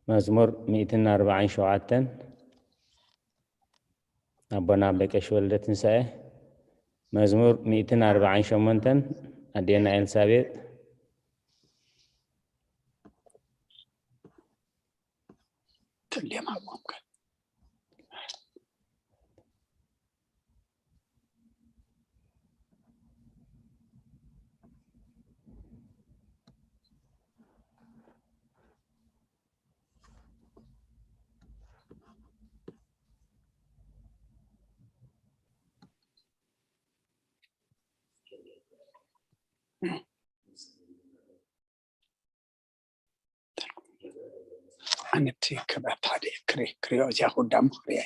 መዝሙር ሚእትን ኣርባዓን ሸውዓተን ኣቦና ኣበ ቀሺ ወልደ ትንሳኤ። መዝሙር ሚእትን ኣርባዓን ሸሞንተን ኣዴና ኤልሳቤጥ። ትልየም ሃቦም ከ ኣነቲ ክብረት ሓደ ክሪ ክሪኦ እዚኣ ክውዳእ ምኽሪ እየ።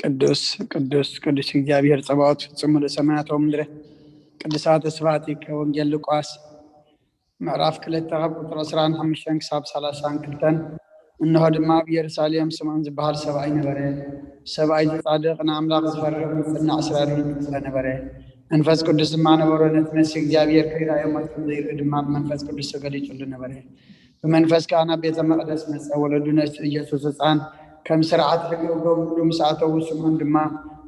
ቅዱስ ቅዱስ ቅዱስ እግዚኣብሔር ጸባኦት ፍጹም ምሉእ ሰማያት ወምድረ ቅዱሳት ስብሐቲከ። ወንጌል ሉቃስ ምዕራፍ ክልተ ካብ ቁጽሪ ዕስራን ሓሙሽተን ክሳብ ሰላሳን ክልተን። እንሆ ድማ ኣብ ኢየሩሳሌም ስምዖን ዝበሃል ሰብኣይ ነበረ። ሰብኣይ እዚ ጻድቕ ንኣምላኽ ዝፈርህ ዝጽናዕ ስራሪ ዝነበረ መንፈስ ቅዱስ ድማ ነበሮ። ነቲ መሲህ እግዚኣብሔር ከይረኣዮ ሞት ከም ዘይርኢ ድማ ብመንፈስ ቅዱስ ተገሊጹሉ ነበረ። ብመንፈስ ከኣ ናብ ቤተ መቕደስ መጸ። ወለዱ ነቲ ኢየሱስ ህጻን ከም ስርዓት ሕጊ ክገብሩሉ ምስ ኣተዉ፣ ስምዖን ድማ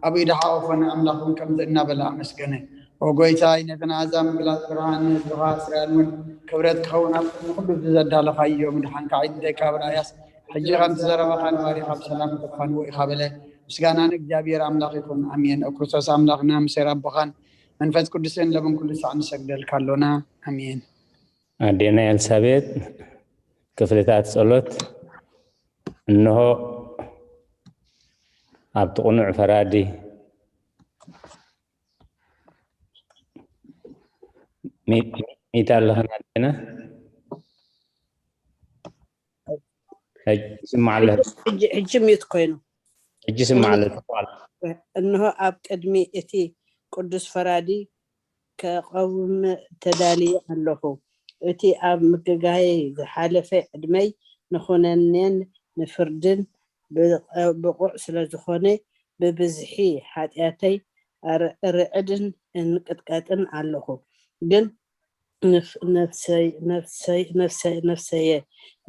ኣብ ኢዱ ሓቖፎ፣ ንኣምላኽ እውን ከምዚ እናበለ ኣመስገነ። ኦ ጐይታይ፣ ነቲ ንኣሕዛብ ምግላጽ ብርሃን፣ ንህዝብኻ እስራኤል እውን ክብረት ክኸውን ኣብ ቅድሚ ኩሉ እዚ ዘዳለኻዮ ምድሓንካ ኣዒንተይ ካብ ረኣያስ፣ ሕጂ ከምቲ ዘረባኻ ንባሪኻ ብሰላም ከተፋንዎ ኢኻ በለ። ምስጋና ንእግዚኣብሔር ኣምላኽ ይኹን፣ ኣሜን። ኦ ክርስቶስ ኣምላኽና፣ ምሴር ኣቦኻን መንፈስ ቅዱስን ለምን ኩሉ ሳዕ ንሰግደልካ ኣሎና፣ ኣሜን። ኣዴና ኤልሳቤጥ ክፍልታት ጸሎት። እንሆ ኣብቲ ቅኑዕ ፈራዲ ሚእቲ ኣለኽን ኣዴና። ሕጂ ስማዕ ኣለህ። ሕጂ ሕጂ ሚዩት ኮይኑ። ሕጂ ስማዕ ኣለህ። እንሆ ኣብ ቅድሚ እቲ ቅዱስ ፈራዲ ከቐውም ተዳልየ ኣለኹ። እቲ ኣብ ምግጋየይ ዝሓለፈ ዕድመይ ንኹነኔን ንፍርድን ብቑዕ ስለ ዝኾነ፣ ብብዝሒ ሓጢኣተይ ርዕድን እንቅጥቀጥን ኣለኹ። ግን ነፍሰየ፣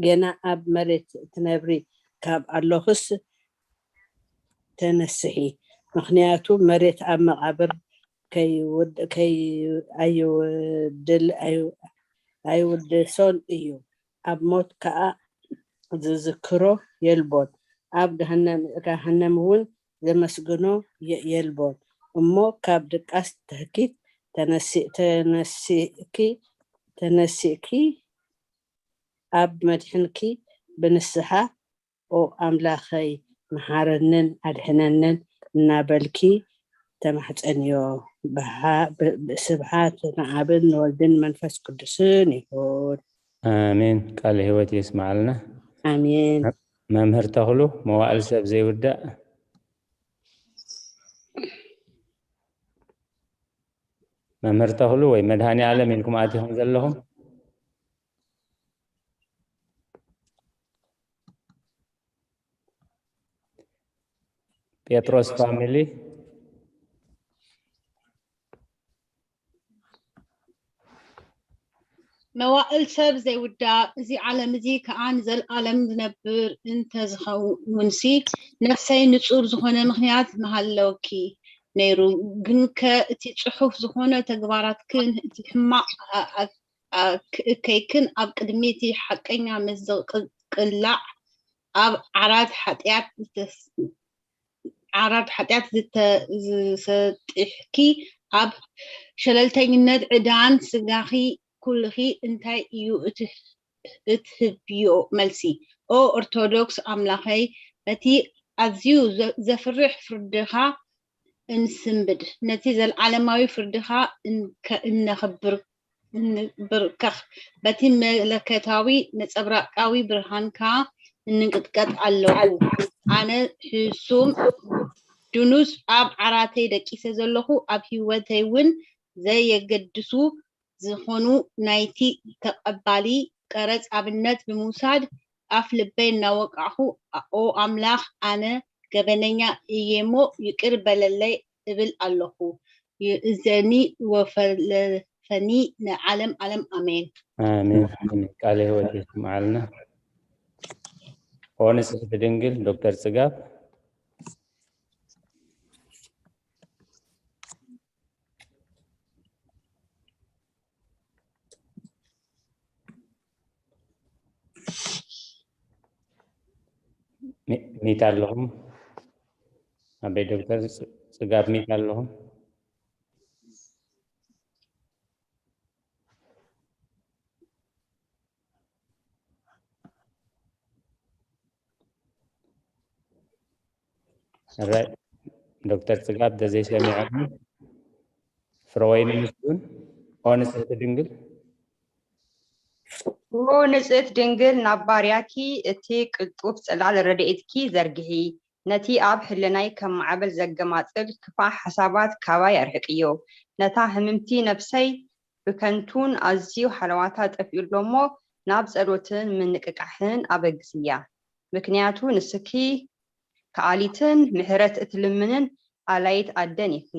ገና ኣብ መሬት ትነብሪ ካብ ኣለኹስ ተነስሒ፣ ምኽንያቱ መሬት ኣብ መቓብር ኣይውድሶን እዩ፣ ኣብ ሞት ከኣ ዝዝክሮ የልቦን፣ ኣብ ገሃነም እውን ዘመስግኖ የልቦን። እሞ ካብ ድቃስ ትህኪት ተነሲእኪ፣ ተነሲእኪ ኣብ መድሕንኪ ብንስሓ ኦ ኣምላኸይ መሓረንን ኣድሕነንን እናበልኪ ተማሕፀንዮ። ስብሓት ንኣብን ንወልድን መንፈስ ቅዱስን ይሁን። ኣሜን። ቃለ ህይወት የስምዓልና። ኣሜን። መምህር ተኽሉ መዋእል ሰብ ዘይውዳእ። መምህር ተኽሉ ወይ መድሃኒ ኣለም ኢልኩም ኣቲኹም ዘለኹም። ጴጥሮስ ፋሚሊ። መዋእል ሰብ ዘይውዳእ፣ እዚ ዓለም እዚ ከኣ ንዘልኣለም ዝነብር እንተዝኸውንሲ፣ ነፍሰይ ንጹር ዝኾነ ምኽንያት ምሃለወኪ ነይሩ። ግንከ እቲ ጽሑፍ ዝኾነ ተግባራትክን እቲ ሕማቕ እከይክን ኣብ ቅድሚ እቲ ሓቀኛ ምስ ዝቕላዕ፣ ኣብ ዓራት ሓጢኣት ዓራት ሓጢኣት ዝሰጢሕኪ ኣብ ሸለልተኝነት ዕዳን ስጋኺ ኩልኺ እንታይ እዩ እትህብዮ መልሲ? ኦ ኦርቶዶክስ ኣምላኸይ፣ ነቲ ኣዝዩ ዘፍርሕ ፍርድኻ እንስንብድ፣ ነቲ ዘለዓለማዊ ፍርድኻ እነኽብር እንብርከኽ፣ በቲ መለኮታዊ ነጸብራቃዊ ብርሃንካ እንንቅጥቀጥ ኣለኹ። ኣነ ሕሱም ድኑስ ኣብ ዓራተይ ደቂሰ ዘለኹ፣ ኣብ ህይወተይ እውን ዘየገድሱ ዝኾኑ ናይቲ ተቐባሊ ቀረጽ ኣብነት ብምውሳድ፣ ኣፍ ልበይ እናወቃዕኹ፣ ኦ ኣምላኽ፣ ኣነ ገበነኛ እየ እሞ ይቅር በለለይ እብል ኣለኹ። ይእዘኒ ወፈለፈኒ ንዓለም ዓለም፣ ኣሜን። ኣሜን። ኣሜን። ቃለ ህይወት የስምዓልና። ኦ ንጽሕቲ ድንግል ዶክተር ጽጋብ። ሚ- ሚት ኣለኹም? ኣበይ ዶክተር ጽ- ጽጋብ ሚት ኣለኹም? ራይ ዶክተር ጽጋብ ተዘይሰሚዖም። ፍረወይኒ ምስጉን። ኦ ንጽሕቲ ድንግል። ኦ ንጽሕቲ ድንግል፣ ናብ ባርያኪ እቲ ቅልጡፍ ጽላል ረድኤትኪ ዘርግሒ። ነቲ ኣብ ሕልናይ ከም ማዕበል ዘገማጽል ክፋእ ሓሳባት ካባይ ኣርሕቅዮ። ነታ ህምምቲ ነፍሰይ ብከንቱን ኣዝዩ ሃለዋታ ጠፊኡ ኣሎ እሞ ናብ ጸሎትን ምንቅቃሕን ኣበግስያ። ምክንያቱ ንስኪ ከኣሊትን ምሕረት እትልምንን ኣላይት ኣደን ኢኺ።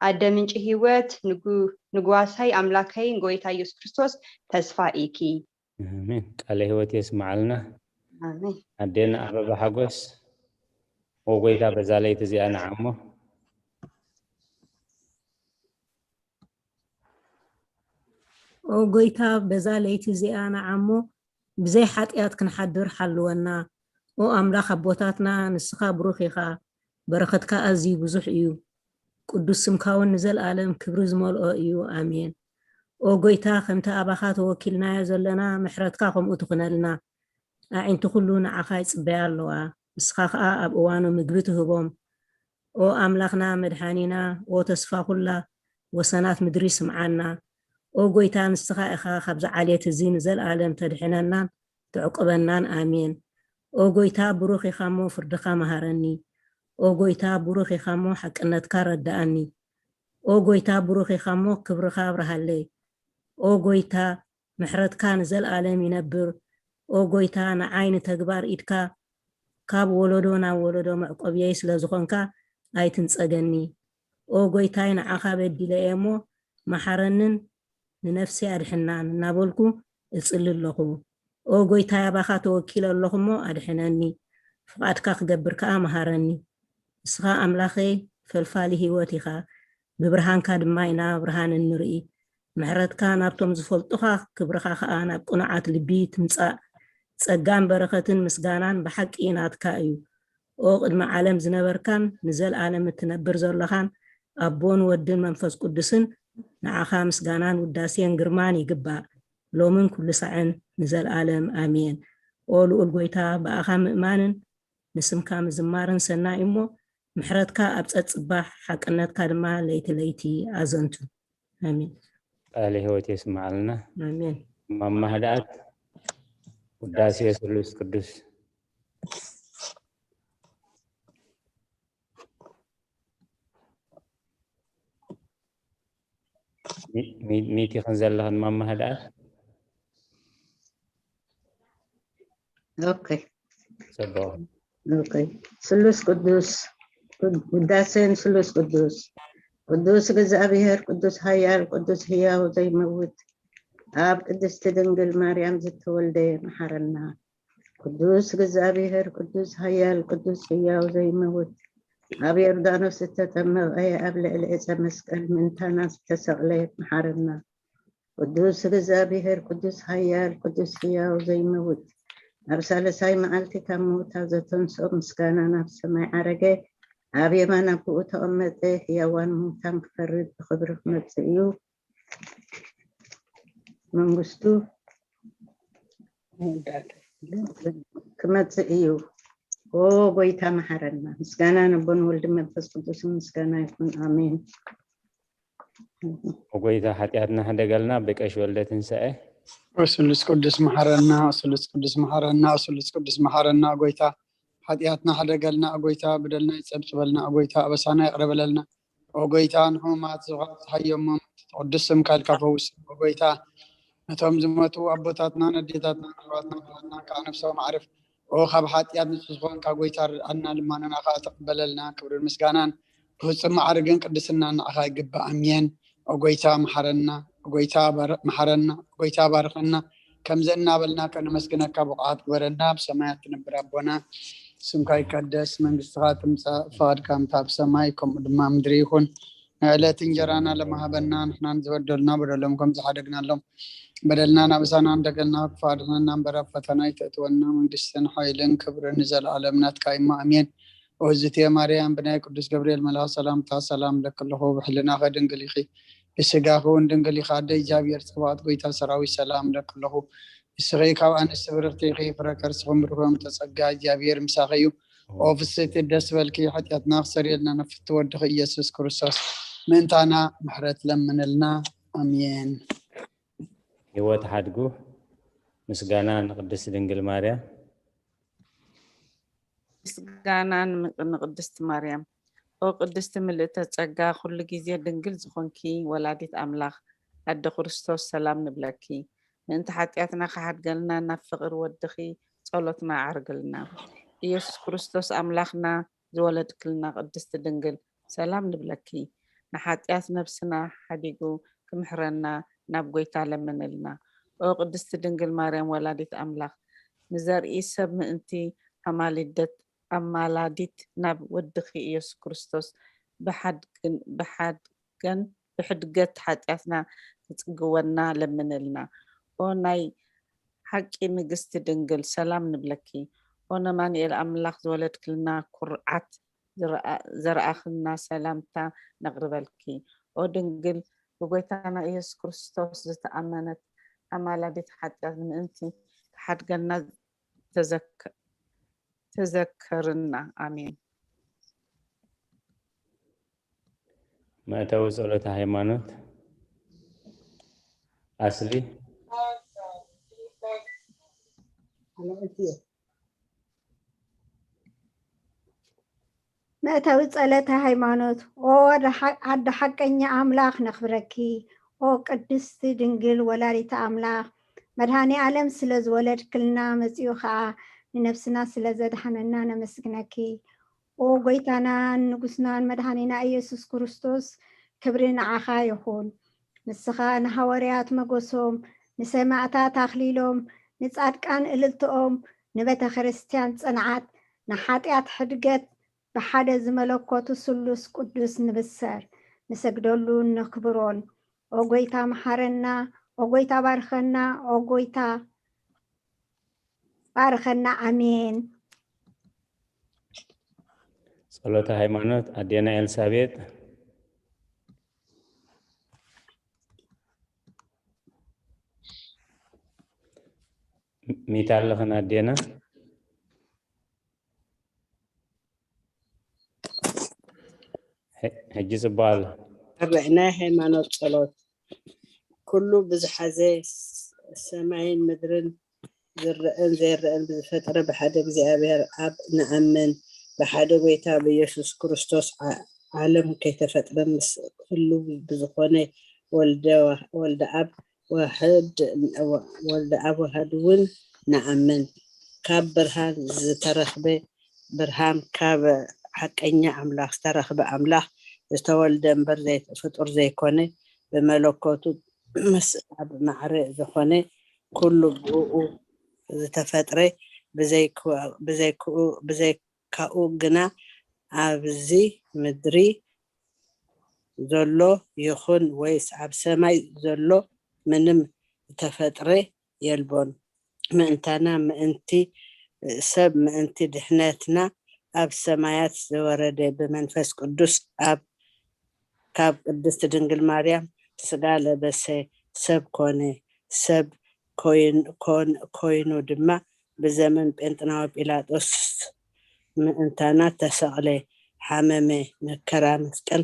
ኣደ ምንጪ ህይወት፣ ንጉ- ንጓሳይ ኣምላከይ ጎይታ ኢየሱስ ክርስቶስ ተስፋ ኢኪ። ኣሜን። ቃለ ህይወት የስምዓልና። ኣሜን። ኣዴና ኣበባ ሓጎስ፣ ኦ ጎይታ በዛ ለይቲ እዚኣ ንዓሞ። ኦ ጎይታ በዛ ለይቲ እዚኣ ንዓሞ ብዘይ ሓጢኣት ክንሓድር ሓልወና። ኦ ኣምላኽ ኣቦታትና ንስኻ ብሩኽ ኢኻ፣ በረኸትካ ኣዝዩ ብዙሕ እዩ። ቅዱስ ስምካ እውን ንዘለኣለም ክብሪ ዝመልኦ እዩ። ኣሜን። ኦ ጎይታ ከምቲ ኣባኻ ተወኪልናዮ ዘለና ምሕረትካ ከምኡ ትኹነልና። ኣዒንቲ ኩሉ ንዓኻ ይጽበያ ኣለዋ። ንስኻ ከኣ ኣብ እዋኑ ምግቢ ትህቦም። ኦ ኣምላኽና መድሓኒና፣ ኦ ተስፋ ኩላ ወሰናት ምድሪ ስምዓና። ኦ ጎይታ ንስኻ ኢኻ ካብዚ ዓሌት እዚ ንዘለኣለም ተድሕነናን ተዕቁበናን። ኣሜን። ኦ ጎይታ ብሩኽ ኢኻ እሞ ፍርድኻ መሃረኒ። ኦ ጎይታ ብሩኽ ኢኻ እሞ ሓቅነትካ ረድኣኒ። ኦ ጎይታ ብሩኽ ኢኻ እሞ ክብርኻ ኣብርሃለይ። ኦ ጎይታ ምሕረትካ ንዘለኣለም ይነብር። ኦ ጎይታ ንዓይ ንተግባር ኢድካ ካብ ወለዶ ናብ ወለዶ መዕቆብየይ ስለ ዝኾንካ ኣይትንጸገኒ። ኦ ጎይታይ ንዓኻ በዲለ እየ እሞ መሓረንን ንነፍሰይ ኣድሕናን እናበልኩ እጽሊ ኣለኹ። ኦ ጎይታይ ኣባኻ ተወኪለ ኣለኹ እሞ ኣድሕነኒ። ፍቓድካ ክገብር ከኣ መሃረኒ። ንስኻ ኣምላኸይ ፈልፋሊ ህይወት ኢኻ። ብብርሃንካ ድማ ኢና ብርሃን እንርኢ። ምሕረትካ ናብቶም ዝፈልጡኻ ክብርኻ ኸኣ ናብ ቅኑዓት ልቢ ትምጻእ። ጸጋን በረኸትን ምስጋናን ብሓቂ ናትካ እዩ። ኦ ቅድሚ ዓለም ዝነበርካን ንዘለኣለም እትነብር ዘለኻን ኣቦን ወድን መንፈስ ቅዱስን ንዓኻ ምስጋናን ውዳሴን ግርማን ይግባእ። ሎምን ኩሉ ሳዕን ንዘለኣለም ኣሜን። ኦ ልኡል ጎይታ ብኣኻ ምእማንን ንስምካ ምዝማርን ሰናይ እሞ ምሕረትካ ኣብ ጸጽባሕ ሓቅነትካ ድማ ለይቲ ለይቲ ኣዘንቱ። ኣሜን። ቃለ ህይወት የስምዓልና። ኣሜን። ማማ ህድኣት ውዳሴ ስሉስ ቅዱስ። ሚ- ሚ- ሚት ኢኽን ዘለኽን ማማ ህድኣት። ኦኬ ጽቡቕ። ኦኬ። ስሉስ ቅዱስ ውዳሴን ስሉስ ቅዱስ ቅዱስ እግዚኣብሔር ቅዱስ ኃያል ቅዱስ ሕያው ዘይመውት ኣብ ቅድስቲ ድንግል ማርያም ዝተወልደ መሓረና። ቅዱስ እግዚኣብሔር ቅዱስ ኃያል ቅዱስ ሕያው ዘይመውት ኣብ ዮርዳኖስ ዝተጠመቐ ኣብ ልዕሊ ዕፀ መስቀል ምእንታና ዝተሰቕለ መሓረና። ቅዱስ እግዚኣብሔር ቅዱስ ኃያል ቅዱስ ሕያው ዘይመውት ኣብ ሳልሳይ መዓልቲ ካብ ምውታ ዘተንስኦ ምስጋና ናብ ሰማይ ዓረገ። ኣብ የማን ኣቦኡ ተቐመጠ። ሕያዋን ምውታን ክፈርድ ብኽብሪ ክመጽእ እዩ። መንግስቱ ክመጽእ እዩ። ኦ ጎይታ መሓረና። ምስጋና ነቦን ወልድ መንፈስ ቅዱስን ምስጋና ይኹን። ኣሜን። ኦጎይታ ሓጢኣትና ሕደገልና ብቀሽ ወልደ ትንሳኤ። ስሉስ ቅዱስ መሓረና፣ ስሉስ ቅዱስ መሓረና፣ ስሉስ ቅዱስ መሓረና። ኦጎይታ ሓጢኣትና ሕደገልና፣ ኦጎይታ በደልና ይጸብጽበልና፣ ኦጎይታ ኣበሳና ይቕረ በለልና። ኦጎይታ ንሕሙማት ዝሃየሞም ትቕዱስ ስምካ ኢልካ ፈውስ። ኦጎይታ ነቶም ዝሞቱ ኣቦታትናን ኣዴታትናን ኣሕዋትናን ኣሕዋትናን ከዓ ነፍሶም ኣዕርፍ። ኦ ካብ ሓጢኣት ንጹህ ዝኾንካ ጎይታ ርድኣና፣ ልማኖና ከዓ ተቐበለልና። ክብርን ምስጋናን ብፍጹም ማዕርግን ቅድስናን ንዓኻ ይግባእ። ኣሜን። ኦጎይታ መሓረና፣ ኦጎይታ ባር- መሓረና፣ ኦጎይታ ባርኸና። ከምዚ እናበልና ከነመስግነካ ብቑዓት ግበረና። ኣብ ሰማያት ትነብር ኣቦና፣ ስምካ ይቀደስ፣ መንግስትኻ ትምጻእ፣ ፍቓድካ ከምታ ኣብ ሰማይ ከምኡ ድማ ምድሪ ይኹን። ንዕለት እንጀራና ለማሃበና፣ ንሕናን ዝበደሉና በደሎም ከም ዝሓደግናሎም በደልና ናብሳና እንደገልና፣ ክፋድና እምበር ኣብ ፈተና ኣይተእትወና። መንግስትን ሓይልን ክብርን ንዘለኣለም ናትካ እሞ ኣሜን። ኦዝቴ ማርያም ብናይ ቅዱስ ገብርኤል መልኣኽ ሰላምታ ሰላም ለክለኹ፣ ብሕልናኸ ድንግል ኢኺ፣ ብስጋኺ እውን ድንግል ኢኻ። ኣደ እግዚኣብሔር ጸባኦት ጎይታ ሰራዊት ሰላም ለክለኹ፣ ንስኺ ካብ ኣንስቲ ብርኽቲ ኢኺ፣ ፍረ ከርስኺ ምርኮም ተጸጋ እግዚኣብሔር ምሳኺ እዩ። ኦ ፍስሕቲ ደስ በልኪ፣ ሓጢኣትና ክሰርየልና ነፍቲ ወድኺ ኢየሱስ ክርስቶስ ምእንታና ምሕረት ለምንልና። ኣሜን። ህይወት ሓድጉ። ምስጋና ንቅድስቲ ድንግል ማርያም። ምስጋና ንቅድስቲ ማርያም። ኦ ቅድስቲ ምልእተ ጸጋ፣ ኩሉ ግዜ ድንግል ዝኾንኪ ወላዲት ኣምላኽ ኣደ ክርስቶስ ሰላም ንብለኪ። ምእንቲ ሓጢኣትና ክሓድገልና ናብ ፍቕሪ ወድኺ ጸሎትና ኣዕርግልና። ኢየሱስ ክርስቶስ ኣምላኽና ዝወለድክልና ቅድስቲ ድንግል ሰላም ንብለኪ። ንሓጢኣት ነብስና ሓዲጉ ክምሕረና ናብ ጎይታ ለምንልና። ኦ ቅድስቲ ድንግል ማርያም ወላዲት ኣምላኽ፣ ንዘርኢ ሰብ ምእንቲ ኣማልደት ኣማላዲት ናብ ወድኺ ኢየሱስ ክርስቶስ ብሓድግን ብሓድገን ብሕድገት ሓጢኣትና ክጽግወና ለምንልና። ኦ ናይ ሓቂ ንግስቲ ድንግል ሰላም ንብለኪ። ኦ ነማንኤል ኣምላኽ ዝወለድክልና ኩርዓት ዘረኣኽልና ሰላምታ ነቕርበልኪ። ኦ ድንግል ብጎይታና ኢየሱስ ክርስቶስ ዝተኣመነት ኣማላዲት ሓጢኣት ምእንቲ ክሓድገና ተዘከርና። ኣሜን። መእተዊ ጸሎተ ሃይማኖት። ኣስሊ። መእተዊ ጸሎተ ሃይማኖት። ኦ ኣደ ሓቀኛ ኣምላኽ ነኽብረኪ። ኦ ቅድስቲ ድንግል ወላዲተ ኣምላኽ፣ መድሃኔ ኣለም ስለ ዝወለድክልና መጺኡ ኸኣ ንነፍስና ስለ ዘድሓነና ነመስግነኪ። ኦ ጎይታናን ንጉስናን መድሃኔና ኢየሱስ ክርስቶስ፣ ክብሪ ንዓኻ ይኹን። ንስኻ ንሃዋርያት መጎሶም፣ ንሰማእታት ኣኽሊሎም፣ ንጻድቃን እልልትኦም፣ ንቤተ ክርስቲያን ጽንዓት፣ ንሓጢኣት ሕድገት ብሓደ ዝመለኮቱ ስሉስ ቅዱስ ንብሰር፣ ንሰግደሉን ነኽብሮን። ኦ ጎይታ መሓረና፣ ኦ ጎይታ ባርኸና፣ ኦ ጎይታ ባርኸና። ኣሜን። ጸሎተ ሃይማኖት ኣዴና ኤልሳቤጥ። ሚታ ኣለኽን ኣዴና? ሕጂ ጽቡቕ ኣሎ። ኣርባዕ ናይ ሃይማኖት ጸሎት። ኩሉ ብዝሓዘ ሰማይን ምድርን ዝረአን ዘይረአን ብዝፈጠረ ብሓደ እግዚኣብሔር ኣብ ንኣምን። ብሓደ ጎይታ ብኢየሱስ ክርስቶስ ዓለም ከይተፈጥረ ምስ ህሉ ብዝኾነ ወልደ ኣብ ወልደ ኣብ ዋህድ እውን ንኣምን። ካብ ብርሃን ዝተረኽበ ብርሃን፣ ካብ ሓቀኛ ኣምላኽ ዝተረኽበ ኣምላኽ፣ ዝተወልደ እምበር ፍጡር ዘይኮነ፣ ብመለኮቱ ምስ ኣብ ማዕረ ዝኾነ፣ ኩሉ ብእኡ ዝተፈጥረ፣ ብዘይካኡ ግና ኣብዚ ምድሪ ዘሎ ይኹን ወይስ ኣብ ሰማይ ዘሎ ምንም ዝተፈጥረ የልቦን። ምእንታና ምእንቲ ሰብ ምእንቲ ድሕነትና ኣብ ሰማያት ዝወረደ ብመንፈስ ቅዱስ ኣብ ካብ ቅድስቲ ድንግል ማርያም ስጋ ለበሰ ሰብ ኮነ። ሰብ ኮይኑ ድማ ብዘመን ጴንጥናዊ ጲላጦስ ምእንታና ተሰቕለ፣ ሓመመ፣ መከራ መስቀል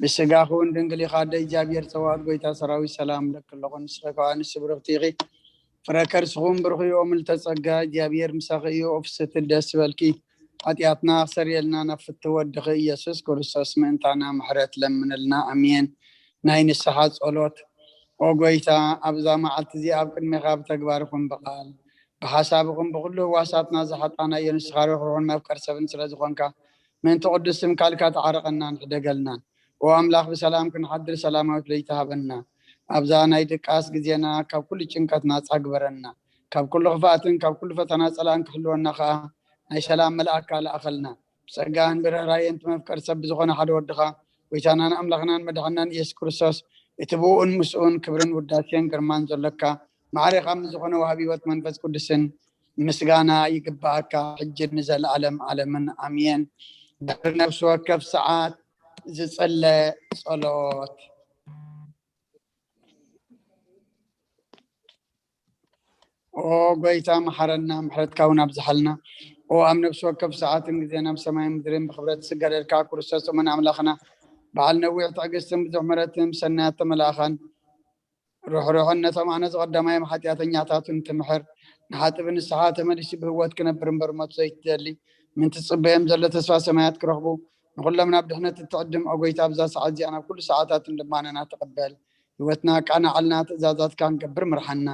ብስጋኺ እውን ድንግል ኢኻ፣ ኣደ እግዚኣብሔር ጸባኦት ጎይታ ሰራዊት ሰላም ለኪ ኣለኹ። ንስኺ ከኣ ኣንስቲ ብርኽቲ ኢኺ፣ ፍረ ከርስኹም ብሩኽ እዩ። ኦ ምልዕተ ጸጋ፣ እግዚኣብሔር ምሳኺ እዩ። ኦ ፍስሕቲ ደስ ይበልኪ፣ ሓጢኣትና ክሰርየልና ናብ ፍትው ወድኺ ኢየሱስ ክርስቶስ ምእንታና ምሕረት ለምንልና። ኣሜን። ናይ ንስሓ ጸሎት። ኦ ጎይታ፣ ኣብዛ መዓልቲ እዚኣ ኣብ ቅድሜኻ ብተግባር ይኹን ብቓል ብሓሳብ ይኹን ብኹሉ ህዋሳትና ዝሓጣናዮ ንስኻ ርሕሩሕን መፍቀር ሰብን ስለ ዝኾንካ ምእንቲ ቅዱስ ስምካ ኢልካ ተዓረቐናን ሕደገልናን። ኦ ኣምላኽ ብሰላም ክንሓድር ሰላማዊት ለይቲ ሃበና። ኣብዛ ናይ ድቃስ ግዜና ካብ ኩሉ ጭንቀት ናጻ ግበረና። ካብ ኩሉ ክፍኣትን ካብ ኩሉ ፈተና ጸላእን ክሕልወና ከኣ ናይ ሰላም መልኣካ ለኣኸልና። ብጸጋን ብርህራየን እቲ መፍቀር ሰብ ብዝኾነ ሓደ ወድኻ ጎይታናን ኣምላኽናን መድሓናን ኢየሱስ ክርስቶስ እቲ ብኡን ምስኡን ክብርን ውዳሴን ግርማን ዘሎካ ማዕሬኻ ምስ ዝኾነ ወሃቢ ህይወት መንፈስ ቅዱስን ምስጋና ይግባኣካ ሕጂ ንዘለኣለም ዓለምን ኣሜን። ድሕሪ ነፍሲ ወከፍ ሰዓት ዝጽለ ጸሎት። ኦ ጎይታ መሓረና፣ ምሕረትካ እውን ኣብዝሓልና። ኦ ኣብ ነፍሲ ወከፍ ሰዓትን ግዜን ኣብ ሰማይን ምድርን ብክብረት ዝስገደልካ ክርስቶስ እሙን ኣምላኽና፣ በዓል ነዊሕ ትዕግስትን ብዙሕ ምሕረትን ብሰናያት ተመላእኻን ርሕሩሕን ነቶም ኣነ ዝቐዳማዮም ሓጢኣተኛታትን ትምሕር፣ ንሓጥቢ ንስሓ ተመሊሱ ብህይወት ክነብር እምበር ሞት ዘይትደሊ፣ ምእንቲ ዝጽበዮም ዘሎ ተስፋ ሰማያት ክረኽቡ፣ ንኹሎም ናብ ድሕነት እትዕድም ኦ ጎይታ ኣብዛ ሰዓት እዚኣ ናብ ኩሉ ሰዓታትን ልማነና ተቐበል። ህይወትና ኣቃናዓልና፣ ትእዛዛትካ ክንገብር ምርሓና።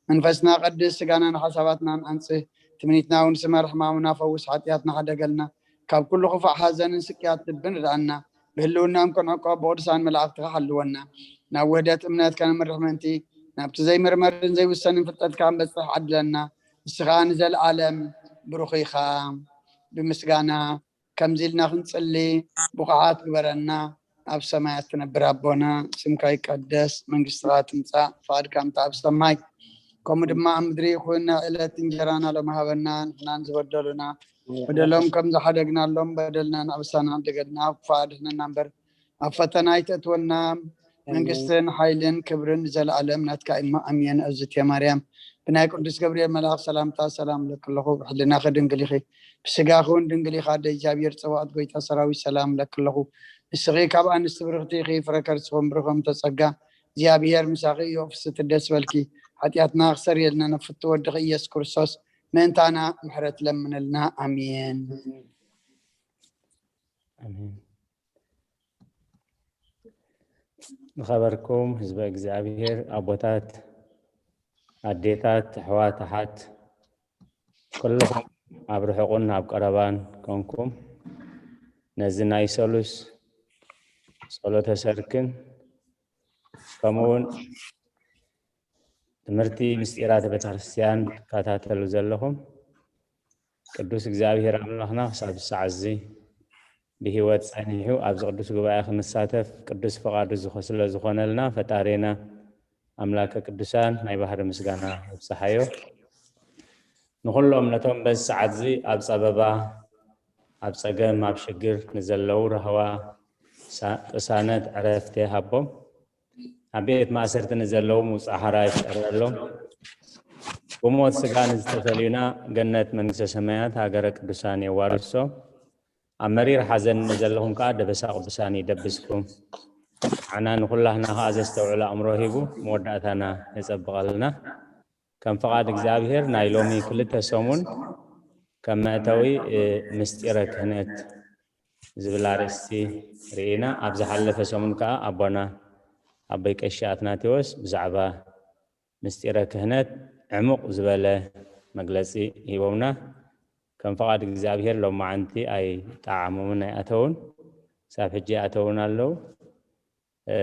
መንፈስና ቀድስ፣ ስጋናን ሓሳባትናን ኣንጽህ። ትምኒትና እውን ስመር፣ ሕማምና ፈውስ፣ ሓጢኣትና ሓደገልና። ካብ ኩሉ ክፉእ ሓዘንን ስቅያት ልብን ርድኣና። ብህልውናኦም ክንዕቆብ ብቅዱሳን መላእኽትኻ ሓልወና። ናብ ውህደት እምነት ከነምርሕ ምእንቲ ናብቲ ዘይምርመርን ዘይውሰንን ፍልጠትካ ክንበጽሕ ዓድለና። ንስኻ ንዘለኣለም ብሩኽ ኢኻ። ብምስጋና ከምዚ ኢልና ክንጽሊ ብቑዓት ግበረና። ኣብ ሰማያት ትነብር ኣቦና፣ ስምካ ይቀደስ፣ መንግስትኻ ትምጻእ፣ ፍቓድካ ከምቲ ኣብ ሰማይ ከምኡ ድማ ኣብ ምድሪ ይኹን። ናይ ዕለት እንጀራና ሎሚ ሃበና፣ ንሕናን ዝበደሉና በደሎም ከም ዝሓደግናሎም በደልና ንዕብሳና ኣደገልና፣ ኣብ ክፉእ ኣድሕነና እምበር ኣብ ፈተና ኣይተእትወና። መንግስትን ሓይልን ክብርን ንዘለኣለም ናትካ እሞ ኣሜን። እዝእትየ ማርያም ብናይ ቅዱስ ገብርኤል መልኣኽ ሰላምታ ሰላም እለኪ ኣለኹ፣ ብሕልናኺ ድንግል ኢኺ፣ ብስጋኺ እውን ድንግል ኢኻ። ኣደ እግዚኣብሔር ጸባኦት ጎይታ ሰራዊት ሰላም እለኪ ኣለኹ። ንስኺ ካብ ኣንስቲ ብርኽቲ ኢኺ፣ ፍረ ከርስኺ እውን ብሩኽ እዩ። እምተ ጸጋ እግዚኣብሔር ምሳኺ እዩ። ፍስሕቲ ደስ በልኪ፣ ሓጢኣትና ክሰርየልና ነፍቲ ወድኺ ኢየሱስ ክርስቶስ ምእንታና ምሕረት ለምነልና። ኣሜን። ኣሜን። ዝኸበርኩም ህዝበ እግዚኣብሔር፣ ኣቦታት፣ ኣዴታት፣ ኣሕዋት፣ ኣሓት፣ ኩልኹም ኣብ ርሑቕን ኣብ ቀረባን ኮንኩም ነዚ ናይ ሰሉስ ጸሎተ ሰርክን ከምኡውን ትምህርቲ ምስጢራተ ቤተክርስትያን ትከታተሉ ዘለኹም ቅዱስ እግዚኣብሔር ኣምላኽና ክሳብ ሰዓት እዚ ብህይወት ጸኒሑ ኣብዚ ቅዱስ ጉባኤ ክንሳተፍ ቅዱስ ፍቓዱ ዝኸ-፣ ስለ ዝኾነልና ፈጣሪና ኣምላከ ቅዱሳን ናይ ባህሪ ምስጋና ይብጽሓዮ። ንኹሎም ነቶም በዚ ሰዓት እዚ ኣብ ጸበባ፣ ኣብ ጸገም፣ ኣብ ሽግር ንዘለዉ ራህዋ፣ ሳ-፣ ቅሳነት፣ ዕረፍቲ ሃቦም። ኣብ ቤት ማእሰርቲ ንዘለዉ ምውጻእ ሓራ ይፍጠረሎም። ብሞት ስጋ ንዝተፈልዩና ገነት መንግስተ ሰማያት ሃገረ ቅዱሳን የዋርሶም። ኣብ መሪር ሓዘን ንዘለኹም ከኣ ደበሳ ቅዱሳን ይደብስኩም። ንዓና ንኹላህና ከኣ ዘስተውዕል ኣእምሮ ሂቡ መወዳእታና የጸብቐልና። ከም ፍቓድ እግዚኣብሔር ናይ ሎሚ ክልተ ሰሙን ከም መእተዊ፣ እ፣ ምስጢረ ክህነት ዝብል ኣርእስቲ ርኢና። ኣብ ዝሓለፈ ሰሙን ከኣ ኣቦና ኣቦይ ቀሺ ኣትናቴዎስ ብዛዕባ ምስጢረ ክህነት ዕሙቕ ዝበለ መግለጺ ሂቦምና። ከም ፍቓድ እግዚኣብሔር ሎማዓንቲ ኣይጠዓሞምን ኣይኣተውን፣ ክሳብ ሕጂ ኣይኣተውን ኣለዉ። እ፣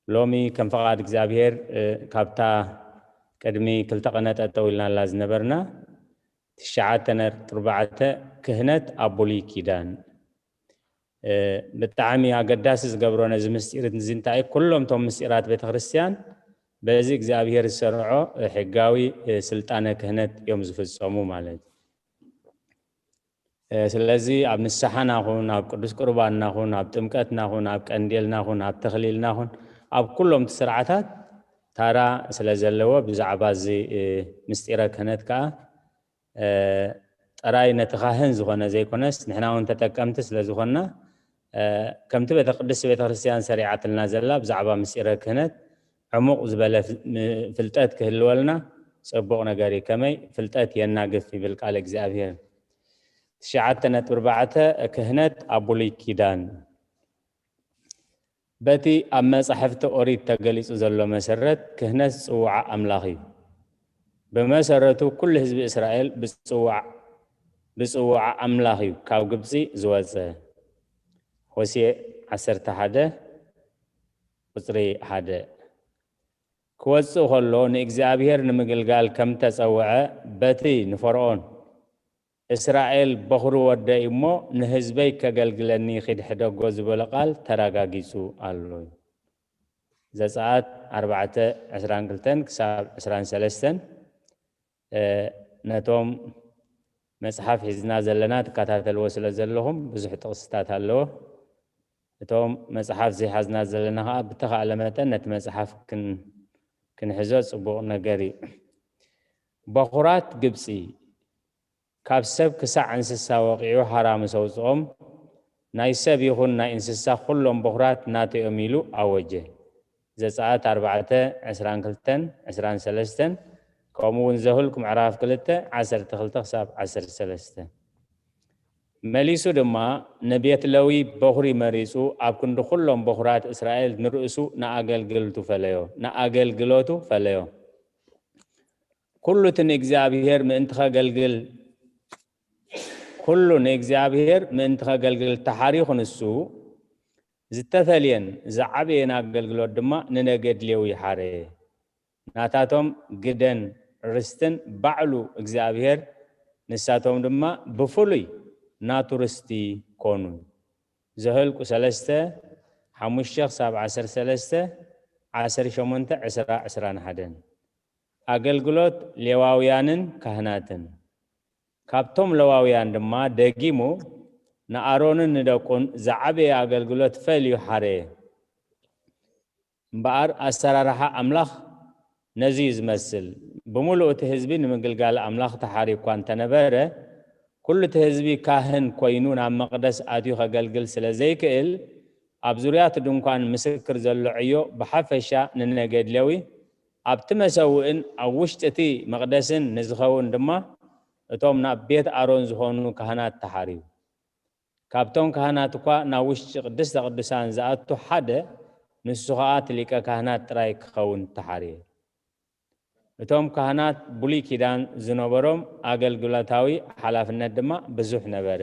ሎሚ ከም ፍቓድ እግዚኣብሔር፣ እ፣ ካብታ ቅድሚ ክልተ ቀነ ጠጠው ኢልናላ ዝነበርና ትሽዓተ ነጥቢ ኣርባዕተ ክህነት ኣብ ብሉይ ኪዳን፣ እ፣ ብጣዕሚ ኣገዳሲ ዝገብሮ ነዚ ምስጢር እዚ እንታይ እዩ? ኩሎም እቶም ምስጢራት ቤተክርስትያን በዚ እግዚኣብሔር ዝሰርዖ፣ እ፣ ሕጋዊ፣ እ፣ ስልጣነ ክህነት እዮም ዝፍጸሙ ማለት እዩ። እ፣ ስለዚ ኣብ ንስሓና ኹን፣ ኣብ ቅዱስ ቁርባንና ኹን፣ ኣብ ጥምቀትና ኹን፣ ኣብ ቀንዴልና ኹን፣ ኣብ ተኽሊልና ኹን፣ ኣብ ኩሎም እቲ ስርዓታት ታራ ስለ ዘለዎ ብዛዕባ እዚ፣ እ፣ ምስጢረ ክህነት ከኣ፣ እ፣ ጥራይ ነቲ ካህን ዝኾነ ዘይኮነስ ንሕና እውን ተጠቀምቲ ስለ ዝኾንና ከምቲ ቤተ ቅድስቲ ቤተ ክርስቲያን ሰሪዓትልና ዘላ ብዛዕባ ምስጢረ ክህነት ዕሙቕ ዝበለ ፍልጠት ክህልወልና ጽቡቕ ነገር እዩ። ከመይ ፍልጠት የናግፍ ይብል ቃል እግዚኣብሔር። ትሽዓተ ነጥቢ ኣርባዕተ ክህነት ኣብ ብሉይ ኪዳን በቲ ኣብ መጻሕፍቲ ኦሪት ተገሊጹ ዘሎ መሰረት ክህነት ጽውዓ ኣምላኽ እዩ። ብመሰረቱ ኩሉ ህዝቢ እስራኤል ብጽውዓ ኣምላኽ እዩ ካብ ግብጺ ዝወጸ። ሆሴ ዓሰርተ ሓደ ቁጽሪ ሓደ። ክወጽእ ከሎ ንእግዚኣብሔር ንምግልጋል ከም ተጸውዐ በቲ ንፈርዖን እስራኤል በኹሪ ወደይ እሞ ንህዝበይ ከገልግለኒ ኺድ ሕደጎ ዝበሎ ቃል ተረጋጊጹ ኣሎ። ዘጸኣት ኣርባዕተ ዕስራን ክልተን ክሳብ ዕስራን ሰለስተን ነቶም መጽሓፍ ሒዝና ዘለና ትከታተልዎ ስለ ዘለኹም ብዙሕ ጥቕስታት ኣለዎ። እቶም መጽሓፍ ዘይሓዝና ዘለና ኸዓ ብተኻእለ መጠን ነቲ መጽሓፍ ክንሕዞ ጽቡቕ ነገር እዩ። በኹራት ግብጺ ካብ ሰብ ክሳዕ እንስሳ ወቒዑ ሓራ ምስ ኣውፅኦም ናይ ሰብ ይኹን ናይ እንስሳ ኩሎም በኹራት ናተዮም ኢሉ ኣወጀ። ዘጸኣት ኣርባዕተ ዕስራን ክልተን ዕስራን ሰለስተን ከምኡ እውን ዘሁልቅ ምዕራፍ ክልተ ዓሰርተ ክልተ ክሳብ ዓሰርተ ሰለስተ። መሊሱ ድማ ንቤት ለዊ በኹሪ መሪጹ ኣብ ክንዲ ኩሎም በኹራት እስራኤል ንርእሱ ንኣገልግልቱ ፈለዮ ንኣገልግሎቱ ፈለዮ። ኩሉ እቲ ንእግዚኣብሔር ምእንቲ ከገልግል ኩሉ ንእግዚኣብሔር ምእንቲ ከገልግል ተሓሪኹ ንሱ ዝተፈልየን ዝዓበየን ኣገልግሎት ድማ ንነገድ ሌዊ ሓረየ። ናታቶም ግደን ርስትን ባዕሉ እግዚኣብሔር ንሳቶም ድማ ብፍሉይ ናቱ ርስቲ ኮኑ። ዘህልቁ ሰለስተ ሓሙሽተ ክሳብ ዓሰርተ ሰለስተ ዓሰርተ ሸሞንተ ዕስራ ዕስራን ሓደን። ኣገልግሎት ሌዋውያንን ካህናትን። ካብቶም ለዋውያን ድማ ደጊሙ ንኣሮንን ንደቁን ዝዓበየ ኣገልግሎት ፈልዩ ሓረየ። እምበኣር ኣሰራርሓ ኣምላኽ ነዚ እዩ ዝመስል። ብምሉእ እቲ ህዝቢ ንምግልጋል ኣምላኽ ተሓርዩ እኳ እንተነበረ፣ ኩሉ እቲ ህዝቢ ካህን ኮይኑ ናብ መቕደስ ኣትዩ ከገልግል ስለ ዘይክእል፣ ኣብ ዙርያ እቲ ድንኳን ምስክር ዘሎ ዕዮ ብሓፈሻ ንነገድ ሌዊ ኣብቲ መሰውእን ኣብ ውሽጢ እቲ መቕደስን ንዝኸውን ድማ እቶም ናብ ቤት ኣሮን ዝኾኑ ካህናት ተሓርዩ። ካብቶም ካህናት እኳ ናብ ውሽጢ ቅድስተ ቅዱሳን ዝኣቱ ሓደ ንሱ ኸኣ እቲ ሊቀ ካህናት ጥራይ ክኸውን ተሓርየ። እቶም ካህናት ብሉይ ኪዳን ዝነበሮም ኣገልግሎታዊ ሓላፍነት ድማ ብዙሕ ነበረ።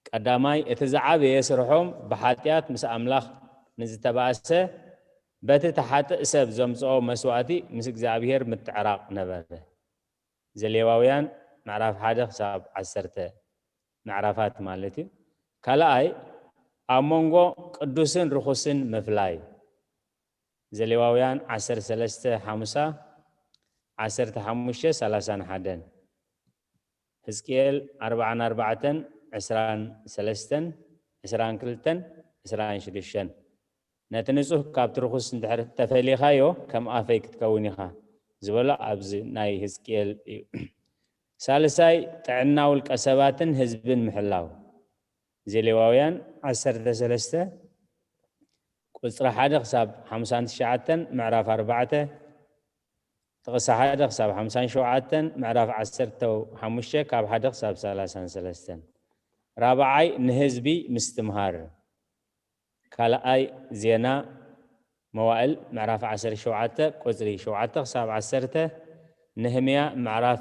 ቀዳማይ እቲ ዝዓበየ ስርሖም ብሓጢኣት ምስ ኣምላኽ ንዝተባእሰ በቲ ተሓጥእ ሰብ ዘምጽኦ መስዋእቲ ምስ እግዚኣብሔር ምትዕራቕ ነበረ። ዘሌዋውያን ምዕራፍ ሓደ ክሳብ ዓሰርተ ምዕራፋት ማለት እዩ። ካልኣይ ኣብ መንጎ ቅዱስን ርኹስን ምፍላይ። ዘሌዋውያን ዓሰርተ ሰለስተ ሓሙሳ ዓሰርተ ሓሙሽተ ሰላሳን ሓደን። ሕዝቅኤል ኣርባዓን ኣርባዕተን ዕስራን ሰለስተን ዕስራን ክልተን ዕስራን ሽዱሽተን። ነቲ ንጹህ ካብቲ ርኹስ እንድሕር ተፈሊኻዮ ከም ኣፈይ ክትከውን ኢኻ ዝበሎ ኣብዚ ናይ ህዝቅኤል እዩ። ሳልሳይ ጥዕና ውልቀ ሰባትን ህዝብን ምሕላው። ዘሌዋውያን ዓሰርተ ሰለስተ ቁጽሪ ሓደ ክሳብ ሓምሳን ትሽዓተን ምዕራፍ ኣርባዕተ ጥቕሲ ሓደ ክሳብ ሓምሳን ሸውዓተን ምዕራፍ ዓሰርተ ሓሙሽተ ካብ ሓደ ክሳብ ሰላሳን ሰለስተን። ራብዓይ ንህዝቢ ምስትምሃር። ካልኣይ ዜና መዋእል ምዕራፍ ዓሰርተ ሸውዓተ ቁጽሪ ሸውዓተ ክሳብ ዓሰርተ፣ ነህምያ ምዕራፍ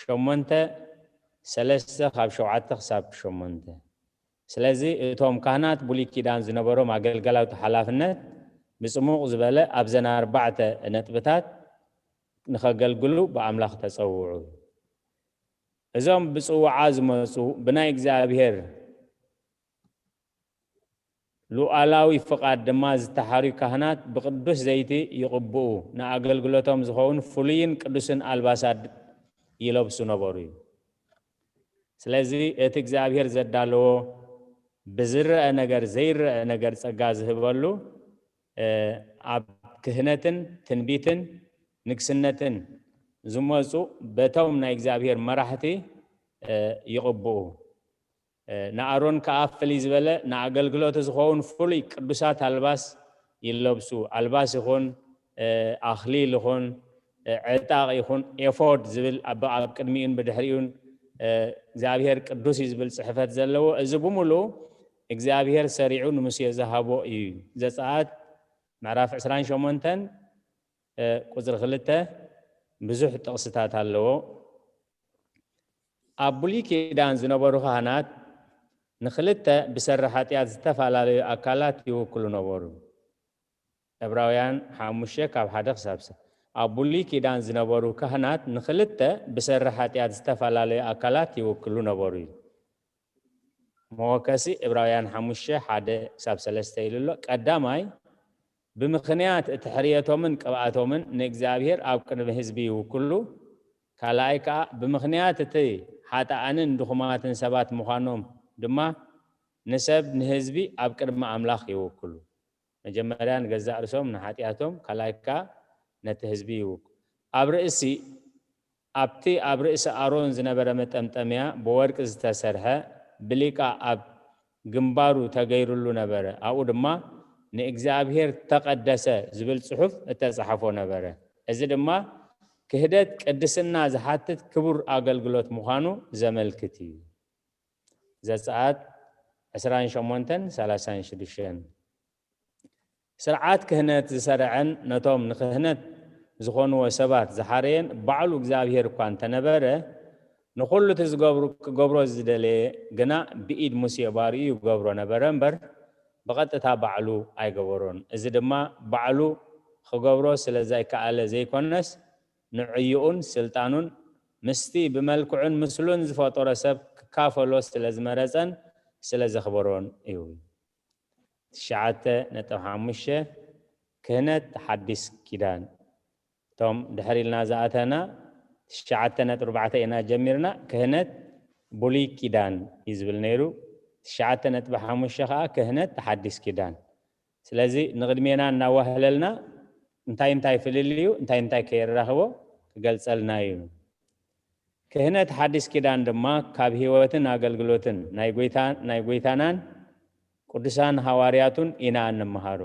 ሸሞንተ ሰለስተ ካብ ሸውዓተ ክሳብ ሸሞንተ። ስለዚ እቶም ካህናት ብሉይ ኪዳን ዝነበሮም ኣገልጋላዊ ሓላፍነት ብጽሙቕ ዝበለ ኣብዘን ኣርባዕተ ነጥብታት ንኸገልግሉ ብኣምላኽ ተጸውዑ። እዞም ብጽውዓ ዝመጹ ብናይ እግዚኣብሔር ሉዓላዊ ፍቓድ ድማ ዝተሓርዩ ካህናት ብቕዱስ ዘይቲ ይቕብኡ፣ ንኣገልግሎቶም ዝኸውን ፍሉይን ቅዱስን ኣልባሳት ይለብሱ ነበሩ እዩ። ስለዚ እቲ እግዚኣብሔር ዘዳለዎ ብዝረአ ነገር ዘይረአ ነገር ጸጋ ዝህበሉ ኣብ ክህነትን ትንቢትን ንግስነትን ዝመጹ በቶም ናይ እግዚኣብሔር መራሕቲ ይቕብኡ። ንኣሮን ከኣ ፍልይ ዝበለ ንኣገልግሎቱ ዝኸውን ፍሉይ ቅዱሳት ኣልባስ ይለብሱ። ኣልባስ ይኹን፣ ኣኽሊል ይኹን፣ ዕጣቕ ይኹን፣ ኤፎድ ዝብል ኣብ ቅድሚኡን ብድሕሪኡን እግዚኣብሔር ቅዱስ እዩ ዝብል ጽሕፈት ዘለዎ፣ እዚ ብምሉኡ እግዚኣብሔር ሰሪዑ ንሙሴ ዝሃቦ እዩ። ዘጸኣት ምዕራፍ ዕስራን ሸሞንተን ቁጽሪ ክልተ ብዙሕ ጥቕስታት ኣለዎ። ኣብ ብሉይ ኪዳን ዝነበሩ ካህናት ንኽልተ ብሰሪ ሓጢኣት ዝተፈላለዩ ኣካላት ይውክሉ ነበሩ። ዕብራውያን ሓሙሽተ ካብ ሓደ ክሳብ ሰ ኣብ ብሉይ ኪዳን ዝነበሩ ካህናት ንኽልተ ብሰሪ ሓጢኣት ዝተፈላለዩ ኣካላት ይውክሉ ነበሩ እዩ። መወከሲ ዕብራውያን ሓሙሽተ ሓደ ክሳብ ሰለስተ ኢሉ ኣሎ። ቀዳማይ ብምኽንያት እቲ ሕርየቶምን ቅብኣቶምን ንእግዚኣብሔር ኣብ ቅድሚ ህዝቢ ይውክሉ። ካልኣይ ከኣ ብምኽንያት እቲ ሓጥኣንን ድኹማትን ሰባት ምዃኖም ድማ ንሰብ ንህዝቢ ኣብ ቅድሚ ኣምላኽ ይውክሉ። መጀመርያ ንገዛእ ርእሶም ንሓጢኣቶም፣ ካልኣይ ከኣ ነቲ ህዝቢ ይውክሉ። ኣብ ርእሲ ኣብቲ ኣብ ርእሲ ኣሮን ዝነበረ መጠምጠምያ ብወርቂ ዝተሰርሐ ብሊቃ ኣብ ግንባሩ ተገይሩሉ ነበረ። ኣብኡ ድማ ንእግዚኣብሔር ተቐደሰ ዝብል ጽሑፍ እተጻሕፎ ነበረ። እዚ ድማ ክህደት ቅድስና ዝሓትት ክቡር ኣገልግሎት ምዃኑ ዘመልክት እዩ። ዘጸኣት ዕስራን ሸሞንተን ሰላሳን ሽዱሽተን። ስርዓት ክህነት ዝሰርዐን ነቶም ንክህነት ዝኾንዎ ሰባት ዝሓረየን ባዕሉ እግዚኣብሔር እኳ እንተነበረ፣ ንኹሉ እቲ ዝገብሩ ክገብሮ ዝደለየ ግና ብኢድ ሙሴ ባርዩ ይገብሮ ነበረ እምበር ብቐጥታ ባዕሉ ኣይገበሮን። እዚ ድማ ባዕሉ ክገብሮ ስለ ዘይከኣለ ዘይኮነስ፣ ንዕዮኡን ስልጣኑን ምስቲ ብመልክዑን ምስሉን ዝፈጠሮ ሰብ ክካፈሎ ስለ ዝመረጸን ስለ ዘኽበሮን እዩ። ትሽዓተ ነጥቢ ሓሙሽተ ክህነት ሓዲስ ኪዳን። እቶም ድሕር ኢልና ዝኣተና ትሽዓተ ነጥቢ ኣርባዕተ ኢና ጀሚርና። ክህነት ብሉይ ኪዳን እዩ ዝብል ነይሩ። ትሽዓተ ነጥቢ ሓሙሽተ ከዓ ክህነት ሓዲስ ኪዳን። ስለዚ ንቕድሜና እናዋህለልና እንታይ እንታይ ፍልልዩ እንታይ እንታይ ከየራኽቦ ክገልጸልና እዩ። ክህነት ሓዲስ ኪዳን ድማ ካብ ህይወትን ኣገልግሎትን ናይ ጎይታ ናይ ጎይታናን ቅዱሳን ሃዋርያቱን ኢና እንመሃሮ።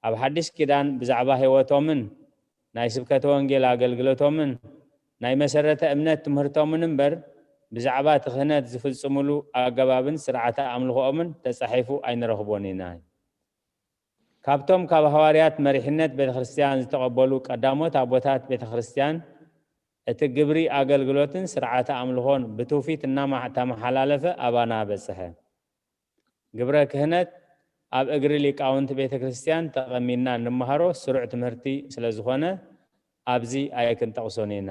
ኣብ ሓዲስ ኪዳን ብዛዕባ ህይወቶምን ናይ ስብከተ ወንጌል ኣገልግሎቶምን ናይ መሰረተ እምነት ትምህርቶምን እምበር ብዛዕባ እቲ ክህነት ዝፍጽሙሉ ኣገባብን ስርዓተ ኣምልኾኦምን ተጻሒፉ ኣይንረኽቦን ኢና። ካብቶም ካብ ሃዋርያት መሪሕነት ቤተ ክርስቲያን ዝተቐበሉ ቀዳሞት ኣቦታት ቤተ ክርስቲያን እቲ ግብሪ ኣገልግሎትን ስርዓተ ኣምልኾን ብትውፊት እናተመሓላለፈ ኣባና በጽሐ። ግብረ ክህነት ኣብ እግሪ ሊቃውንቲ ቤተ ክርስቲያን ተቐሚና እንመሃሮ ስሩዕ ትምህርቲ ስለ ዝኾነ ኣብዚ ኣይክንጠቕሶን ኢና።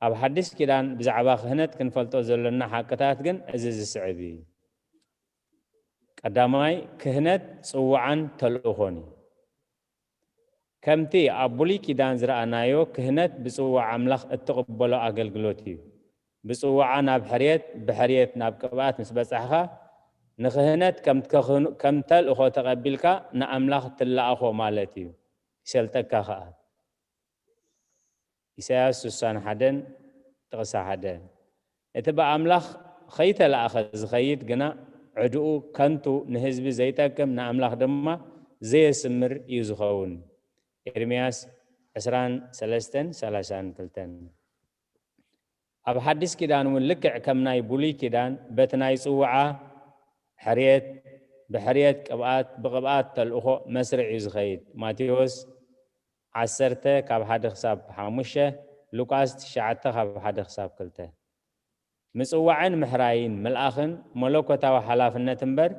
ኣብ ሓዲስ ኪዳን ብዛዕባ ክህነት ክንፈልጦ ዘሎና ሓቅታት ግን እዚ ዝስዕብ እዩ። ቀዳማይ ክህነት ጽዋዓን ተልእኾን እዩ። ከምቲ ኣብ ብሉይ ኪዳን ዝረኣናዮ ክህነት ብጽዋዕ ኣምላኽ እትቕበሎ ኣገልግሎት እዩ። ብጽዋዓ ናብ ሕርየት፣ ብሕርየት ናብ ቅብኣት ምስ በጻሕኻ ንክህነት ከም ተልእኾ ተቐቢልካ ንኣምላኽ ትለኣኾ ማለት እዩ። ይሰልጠካ ከኣ። ኢሳያስ ስሳን ሓደን ጥቕሲ ሓደ። እቲ ብኣምላኽ ኸይተላእኸ ዝኸይድ ግና ዕድኡ ከንቱ፣ ንህዝቢ ዘይጠቅም፣ ንኣምላኽ ድማ ዘየስምር እዩ ዝኸውን። ኤርምያስ ዕስራን ሰለስተን ሰላሳን ክልተን። ኣብ ሓዲስ ኪዳን እውን ልክዕ ከም ናይ ብሉይ ኪዳን በቲ ናይ ጽውዓ ሕርየት ብሕርየት ቅብኣት ብቅብኣት ተልእኾ መስርዕ እዩ ዝኸይድ። ማቴዎስ ዓሰርተ ካብ ሓደ ክሳብ ሓሙሽተ፣ ሉቃስ ትሽዓተ ካብ ሓደ ክሳብ ክልተ። ምጽዋዕን ምሕራይን ምልኣኽን መለኮታዊ ሓላፍነት እምበር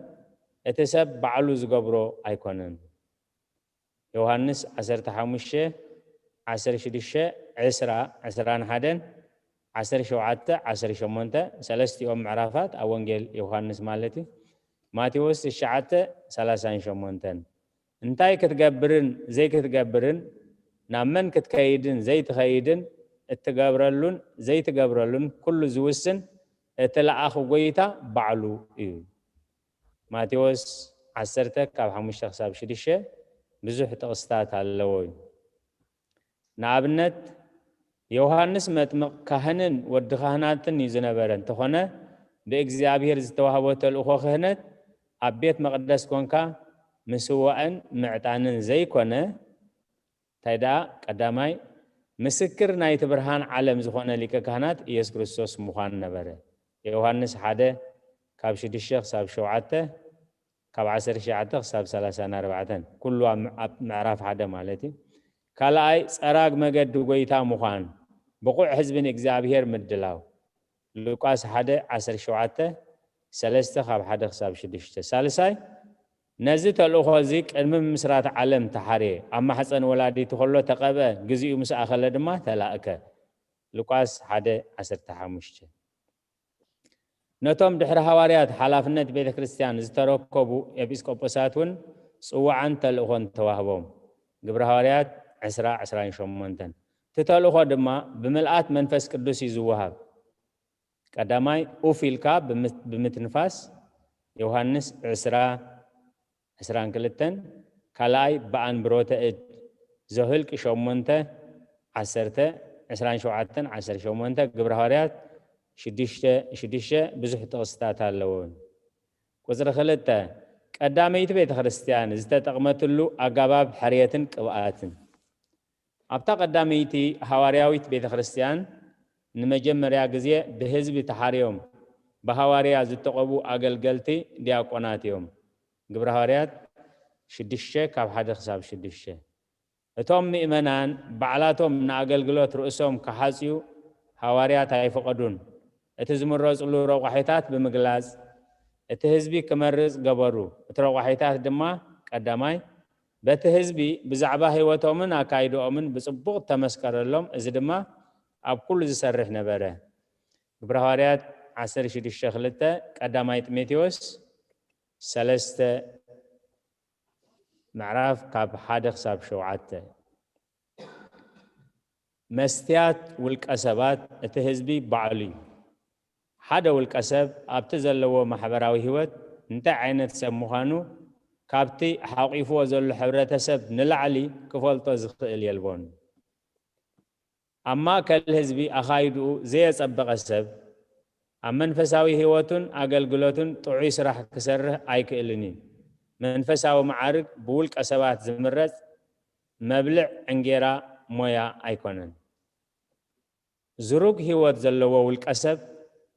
እቲ ሰብ ባዕሉ ዝገብሮ ኣይኮነን። ዮሃንስ ዓሰርተ ሓሙሽተ፣ ዓሰርተ ሽዱሽተ፣ ዕስራ፣ ዕስራን ሓደን፣ ዓሰርተ ሸውዓተ፣ ዓሰርተ ሸሞንተ፣ ሰለስቲኦም ምዕራፋት ኣብ ወንጌል ዮሃንስ ማለት እዩ። ማቴዎስ ትሽዓተ፣ ሰላሳን ሸሞንተን። እንታይ ክትገብርን ዘይክትገብርን፣ ናብ መን ክትከይድን ዘይትኸይድን፣ እትገብረሉን ዘይትገብረሉን ኩሉ ዝውስን እቲ ለኣኺ ጎይታ ባዕሉ እዩ። ማቴዎስ ዓሰርተ ካብ ሓሙሽተ ክሳብ ሽዱሽተ ብዙሕ ጥቕስታት ኣለዎ እዩ። ንኣብነት፣ ዮሃንስ መጥምቕ ካህንን ወዲ ካህናትን እዩ ዝነበረ እንተኾነ፣ ብእግዚኣብሔር ዝተዋህቦ ተልእኾ ክህነት ኣብ ቤት መቕደስ ኮንካ ምስዋእን ምዕጣንን ዘይኮነ፣ እንታይ ደኣ ቀዳማይ ምስክር ናይቲ ብርሃን ዓለም ዝኾነ ሊቀ ካህናት ኢየሱስ ክርስቶስ ምዃን ነበረ። ዮሃንስ ሓደ ካብ ሽዱሽተ ክሳብ ሸውዓተ፣ ካብ ዓሰርተ ትሽዓተ ክሳብ ሰላሳን ኣርባዕተን፣ ኩሉ ኣብ ኣብ ምዕራፍ ሓደ ማለት እዩ። ካልኣይ ጸራግ መገዲ ጎይታ ምዃን፣ ብቑዕ ህዝቢ ንእግዚኣብሔር ምድላው። ሉቃስ ሓደ ዓሰርተ ሸውዓተ፣ ሰለስተ ካብ ሓደ ክሳብ ሽዱሽተ። ሳልሳይ ነዚ ተልእኾ እዚ ቅድሚ ምምስራት ዓለም ተሓርየ፣ ኣብ ማሕፀን ወላዲቱ ከሎ ተቐብአ፣ ግዚኡ ምስ ኣኸለ ድማ ተላእከ። ሉቃስ ሓደ ዓሰርተ ሓሙሽተ። ነቶም ድሕሪ ሃዋርያት ሓላፍነት ቤተ ክርስቲያን ዝተረከቡ ኤጲስቆጶሳት እውን ጽዋዓን ተልእኾን ተዋህቦም። ግብረ ሃዋርያት ዕስራ ዕስራን ሸሞንተን። እቲ ተልእኾ ድማ ብምልኣት መንፈስ ቅዱስ እዩ ዝወሃብ። ቀዳማይ ኡፍ ኢልካ ብምት- ብምትንፋስ፣ ዮሃንስ ዕስራ ዕስራን ክልተን። ካልኣይ ብኣንብሮተ እድ፣ ዘኍልቂ ሸሞንተ ዓሰርተ፣ ዕስራን ሸውዓተን ዓሰርተ ሸሞንተ። ግብረ ሃዋርያት ሽዱሽተ ሽዱሽተ። ብዙሕ ጥቕስታት ኣለዎ። ቁጽሪ ክልተ፣ ቀዳመይቲ ቤተ ክርስቲያን ዝተጠቕመትሉ ኣገባብ ሕርየትን ቅብኣትን። ኣብታ ቀዳመይቲ ሃዋርያዊት ቤተ ክርስቲያን ንመጀመርያ ግዜ ብህዝቢ ተሓርዮም ብሃዋርያ ዝተቐቡ ኣገልገልቲ ዲያቆናት እዮም። ግብረ ሃዋርያት ሽዱሽተ ካብ ሓደ ክሳብ ሽዱሽተ። እቶም ምእመናን ባዕላቶም ንኣገልግሎት ርእሶም ክሓጽዩ ሃዋርያት ኣይፈቐዱን። እቲ ዝምረጽሉ ረቋሒታት ብምግላጽ እቲ ህዝቢ ክመርጽ ገበሩ። እቲ ረቋሒታት ድማ ቀዳማይ በቲ ህዝቢ ብዛዕባ ህይወቶምን ኣካይድኦምን ብጽቡቕ ተመስከረሎም፣ እዚ ድማ ኣብ ኩሉ ዝሰርሕ ነበረ። ግብረ ሃዋርያት ዓሰርተ ሽዱሽተ ክልተ፣ ቀዳማይ ጢሞቴዎስ ሰለስተ ምዕራፍ ካብ ሓደ ክሳብ ሸውዓተ። መስትያት ውልቀ ሰባት እቲ ህዝቢ ባዕሉ እዩ። ሓደ ውልቀ ሰብ ኣብቲ ዘለዎ ማሕበራዊ ህይወት እንታይ ዓይነት ሰብ ምዃኑ ካብቲ ሓቂፍዎ ዘሎ ሕብረተሰብ ንላዕሊ ክፈልጦ ዝኽእል የልቦን። ኣብ ማእከል ህዝቢ ኣኻይድኡ ዘየጸበቐ ሰብ ኣብ መንፈሳዊ ህይወቱን ኣገልግሎቱን ጥዑይ ስራሕ ክሰርህ ኣይክእልን እዩ። መንፈሳዊ መዓርግ ብውልቀ ሰባት ዝምረጽ መብልዕ ዕንጌራ ሞያ ኣይኮነን። ዝሩግ ህይወት ዘለዎ ውልቀ ሰብ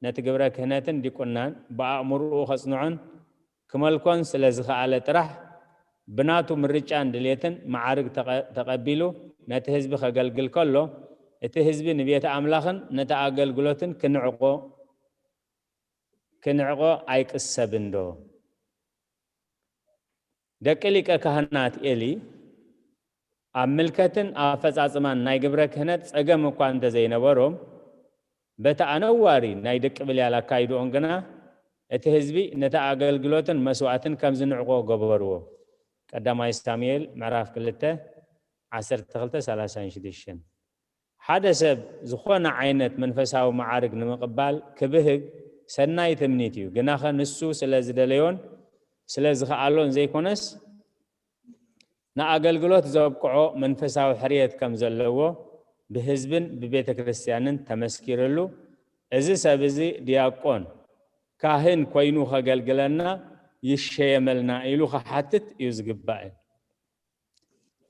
ነቲ ግብረ ክህነትን ዲቁናን ብኣእምሮኡ ከጽንዖን ክመልኮን ስለ ዝኸኣለ ጥራሕ ብናቱ ምርጫን ድሌትን መዓርግ ተቐ- ተቐቢሉ ነቲ ህዝቢ ከገልግል ከሎ እቲ ህዝቢ ንቤተ ኣምላኽን ነቲ ኣገልግሎትን ክንዕቆ ክንዕቆ ኣይቅሰብን ዶ? ደቂ ሊቀ ካህናት ኤሊ ኣብ ምልከትን ኣፈጻጽማን ናይ ግብረ ክህነት ጸገም እኳ እንተዘይነበሮም፣ በቲ ኣነዋሪ ናይ ደቂ ብልያል ኣካይድኦም ግና እቲ ህዝቢ ነቲ ኣገልግሎትን መስዋእትን ከም ዝንዕቆ ገበርዎ። ቀዳማይ ሳሙኤል ምዕራፍ ክልተ ዓሰርተ ክልተ ሰላሳን ሽዱሽተን። ሓደ ሰብ ዝኾነ ዓይነት መንፈሳዊ መዓርግ ንምቕባል ክብህግ ሰናይ ትምኒት እዩ። ግናኸ ንሱ ስለ ዝደለዮን ስለ ዝኸኣሎን ዘይኮነስ ንኣገልግሎት ዘብቅዖ መንፈሳዊ ሕርየት ከም ዘለዎ ብህዝብን ብቤተ ክርስቲያንን ተመስኪርሉ፣ እዚ ሰብ እዚ ዲያቆን፣ ካህን ኮይኑ ከገልግለና ይሸየመልና ኢሉ ክሓትት እዩ ዝግባእ።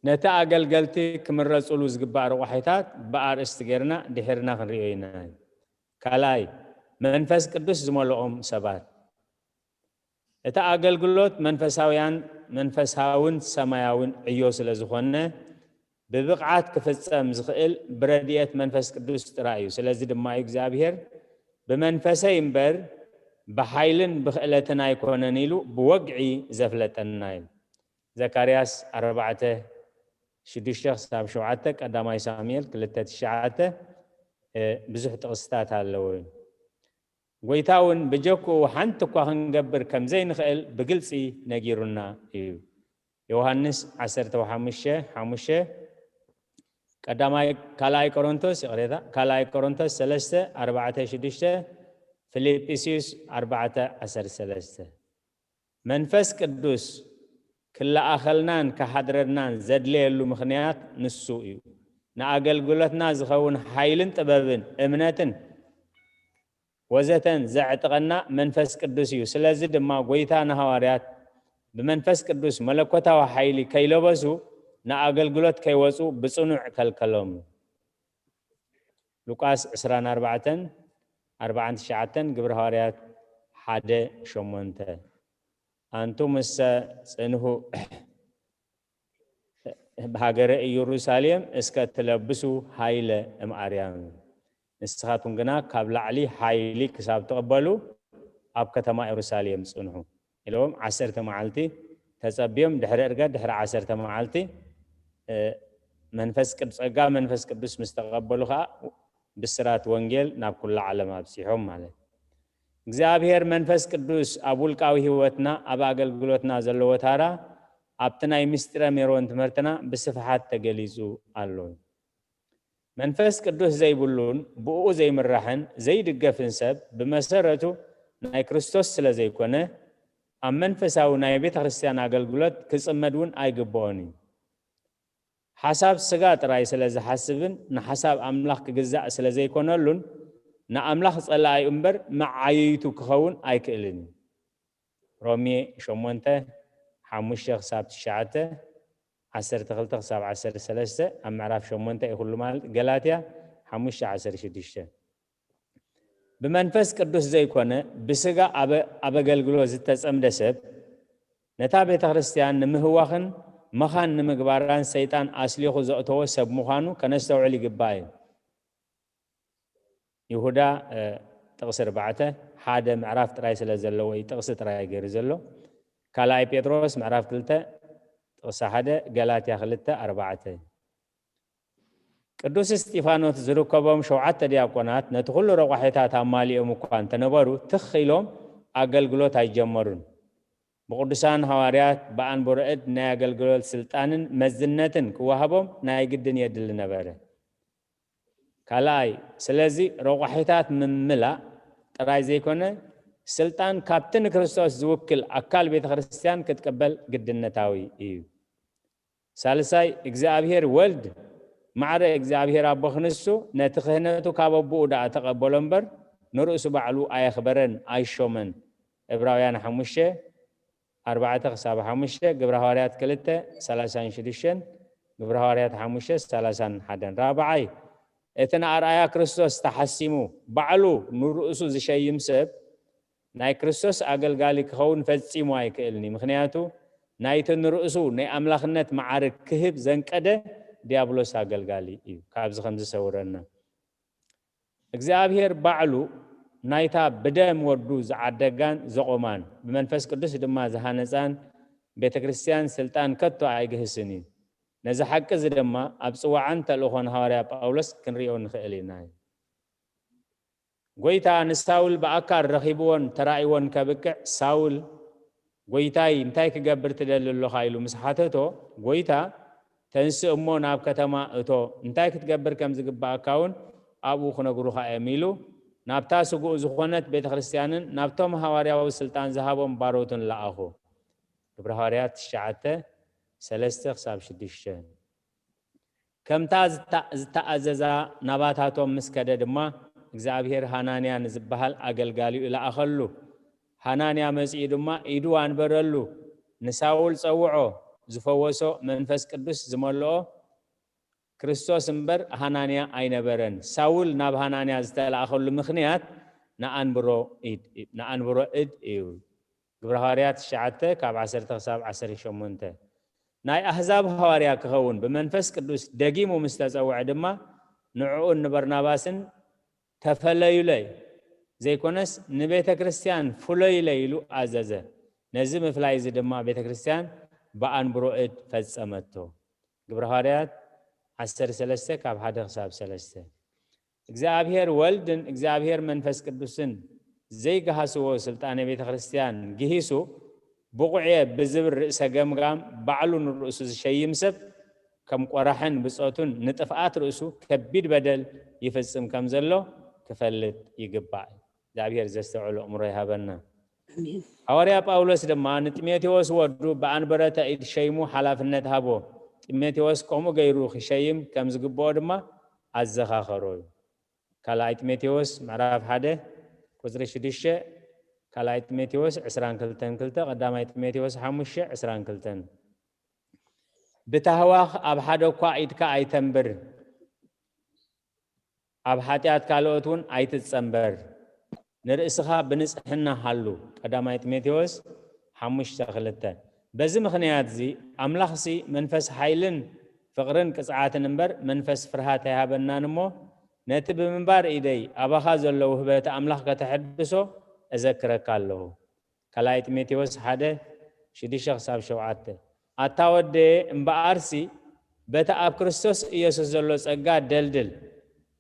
ነቲ ኣገልገልቲ ክምረጹሉ ዝግባእ ረቋሒታት ብኣርእስቲ ጌርና ድሒርና ክንርእዮ ኢና። ካልኣይ፣ መንፈስ ቅዱስ ዝመልኦም ሰባት። እቲ ኣገልግሎት መንፈሳውያን መንፈሳውን ሰማያውን ዕዮ ስለ ዝኾነ ብብቕዓት ክፍጸም ዝኽእል ብረድኤት መንፈስ ቅዱስ ጥራይ እዩ። ስለዚ ድማ እዩ እግዚኣብሔር ብመንፈሰይ እምበር ብሓይልን ብኽእለትን ኣይኮነን ኢሉ ብወግዒ ዘፍለጠና እዩ። ዘካርያስ ኣርባዕተ ሽዱሽተ ክሳብ ሸውዓተ፣ ቀዳማይ ሳሙኤል ክልተ ትሽዓተ፣ እ፣ ብዙሕ ጥቕስታት ኣለዎ። ጎይታ እውን ብጀክኡ ሓንቲ እኳ ክንገብር ከም ዘይንኽእል ብግልጺ ነጊሩና እዩ። ዮሃንስ ዓሰርተ ሓሙሽተ ሓሙሽተ፣ ቀዳማይ ካልኣይ ቆሮንቶስ፣ ይቕሬታ፣ ካልኣይ ቆሮንቶስ ሰለስተ ኣርባዕተ ሽዱሽተ፣ ፊልጵስዩስ ኣርባዕተ ዓሰርተ ሰለስተ። መንፈስ ቅዱስ ክለኣኸልናን ክሓድረናን ዘድለየሉ ምኽንያት ንሱ እዩ። ንኣገልግሎትና ዝኸውን ሓይልን ጥበብን እምነትን ወዘተን ዘዕጥቐና መንፈስ ቅዱስ እዩ። ስለዚ ድማ ጎይታ ንሃዋርያት ብመንፈስ ቅዱስ መለኮታዊ ሓይሊ ከይለበሱ ንኣገልግሎት ከይወፁ ብፅኑዕ ከልከሎም። ሉቃስ ዕስራን ኣርባዕተን ኣርባዓን ትሽዓተን፣ ግብረ ሃዋርያት ሓደ ሸሞንተ። ኣንቱምሰ ጽንሑ ብሃገረ ኢየሩሳሌም እስከ ትለብሱ ሃይለ እምኣርያም፣ ንስኻትኩም ግና ካብ ላዕሊ ሓይሊ ክሳብ ትቕበሉ ኣብ ከተማ ኢየሩሳሌም ጽንሑ ኢለዎም። ዓሰርተ መዓልቲ ተጸብዮም፣ ድሕሪ ዕርገት ድሕሪ ዓሰርተ መዓልቲ መንፈስ ቅዱስ፣ ጸጋ መንፈስ ቅዱስ ምስ ተቐበሉ ኸኣ ብስራት ወንጌል ናብ ኩላ ዓለም ኣብጺሖም ማለት። እግዚኣብሔር መንፈስ ቅዱስ ኣብ ውልቃዊ ህይወትና፣ ኣብ ኣገልግሎትና ዘለዎ ታራ ኣብቲ ናይ ምስጢረ ሜሮን ትምህርትና ብስፍሓት ተገሊጹ ኣሎ። መንፈስ ቅዱስ ዘይብሉን ብእኡ ዘይምራሕን ዘይድገፍን ሰብ ብመሰረቱ ናይ ክርስቶስ ስለ ዘይኮነ፣ ኣብ መንፈሳዊ ናይ ቤተ ክርስቲያን ኣገልግሎት ክጽመድ እውን ኣይግብኦን እዩ። ሓሳብ ስጋ ጥራይ ስለ ዝሓስብን ንሓሳብ ኣምላኽ ክግዛእ ስለ ዘይኮነሉን ንኣምላኽ ጸላኢኡ እምበር መዓይይቱ ክኸውን ኣይክእልን እዩ። ሮሜ ሸሞንተ፣ ሓሙሽተ ክሳብ ትሽዓተ፣ ዓሰርተ ክልተ ክሳብ ዓሰርተ ሰለስተ፣ ኣብ ምዕራፍ ሸሞንተ እዩ ኩሉ ማለት፣ ገላትያ ሓሙሽተ ዓሰርተ ሽዱሽተ። ብመንፈስ ቅዱስ ዘይኮነ ብስጋ ኣብ ኣገልግሎት ዝተጸምደ ሰብ ነታ ቤተ ክርስቲያን ንምህዋኽን መኻን ንምግባራን ሰይጣን ኣስሊኹ ዘእተዎ ሰብ ምዃኑ ከነስተውዕል ይግባእ እዩ። ይሁዳ ጥቕሲ ኣርባዕተ፣ ሓደ ምዕራፍ ጥራይ ስለ ዘለዎ እዩ ጥቕሲ ጥራይ ገይሩ ዘሎ። ካልኣይ ጴጥሮስ ምዕራፍ ክልተ ጥቕሲ ሓደ፣ ገላትያ ክልተ ኣርባዕተ። ቅዱስ እስጢፋኖስ ዝርከቦም ሸውዓተ ዲያቆናት ነቲ ኩሉ ረቋሒታት ኣማሊኦም እኳ እንተነበሩ ትኽ ኢሎም ኣገልግሎት ኣይጀመሩን። ብቅዱሳን ሃዋርያት ብኣንብሮ እድ ናይ ኣገልግሎት ስልጣንን መዝነትን ክወሃቦም ናይ ግድን የድሊ ነበረ። ካልኣይ፣ ስለዚ ረቋሒታት ምምላእ ጥራይ ዘይኮነ ስልጣን ካብቲ ንክርስቶስ ዝውክል ኣካል ቤተ ክርስቲያን ክትቅበል ግድነታዊ እዩ። ሳልሳይ፣ እግዚኣብሔር ወልድ ማዕረ እግዚኣብሔር ኣቦ ክንሱ ነቲ ክህነቱ ካብ ኣቦኡ ደኣ ተቐበሎ እምበር ንርእሱ ባዕሉ ኣየኽበረን ኣይሾመን። ዕብራውያን ሓሙሽተ ኣርባዕተ ክሳብ ሓሙሽተ፣ ግብረ ሃዋርያት ክልተ ሰላሳን ሽዱሽተን፣ ግብረ ሃዋርያት ሓሙሽተ ሰላሳን ሓደን። ራብዓይ፣ እቲ ንኣርኣያ ክርስቶስ ተሓሲሙ ባዕሉ ንርእሱ ዝሸይም ሰብ ናይ ክርስቶስ ኣገልጋሊ ክኸውን ፈጺሙ ኣይክእልን እዩ። ምኽንያቱ ናይቲ ንርእሱ ናይ ኣምላኽነት መዓርግ ክህብ ዘንቀደ ዲያብሎስ ኣገልጋሊ እዩ። ካብዚ ከም ዝሰውረና እግዚኣብሔር ባዕሉ ናይታ ብደም ወዱ ዝዓደጋን ዘቖማን ብመንፈስ ቅዱስ ድማ ዝሃነጻን ቤተ ክርስቲያን ስልጣን ከቶ ኣይግህስን እዩ። ነዚ ሓቂ እዚ ድማ ኣብ ጽዋዓን ተልእኾን ሃዋርያ ጳውሎስ ክንሪኦ ንኽእል ኢና። ጎይታ ንሳውል ብኣካል ረኺብዎን ተራእይዎን ከብቅዕ፣ ሳውል፣ "ጎይታይ፣ እንታይ ክገብር ትደሊ ኣሎኻ?" ኢሉ ምስ ሓተቶ፣ ጎይታ፣ "ተንስእ እሞ ናብ ከተማ እቶ፣ እንታይ ክትገብር ከም ዝግብኣካ እውን ኣብኡ ክነግሩኻ እዮም" ኢሉ ናብታ ስጉኡ ዝኾነት ቤተ ክርስቲያንን ናብቶም ሃዋርያዊ ስልጣን ዝሃቦም ባሮትን ለኣኹ። ግብረ ሃዋርያት ትሽዓተ፣ ሰለስተ ክሳብ ሽዱሽተ። ከምታ ዝታ-፣ ዝተኣዘዛ ናባታቶም ምስ ከደ ድማ፣ እግዚኣብሔር ሃናንያ ንዝበሃል ኣገልጋሊኡ ለኣኸሉ። ሃናንያ መጺኡ ድማ ኢዱ ኣንበረሉ፣ ንሳውል ጸውዖ፣ ዝፈወሶ፣ መንፈስ ቅዱስ ዝመልኦ ክርስቶስ እምበር ሃናንያ ኣይነበረን። ሳውል ናብ ሃናንያ ዝተላእኸሉ ምኽንያት ንኣንብሮ ኢድ፣ ንኣንብሮ እድ እዩ። ግብረ ሃዋርያት ትሽዓተ ካብ ዓሰርተ ክሳብ ዓሰርተ ሸሞንተ። ናይ ኣህዛብ ሃዋርያ ክኸውን ብመንፈስ ቅዱስ ደጊሙ ምስ ተጸውዐ ድማ ንዕኡን ንበርናባስን "ተፈለዩለይ" ዘይኮነስ "ንቤተ ክርስቲያን ፍለዩለይ" ኢሉ ኣዘዘ። ነዚ ምፍላይ እዚ ድማ ቤተ ክርስቲያን ብኣንብሮ እድ ፈጸመቶ። ግብረ ሃዋርያት ዓሰርተ ሰለስተ ካብ ሓደ ክሳብ ሰለስተ። እግዚኣብሔር ወልድን እግዚኣብሔር መንፈስ ቅዱስን ዘይገሃስዎ ስልጣነ ቤተ ክርስቲያን ግሂሱ፣ "ብቑዕየ" ብዝብል ርእሰ ገምጋም ባዕሉ ንርእሱ ዝሸይም ሰብ፣ ከም ቆራሕን ብጾቱን ንጥፍኣት ርእሱ ከቢድ በደል ይፍጽም ከም ዘሎ ክፈልጥ ይግባእ። እግዚኣብሔር ዘስተውዕሎ ኣእምሮ ይሃበና። ኣሜን። ሃዋርያ ጳውሎስ ድማ ንጢሞቴዎስ ወዱ ብኣንበረተ ኢድ ሸይሙ ሓላፍነት ሃቦ። ጢሞቴዎስ ከምኡ ገይሩ ክሸይም ከም ዝግብኦ ድማ ኣዘኻኸሮ እዩ። ካልኣይ ጢሞቴዎስ ምዕራፍ ሓደ ቁፅሪ ሽዱሽተ ካልኣይ ጢሞቴዎስ ዕስራን ክልተን ክልተ፣ ቀዳማይ ጢሞቴዎስ ሓሙሽተ ዕስራን ክልተን። ብታህዋኽ ኣብ ሓደ እኳ ኢድካ ኣይተንብር፣ ኣብ ሓጢኣት ካልኦት እውን ኣይትጸንበር፣ ንርእስኻ ብንጽሕና ሃሉ። ቀዳማይ ጢሞቴዎስ ሓሙሽተ ክልተ። በዚ ምኽንያት እዚ ኣምላኽሲ መንፈስ ሓይልን ፍቕርን ቅጽዓትን እምበር መንፈስ ፍርሃት ኣይሃበናን እሞ፣ ነቲ ብምንባር ኢደይ ኣባኻ ዘሎ ውህበት ኣምላኽ ከተሐድሶ እዘክረካ ኣለኹ። ካልኣይ ጢሞቴዎስ ሓደ ሽዱሽተ ክሳብ ሸውዓተ። ኣታ ወደየ እምበኣርሲ በቲ ኣብ ክርስቶስ ኢየሱስ ዘሎ ጸጋ ደልድል።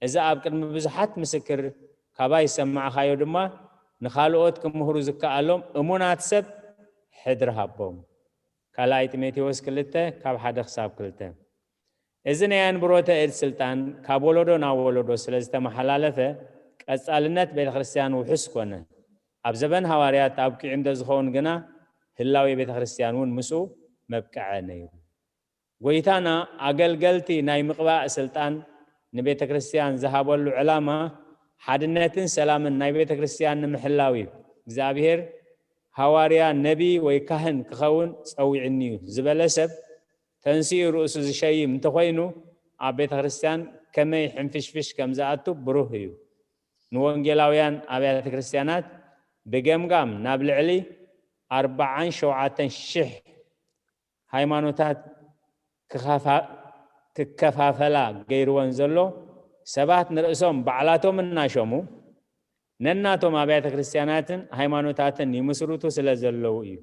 እዚ ኣብ ቅድሚ ብዙሓት ምስክር ካባይ ዝሰማዕኻዮ ድማ ንኻልኦት ክምህሩ ዝከኣሎም እሙናት ሰብ ሕድሪ ሃቦም። ካልኣይ ጢሞቴዎስ ክልተ ካብ ሓደ ክሳብ ክልተ። እዚ ናይ ኣንብሮተ እድ ስልጣን ካብ ወለዶ ናብ ወለዶ ስለ ዝተመሓላለፈ ቀጻልነት ቤተ ክርስቲያን ውሑስ ኮነ። ኣብ ዘበን ሃዋርያት ኣብቂዑ እንተ ዝኸውን ግና ህላዌ ቤተ ክርስቲያን እውን ምስኡ መብቅዐ ነይሩ። ጎይታና ኣገልገልቲ ናይ ምቕባእ ስልጣን ንቤተ ክርስቲያን ዝሃበሉ ዕላማ ሓድነትን ሰላምን ናይ ቤተ ክርስቲያን ንምሕላው እዩ። እግዚኣብሔር ሃዋርያ፣ ነቢ ወይ ካህን ክኸውን ጸዊዕኒ እዩ ዝበለ ሰብ ተንሲኡ ርእሱ ዝሸይም እንተኾይኑ ኣብ ቤተ ክርስቲያን ከመይ ሕንፍሽፍሽ ከም ዝኣቱ ብሩህ እዩ። ንወንጌላውያን ኣብያተ ክርስቲያናት ብገምጋም ናብ ልዕሊ ኣርባዓን ሸውዓተን ሽሕ ሃይማኖታት ክኻፋ-፣ ክከፋፈላ ገይርወን ዘሎ ሰባት ንርእሶም ባዕላቶም እናሸሙ ነናቶም ኣብያተ ክርስቲያናትን ሃይማኖታትን ይምስርቱ ስለ ዘለዉ እዩ።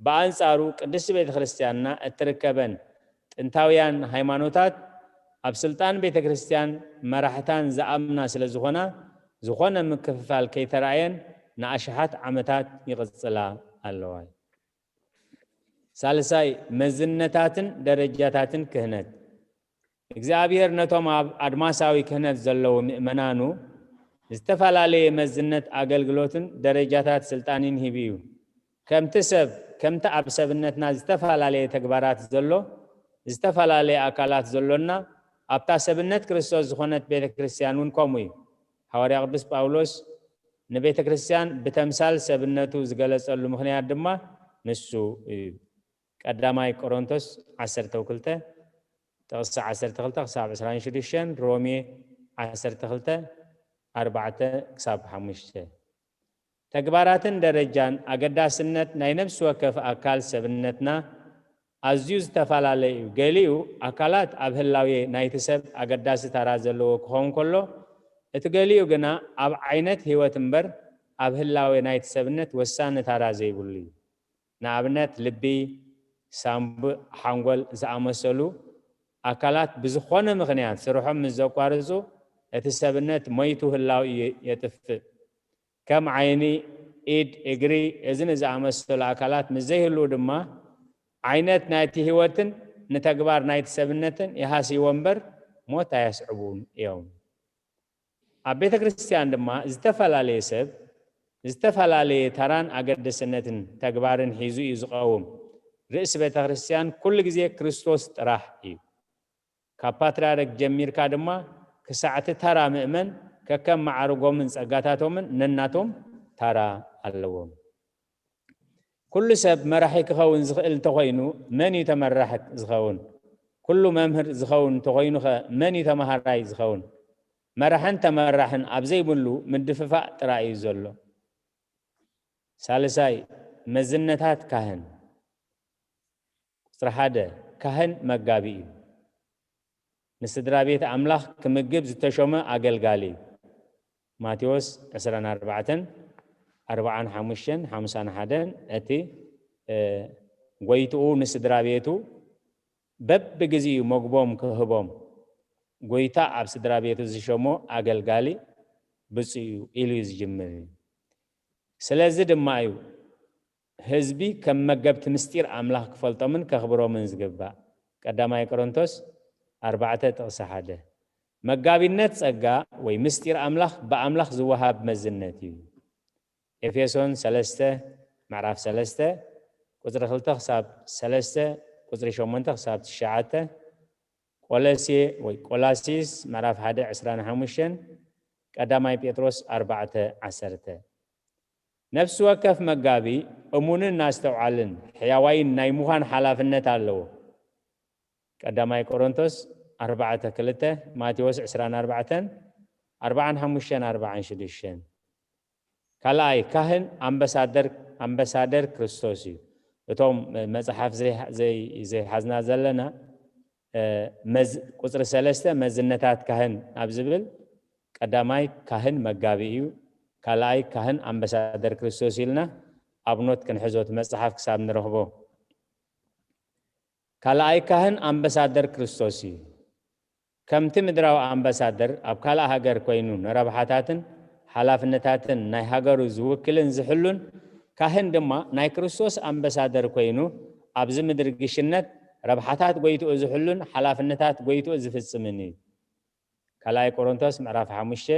ብኣንጻሩ ቅድስቲ ቤተ ክርስቲያንና እትርከበን ጥንታውያን ሃይማኖታት ኣብ ስልጣን ቤተ ክርስቲያን መራሕታን ዝኣምና ስለ ዝኾና ዝኾነ ምክፍፋል ከይተራእየን ንኣሽሓት ዓመታት ይቕጽላ ኣለዋ። ሳልሳይ፣ መዝነታትን ደረጃታትን ክህነት። እግዚኣብሔር ነቶም ኣብ ኣድማሳዊ ክህነት ዘለዉ ምእመናኑ ዝተፈላለየ መዝነት ኣገልግሎትን ደረጃታት ስልጣንን ሂቡ እዩ። ከምቲ ሰብ፣ ከምቲ ኣብ ሰብነትና ዝተፈላለየ ተግባራት ዘሎ፣ ዝተፈላለየ ኣካላት ዘሎና፣ ኣብታ ሰብነት ክርስቶስ ዝኾነት ቤተ ክርስቲያን እውን ከምኡ እዩ። ሃዋርያ ቅዱስ ጳውሎስ ንቤተ ክርስቲያን ብተምሳል ሰብነቱ ዝገለጸሉ ምኽንያት ድማ ንሱ እዩ። ቀዳማይ ቆሮንቶስ ዓሰርተ ክልተ ጥቕሲ ዓሰርተ ክልተ ክሳብ ዕስራን ሽዱሽተን፣ ሮሜ ዓሰርተ ክልተ ኣርባዕተ ክሳብ ሓሙሽተ። ተግባራትን ደረጃን ኣገዳስነት ናይ ነፍሲ ወከፍ ኣካል ሰብነትና ኣዝዩ ዝተፈላለየ እዩ። ገሊኡ ኣካላት ኣብ ህላዌ ናይቲ ሰብ ኣገዳሲ ተራ ዘለዎ ክኸውን ከሎ፣ እቲ ገሊኡ ግና ኣብ ዓይነት ህይወት እምበር ኣብ ህላዌ ናይቲ ሰብነት ወሳኒ ተራ ዘይብሉ እዩ። ንኣብነት ልቢ፣ ሳምቡእ፣ ሓንጎል ዝኣመሰሉ ኣካላት ብዝኾነ ምኽንያት ስርሖም ምስ ዘቋርጹ እቲ ሰብነት ሞይቱ ህላው የ-፣ የጥፍእ። ከም ዓይኒ፣ ኢድ፣ እግሪ፣ እዝኒ ዝኣመሰሉ ኣካላት ምስ ዘይህልዉ ድማ ዓይነት ናይቲ ህይወትን ንተግባር ናይቲ ሰብነትን ይሃስይዎ እምበር ሞት ኣየስዕቡን እዮም። ኣብ ቤተ ክርስቲያን ድማ ዝተፈላለየ ሰብ ዝተፈላለየ ተራን ኣገደስነትን ተግባርን ሒዙ እዩ ዝቐውም። ርእሲ ቤተ ክርስቲያን ኩሉ ግዜ ክርስቶስ ጥራሕ እዩ። ካብ ፓትርያርክ ጀሚርካ ድማ ክሳዕ እቲ ተራ ምእመን ከከም ማዕርጎምን ጸጋታቶምን ነናቶም ተራ ኣለዎም። ኩሉ ሰብ መራሒ ክኸውን ዝኽእል እንተኾይኑ መን እዩ ተመራሕ ዝኸውን? ኩሉ መምህር ዝኸውን እንተኾይኑኸ መን እዩ ተመሃራይ ዝኸውን? መራሕን ተመራሕን ኣብ ዘይብሉ ምድፍፋእ ጥራይ እዩ ዘሎ። ሳልሳይ፣ መዝነታት ካህን። ቁጽሪ ሓደ፣ ካህን መጋቢ እዩ። ንስድራ ቤት ኣምላኽ ክምግብ ዝተሾመ ኣገልጋሊ። ማቴዎስ ዕስራን ኣርባዕተን፣ ኣርባዓን ሓሙሽተን፣ ሓምሳን ሓደን፣ እቲ፣ እ፣ ጎይትኡ ንስድራ ቤቱ በብግዜኡ መግቦም ክህቦም፣ ጎይታ ኣብ ስድራ ቤቱ ዝሸሞ ኣገልጋሊ ብፁዕ እዩ ኢሉ እዩ ዝጅምር እዩ። ስለዚ ድማ እዩ ህዝቢ ከም መገብቲ ምስጢር ኣምላኽ ክፈልጦምን ከኽብሮምን ዝግባእ። ቀዳማይ ቆሮንቶስ ኣርባዕተ ጥቕሲ ሓደ። መጋቢነት ጸጋ ወይ ምስጢር ኣምላኽ ብኣምላኽ ዝወሃብ መዝነት እዩ። ኤፌሶን ሰለስተ፣ ምዕራፍ ሰለስተ፣ ቁጽሪ ክልተ ክሳብ ሰለስተ፣ ቁጽሪ ሸሞንተ ክሳብ ትሽዓተ፣ ቆለሴ ወይ ቆላሲስ ምዕራፍ ሓደ ዕስራን ሓሙሽተን፣ ቀዳማይ ጴጥሮስ ኣርባዕተ ዓሰርተ። ነፍሲ ወከፍ መጋቢ እሙንን ኣስተውዓልን ሕያዋይን ናይ ምዃን ሓላፍነት ኣለዎ። ቀዳማይ ቆሮንቶስ ኣርባዕተ ክልተ፣ ማቴዎስ ዕስራን ኣርባዕተን፣ ኣርባዓን ሓሙሽተን ኣርባዓን ሽዱሽተን። ካልኣይ፣ ካህን ኣምባሳደር ኣምባሳደር ክርስቶስ እዩ። እቶም መጽሓፍ ዘይ ዘይ ዘይሓዝና ዘለና፣ እ፣ መዝ ቁጽሪ ሰለስተ፣ መዝነታት ካህን ኣብ ዝብል፣ ቀዳማይ ካህን መጋቢ እዩ፣ ካልኣይ ካህን ኣምባሳደር ክርስቶስ ኢልና ኣብ ኖት ክንሕዞ፣ እቲ መጽሓፍ ክሳብ ንረኽቦ። ካልኣይ ካህን ኣምባሳደር ክርስቶስ እዩ። ከምቲ ምድራዊ ኣምባሳደር ኣብ ካልእ ሃገር ኮይኑ ንረብሓታትን ሓላፍነታትን ናይ ሃገሩ ዝውክልን ዝሕሉን፣ ካህን ድማ ናይ ክርስቶስ ኣምባሳደር ኮይኑ ኣብዚ ምድሪ ግሽነት ረብሓታት ጎይትኡ ዝሕሉን ሓላፍነታት ጎይትኡ ዝፍጽምን እዩ። ካልኣይ ቆሮንቶስ ምዕራፍ ሓሙሽተ፣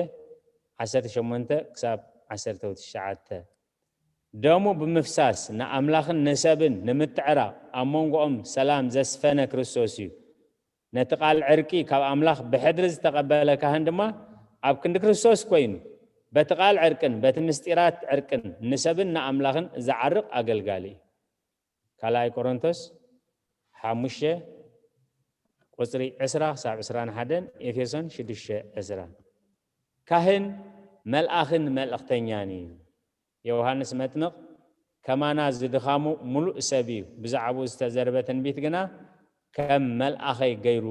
ዓሰርተ ሸሞንተ ክሳብ ዓሰርተ ትሽዓተ። ደሙ ብምፍሳስ ንኣምላኽን ንሰብን ንምትዕራቕ ኣብ መንጎኦም ሰላም ዘስፈነ ክርስቶስ እዩ። ነቲ ቃል ዕርቂ ካብ ኣምላኽ ብሕድሪ ዝተቐበለ ካህን ድማ ኣብ ክንዲ ክርስቶስ ኮይኑ በቲ ቃል ዕርቅን በቲ ምስጢራት ዕርቅን ንሰብን ንኣምላኽን ዝዓርቕ ኣገልጋሊ እዩ። ካልኣይ ቆሮንቶስ ሓሙሽተ ቁጽሪ ዕስራ ክሳብ ዕስራን ሓደን፣ ኤፌሶን ሽዱሽተ ዕስራ። ካህን መልኣኽን መልእኽተኛን እዩ። ዮሃንስ መጥምቕ ከማና ዝድኻሙ ምሉእ ሰብ እዩ። ብዛዕባኡ ዝተዘርበ ትንቢት ግና ከም መልኣኸይ ገይሩ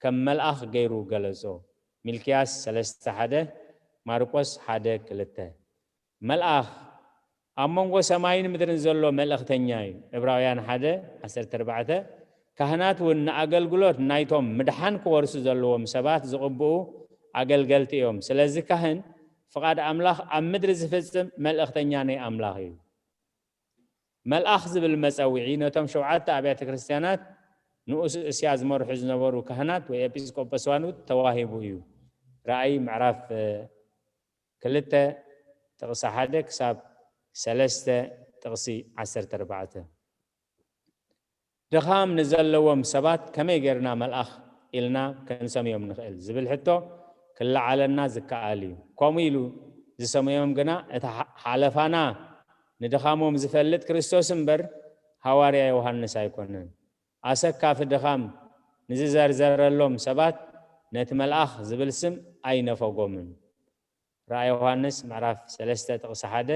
ከም መልኣኽ ገይሩ ገለጾ። ሚልክያስ ሰለስተ ሓደ፣ ማርቆስ ሓደ ክልተ። መልኣኽ ኣብ መንጎ ሰማይን ምድርን ዘሎ መልእኽተኛ እዩ። ዕብራውያን ሓደ ዓሰርተ ኣርባዕተ፣ ካህናት እውን ንኣገልግሎት ናይቶም ምድሓን ክወርሱ ዘለዎም ሰባት ዝቕብኡ ኣገልገልቲ እዮም። ስለዚ ካህን ፍቓድ ኣምላኽ ኣብ ምድሪ ዝፍጽም መልእኽተኛ ናይ ኣምላኽ እዩ። መልኣኽ ዝብል መጸውዒ ነቶም ሸውዓተ ኣብያተ ክርስቲያናት ንኡስ እስያ ዝመርሑ ዝነበሩ ካህናት ወይ ኤጲስቆጶሳውያን ተዋሂቡ እዩ። ራእይ ምዕራፍ፣ እ፣ ክልተ ጥቕሲ ሓደ ክሳብ ሰለስተ ጥቕሲ ዓሰርተ ኣርባዕተ። ድኻም ንዘለዎም ሰባት ከመይ ጌርና መልኣኽ ኢልና ክንሰምዮም ንኽእል ዝብል ሕቶ ክለዓለና ዝከኣል እዩ። ከምኡ ኢሉ ዝሰመዮም ግና እቲ ሓ-፣ ሓለፋና ንድኻሞም ዝፈልጥ ክርስቶስ እምበር ሃዋርያ ዮሃንስ ኣይኮነን። ኣሰካፊ ድኻም ንዝዘርዘረሎም ሰባት ነቲ መልኣኽ ዝብል ስም ኣይነፈጎምን። ራእይ ዮሃንስ ምዕራፍ ሰለስተ ጥቕሲ ሓደ፣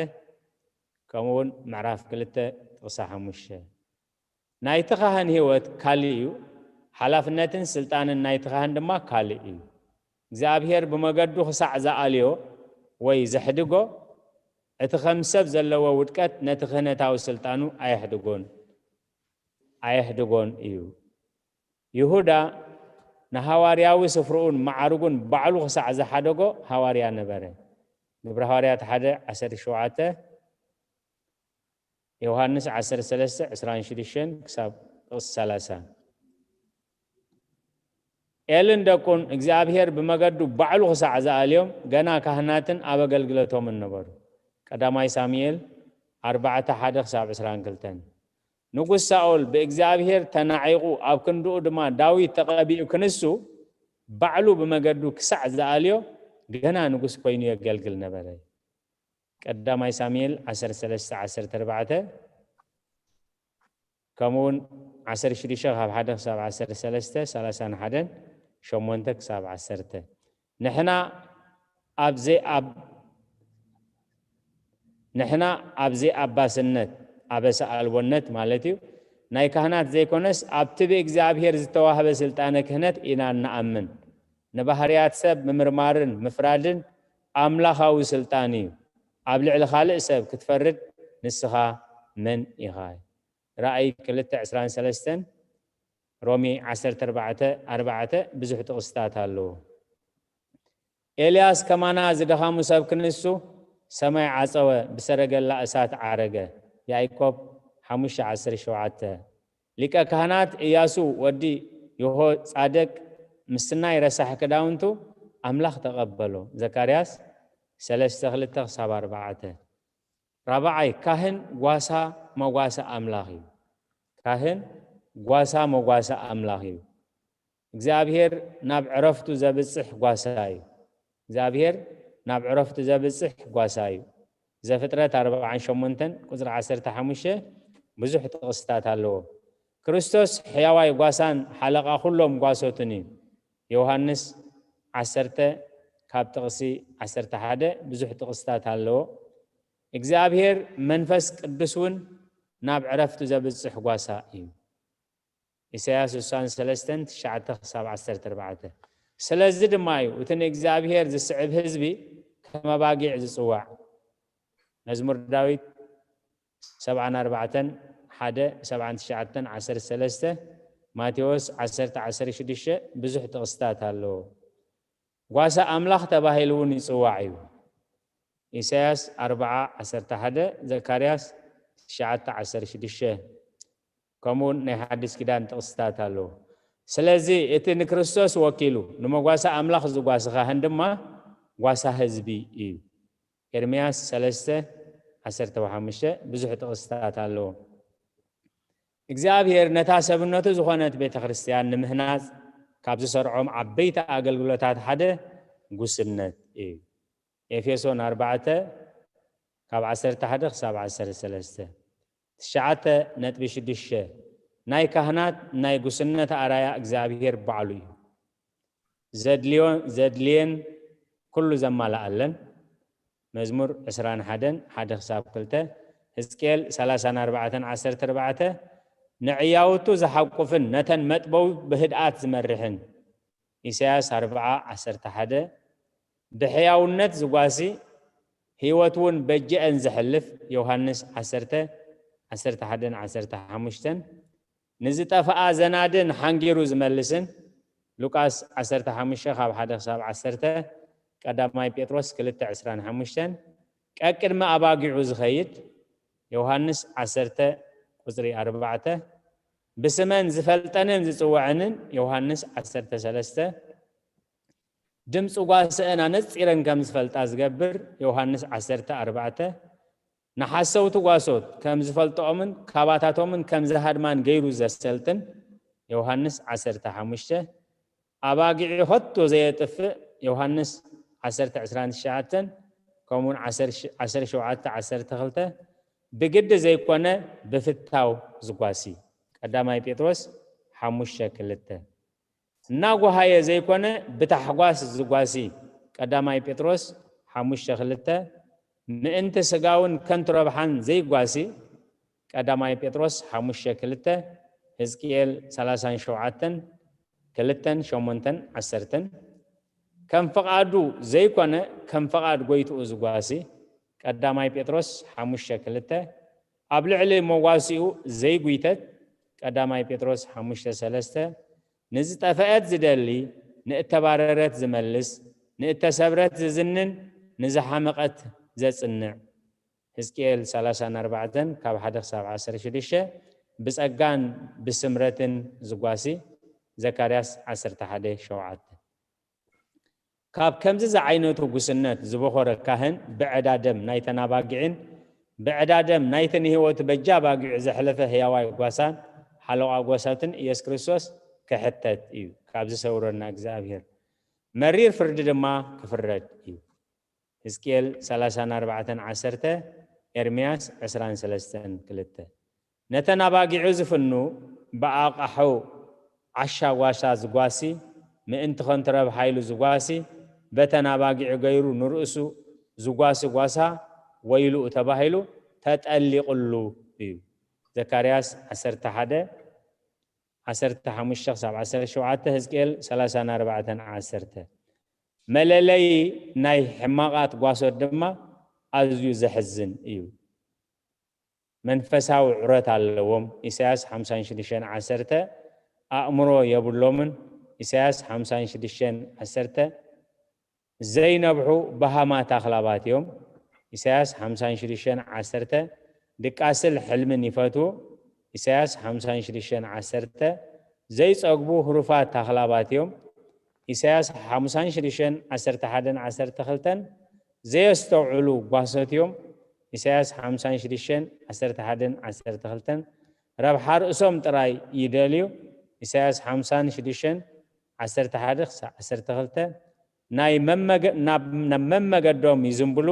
ከምኡ እውን ምዕራፍ ክልተ ጥቕሲ ሓሙሽተ። ናይቲ ካህን ህይወት ካልእ እዩ፣ ሓላፍነትን ስልጣንን ናይቲ ካህን ድማ ካልእ እዩ። እግዚኣብሔር ብመገዱ ክሳዕ ዝኣልዮ ወይ ዘሕድጎ፣ እቲ ከም ሰብ ዘለዎ ውድቀት ነቲ ክህነታዊ ስልጣኑ ኣየሕድጎን፣ ኣየሕድጎን እዩ። ይሁዳ ንሃዋርያዊ ስፍርኡን መዓርጉን ባዕሉ ክሳዕ ዝሓደጎ ሃዋርያ ነበረ። ግብሪ ሃዋርያት ሓደ ዓሰርተ ሸውዓተ፣ ዮሃንስ ዓሰርተ ሰለስተ ዕስራን ሽዱሽተን ክሳብ ጥቕሲ ሰላሳ። ኤልን ደቁን እግዚኣብሔር ብመገዱ ባዕሉ ክሳዕ ዝኣልዮም ገና ካህናትን ኣብ ኣገልግሎቶምን ነበሩ። ቀዳማይ ሳሙኤል ኣርባዕተ ሓደ ክሳብ ዕስራን ክልተን። ንጉስ ሳኦል ብእግዚኣብሔር ተናዒቑ ኣብ ክንድኡ ድማ ዳዊት ተቐቢኡ ክንሱ ባዕሉ ብመገዱ ክሳዕ ዝኣልዮ ገና ንጉስ ኮይኑ የገልግል ነበረ። ቀዳማይ ሳሙኤል ዓሰርተ ሰለስተ ዓሰርተ ኣርባዕተ፣ ከምኡ እውን ዓሰርተ ሽዱሽተ ካብ ሓደ ክሳብ ዓሰርተ ሰለስተ፣ ሰላሳን ሓደን፣ ሸሞንተ ክሳብ ዓሰርተ። ንሕና ኣብ ዘይኣብ-፣ ንሕና ኣብ ዘይኣባስነት፣ ኣበሳ ኣልቦነት ማለት እዩ፣ ናይ ካህናት ዘይኮነስ ኣብቲ ብእግዚኣብሔር ዝተዋህበ ስልጣነ ክህነት ኢና እንኣምን። ንባህርያት ሰብ ምምርማርን ምፍራድን ኣምላኻዊ ስልጣን እዩ። ኣብ ልዕሊ ካልእ ሰብ ክትፈርድ ንስኻ መን ኢኻ? ራእይ ክልተ ዕስራን ሰለስተን፣ ሮሜ ዓሰርተ ኣርባዕተ ኣርባዕተ ብዙሕ ጥቕስታት ኣለዎ። ኤልያስ ከማና ዝደኻሙ ሰብ ክንሱ ሰማይ ዓጸወ፣ ብሰረገላ እሳት ዓረገ። ያዕቆብ ሓሙሽተ ዓሰርተ ሸውዓተ። ሊቀ ካህናት እያሱ ወዲ ዮሆጻደቅ ምስናይ ረሳሕ ክዳውንቱ ኣምላኽ ተቐበሎ። ዘካርያስ ሰለስተ ክልተ ክሳብ ኣርባዕተ። ራብዓይ፣ ካህን ጓሳ መጓሰ ኣምላኽ እዩ። ካህን ጓሳ መጓሰ ኣምላኽ እዩ። እግዚኣብሔር ናብ ዕረፍቱ ዘብጽሕ ጓሳ እዩ። እግዚኣብሔር ናብ ዕረፍቱ ዘብጽሕ ጓሳ እዩ። ዘፍጥረት ኣርባዓን ሸሞንተን ቁፅሪ ዓሰርተ ሓሙሽተ ብዙሕ ጥቕስታት ኣለዎ። ክርስቶስ ሕያዋይ ጓሳን ሓለቓ ኩሎም ጓሶትን እዩ። ዮሃንስ ዓሰርተ ካብ ጥቕሲ ዓሰርተ ሓደ ብዙሕ ጥቕስታት ኣለዎ። እግዚኣብሔር መንፈስ ቅዱስ እውን ናብ ዕረፍቱ ዘብጽሕ ጓሳ እዩ። ኢሳያስ ስሳን ሰለስተን ትሽዓተ ክሳብ ዓሰርተ ኣርባዕተ። ስለዚ ድማ እዩ እቲ ንእግዚኣብሔር ዝስዕብ ህዝቢ ከም ኣባጊዕ ዝጽዋዕ። መዝሙር ዳዊት ሰብዓን ኣርባዕተን ሓደ፣ ሰብዓን ትሽዓተን ዓሰርተ ሰለስተ፣ ማቴዎስ ዓሰርተ ዓሰርተ ሽዱሽተ ብዙሕ ጥቕስታት ኣለዎ። ጓሳ ኣምላኽ ተባሂሉ እውን ይጽዋዕ እዩ። ኢሳያስ ኣርብዓ ዓሰርተ ሓደ፣ ዘካርያስ ትሽዓተ ዓሰርተ ሽዱሽተ፣ ከምኡ እውን ናይ ሓድሽ ኪዳን ጥቕስታት ኣለዎ። ስለዚ እቲ ንክርስቶስ ወኪሉ ንመጓሳ ኣምላኽ ዝጓሲ ካህን ድማ ጓሳ ህዝቢ እዩ። ኤርምያስ ሰለስተ ዓሰርተ ሓሙሽተ ብዙሕ ጥቕስታት ኣለዎ። እግዚኣብሔር ነታ ሰብነቱ ዝኾነት ቤተ ክርስቲያን ንምህናጽ ካብ ዝሰርዖም ዓበይቲ ኣገልግሎታት ሓደ ጉስነት እዩ። ኤፌሶን ኣርባዕተ ካብ ዓሰርተ ሓደ ክሳብ ዓሰርተ ሰለስተ። ትሽዓተ ነጥቢ ሽዱሽተ፣ ናይ ካህናት ናይ ጉስነት ኣራያ እግዚኣብሔር ባዕሉ እዩ። ዘድልዮ-፣ ዘድልየን ኩሉ ዘማልኣለን። መዝሙር ዕስራን ሓደን ሓደ ክሳብ ክልተ፣ ሕዝቅኤል ሰላሳን ኣርባዕተን ዓሰርተ ኣርባዕተ፣ ንዕያውቱ ዝሓቁፍን ነተን መጥበዊ ብህድኣት ዝመርሕን። ኢሳያስ ኣርብዓ ዓሰርተ ሓደ፣ ብሕያውነት ዝጓሲ ህይወት እውን በጅአን ዘሕልፍ። ዮሃንስ ዓሰርተ ዓሰርተ ሓደን ዓሰርተ ሓሙሽተን፣ ንዝጠፍኣ ዘናድን ሓንጊሩ ዝመልስን። ሉቃስ ዓሰርተ ሓሙሽተ ካብ ሓደ ክሳብ ዓሰርተ፣ ቀዳማይ ጴጥሮስ ክልተ ዕስራን ሓሙሽተን፣ ቀቅድሚ ኣባጊዑ ዝኸይድ። ዮሃንስ ዓሰርተ ቁጽሪ ኣርባዕተ፣ ብስመን ዝፈልጠንን ዝጽውዐንን። ዮሃንስ ዓሰርተ ሰለስተ፣ ድምፂ ጓስአን ኣነፂረን ከም ዝፈልጣ ዝገብር። ዮሃንስ ዓሰርተ ኣርባዕተ፣ ንሓሰውቲ ጓሶት ከም ዝፈልጥኦምን ካባታቶምን ከም ዝሃድማን ገይሩ ዘሰልጥን። ዮሃንስ ዓሰርተ ሓሙሽተ፣ ኣባጊዑ ከቶ ዘየጥፍእ። ዮሃንስ ዓሰርተ ዕስራን ትሽዓተን ከምኡውን ዓሰርተ ሸውዓተ ዓሰርተ ክልተ፣ ብግዲ ዘይኮነ ብፍታው ዝጓሲ። ቀዳማይ ጴጥሮስ ሓሙሽተ ክልተ። እናጓሃየ ዘይኮነ ብታሕጓስ ዝጓሲ። ቀዳማይ ጴጥሮስ ሓሙሽተ ክልተ። ምእንቲ ስጋውን ከንቱ ረብሓን ዘይጓሲ። ቀዳማይ ጴጥሮስ ሓሙሽተ ክልተ፣ ሕዝቅኤል ሰላሳን ሸውዓተን ክልተን ሸሞንተን ዓሰርተን። ከም ፍቓዱ ዘይኮነ ከም ፍቓድ ጎይትኡ ዝጓሲ። ቀዳማይ ጴጥሮስ ሓሙሽተ ክልተ። ኣብ ልዕሊ መዋሲኡ ዘይጉይተት። ቀዳማይ ጴጥሮስ ሓሙሽተ ሰለስተ። ንዝጠፈአት ዝደሊ፣ ንእተባረረት ዝመልስ፣ ንእተሰብረት ዝዝንን ንዝሓመቐት ዘጽንዕ። ሕዝቅኤል ሰላሳን ኣርባዕተን ካብ ሓደ ክሳብ ዓሰርተ ሽዱሽተ። ብጸጋን ብስምረትን ዝጓሲ። ዘካርያስ ዓሰርተ ሓደ ሸውዓተ። ካብ ከምዚ ዝዓይነቱ ጉስነት ዝበኾረ ካህን ብዕዳ ደም ናይተን ኣባጊዕን ብዕዳ ደም ናይቲ ንህይወቱ በጃ ኣባጊዑ ዘሕለፈ ህያዋይ ጓሳን ሓለቓ ጓሳትን ኢየሱስ ክርስቶስ ክሕተት እዩ። ካብ ዝሰውረና እግዚኣብሔር መሪር ፍርዲ ድማ ክፍረድ እዩ። ሕዝቅኤል ሰላሳን ኣርባዕተን ዓሰርተ፣ ኤርምያስ ዕስራን ሰለስተን ክልተ። ነተን ኣባጊዑ ዝፍኑ ብኣቓሑ ዓሻ ጓሳ ዝጓሲ፣ ምእንቲ ኸንቱ ረብሓ ኢሉ ዝጓሲ፣ በተን ኣባጊዑ ገይሩ ንርእሱ ዝጓሲ ጓሳ ወይሉኡ ተባሂሉ ተጠሊቕሉ እዩ። ዘካርያስ ዓሰርተ ሓደ ዓሰርተ ሓሙሽተ ክሳብ ዓሰርተ ሸውዓተ፣ ሕዝቅኤል ሰላሳን ኣርባዕተን ዓሰርተ። መለለዪ ናይ ሕማቓት ጓሶት ድማ ኣዝዩ ዘሕዝን እዩ። መንፈሳዊ ዑረት ኣለዎም። ኢሳያስ ሓምሳን ሽዱሽተን ዓሰርተ፣ ኣእምሮ የብሎምን። ኢሳያስ ሓምሳን ሽዱሽተን ዓሰርተ፣ ዘይነብሑ በሃማት ኣኽላባት እዮም። ኢሳያስ ሓምሳን ሽዱሽተን ዓሰርተ፣ ድቃስን ሕልምን ይፈትዉ። ኢሳያስ ሓምሳን ሽዱሽተን ዓሰርተ፣ ዘይጸግቡ ህሩፋት ኣኽላባት እዮም። ኢሳያስ ሓምሳን ሽዱሽተን ዓሰርተ ሓደን ዓሰርተ ክልተን፣ ዘየስተውዕሉ ጓሶት እዮም። ኢሳያስ ሓምሳን ሽዱሽተን ዓሰርተ ሓደን ዓሰርተ ክልተን፣ ረብሓ ርእሶም ጥራይ ይደልዩ። ኢሳያስ ሓምሳን ሽዱሽተን ዓሰርተ ሓደ ክሳብ ዓሰርተ ክልተ፣ ናይ መመገ-፣ ናብ፣ ናብ መመገዶም ይዝንብሉ።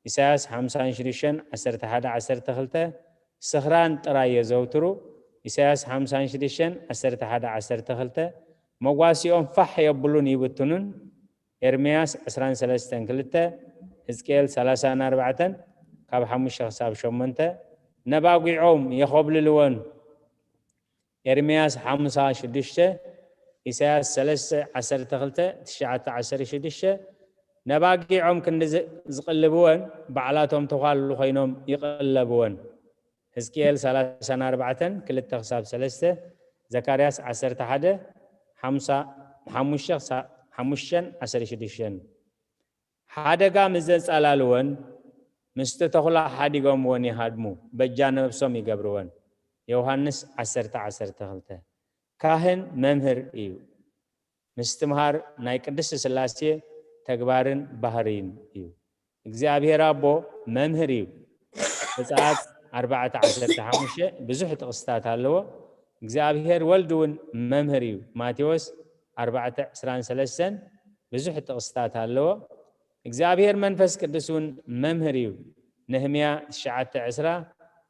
ኢሳያስ ሓምሳን ሽዱሽተን ዓሰርተ ሓደ ዓሰርተ ክልተ፣ ስኽራን ጥራይ የዘውትሩ። ኢሳያስ ሓምሳን ሽዱሽተን ዓሰርተ ሓደ ዓሰርተ ክልተ፣ መጓሲኦም ፋሕ የብሉን ይብትኑን። ኤርምያስ ዕስራን ሰለስተን ክልተ፣ ሕዝቅኤል ሰላሳን ኣርባዕተን ካብ ሓሙሽተ ክሳብ ሸሞንተ፣ ነባጒዖም የኾብልልወን። ኤርምያስ ሓምሳ ሽዱሽተ፣ ኢሳያስ ሰለስተ ዓሰርተ ክልተ፣ ትሽዓተ ዓሰርተ ሽዱሽተ፣ ነባጊዖም ክንዲ ዝ-፣ ዝቕልብወን ባዕላቶም ተዃሉ ኮይኖም ይቕለብወን። ሕዝቅኤል ሰላሳን ኣርባዕተን ክልተ ክሳብ ሰለስተ፣ ዘካርያስ ዓሰርተ ሓደ፣ ሓምሳ፣ ሓሙሽተ ክሳ-፣ ሓሙሽተን ዓሰርተ ሽዱሽተን። ሓደጋ ምስ ዘንጻላልወን፣ ምስቲ ተኹላ ሓዲጎምወን ይሃድሙ፣ በጃ ነብሶም ይገብርወን። ዮሃንስ ዓሰርተ ዓሰርተ ክልተ። ካህን መምህር እዩ። ምስትምሃር ናይ ቅድስት ሥላሴ ተግባርን ባህርይን እዩ። እግዚኣብሔር ኣቦ መምህር እዩ። ዘጸኣት ኣርባዕተ ዓሰርተ ሓሙሽተ ብዙሕ ጥቕስታት ኣለዎ። እግዚኣብሔር ወልድ እውን መምህር እዩ። ማቴዎስ ኣርባዕተ ዕስራን ሰለስተን ብዙሕ ጥቕስታት ኣለዎ። እግዚኣብሔር መንፈስ ቅዱስ እውን መምህር እዩ። ነህምያ ትሽዓተ ዕስራ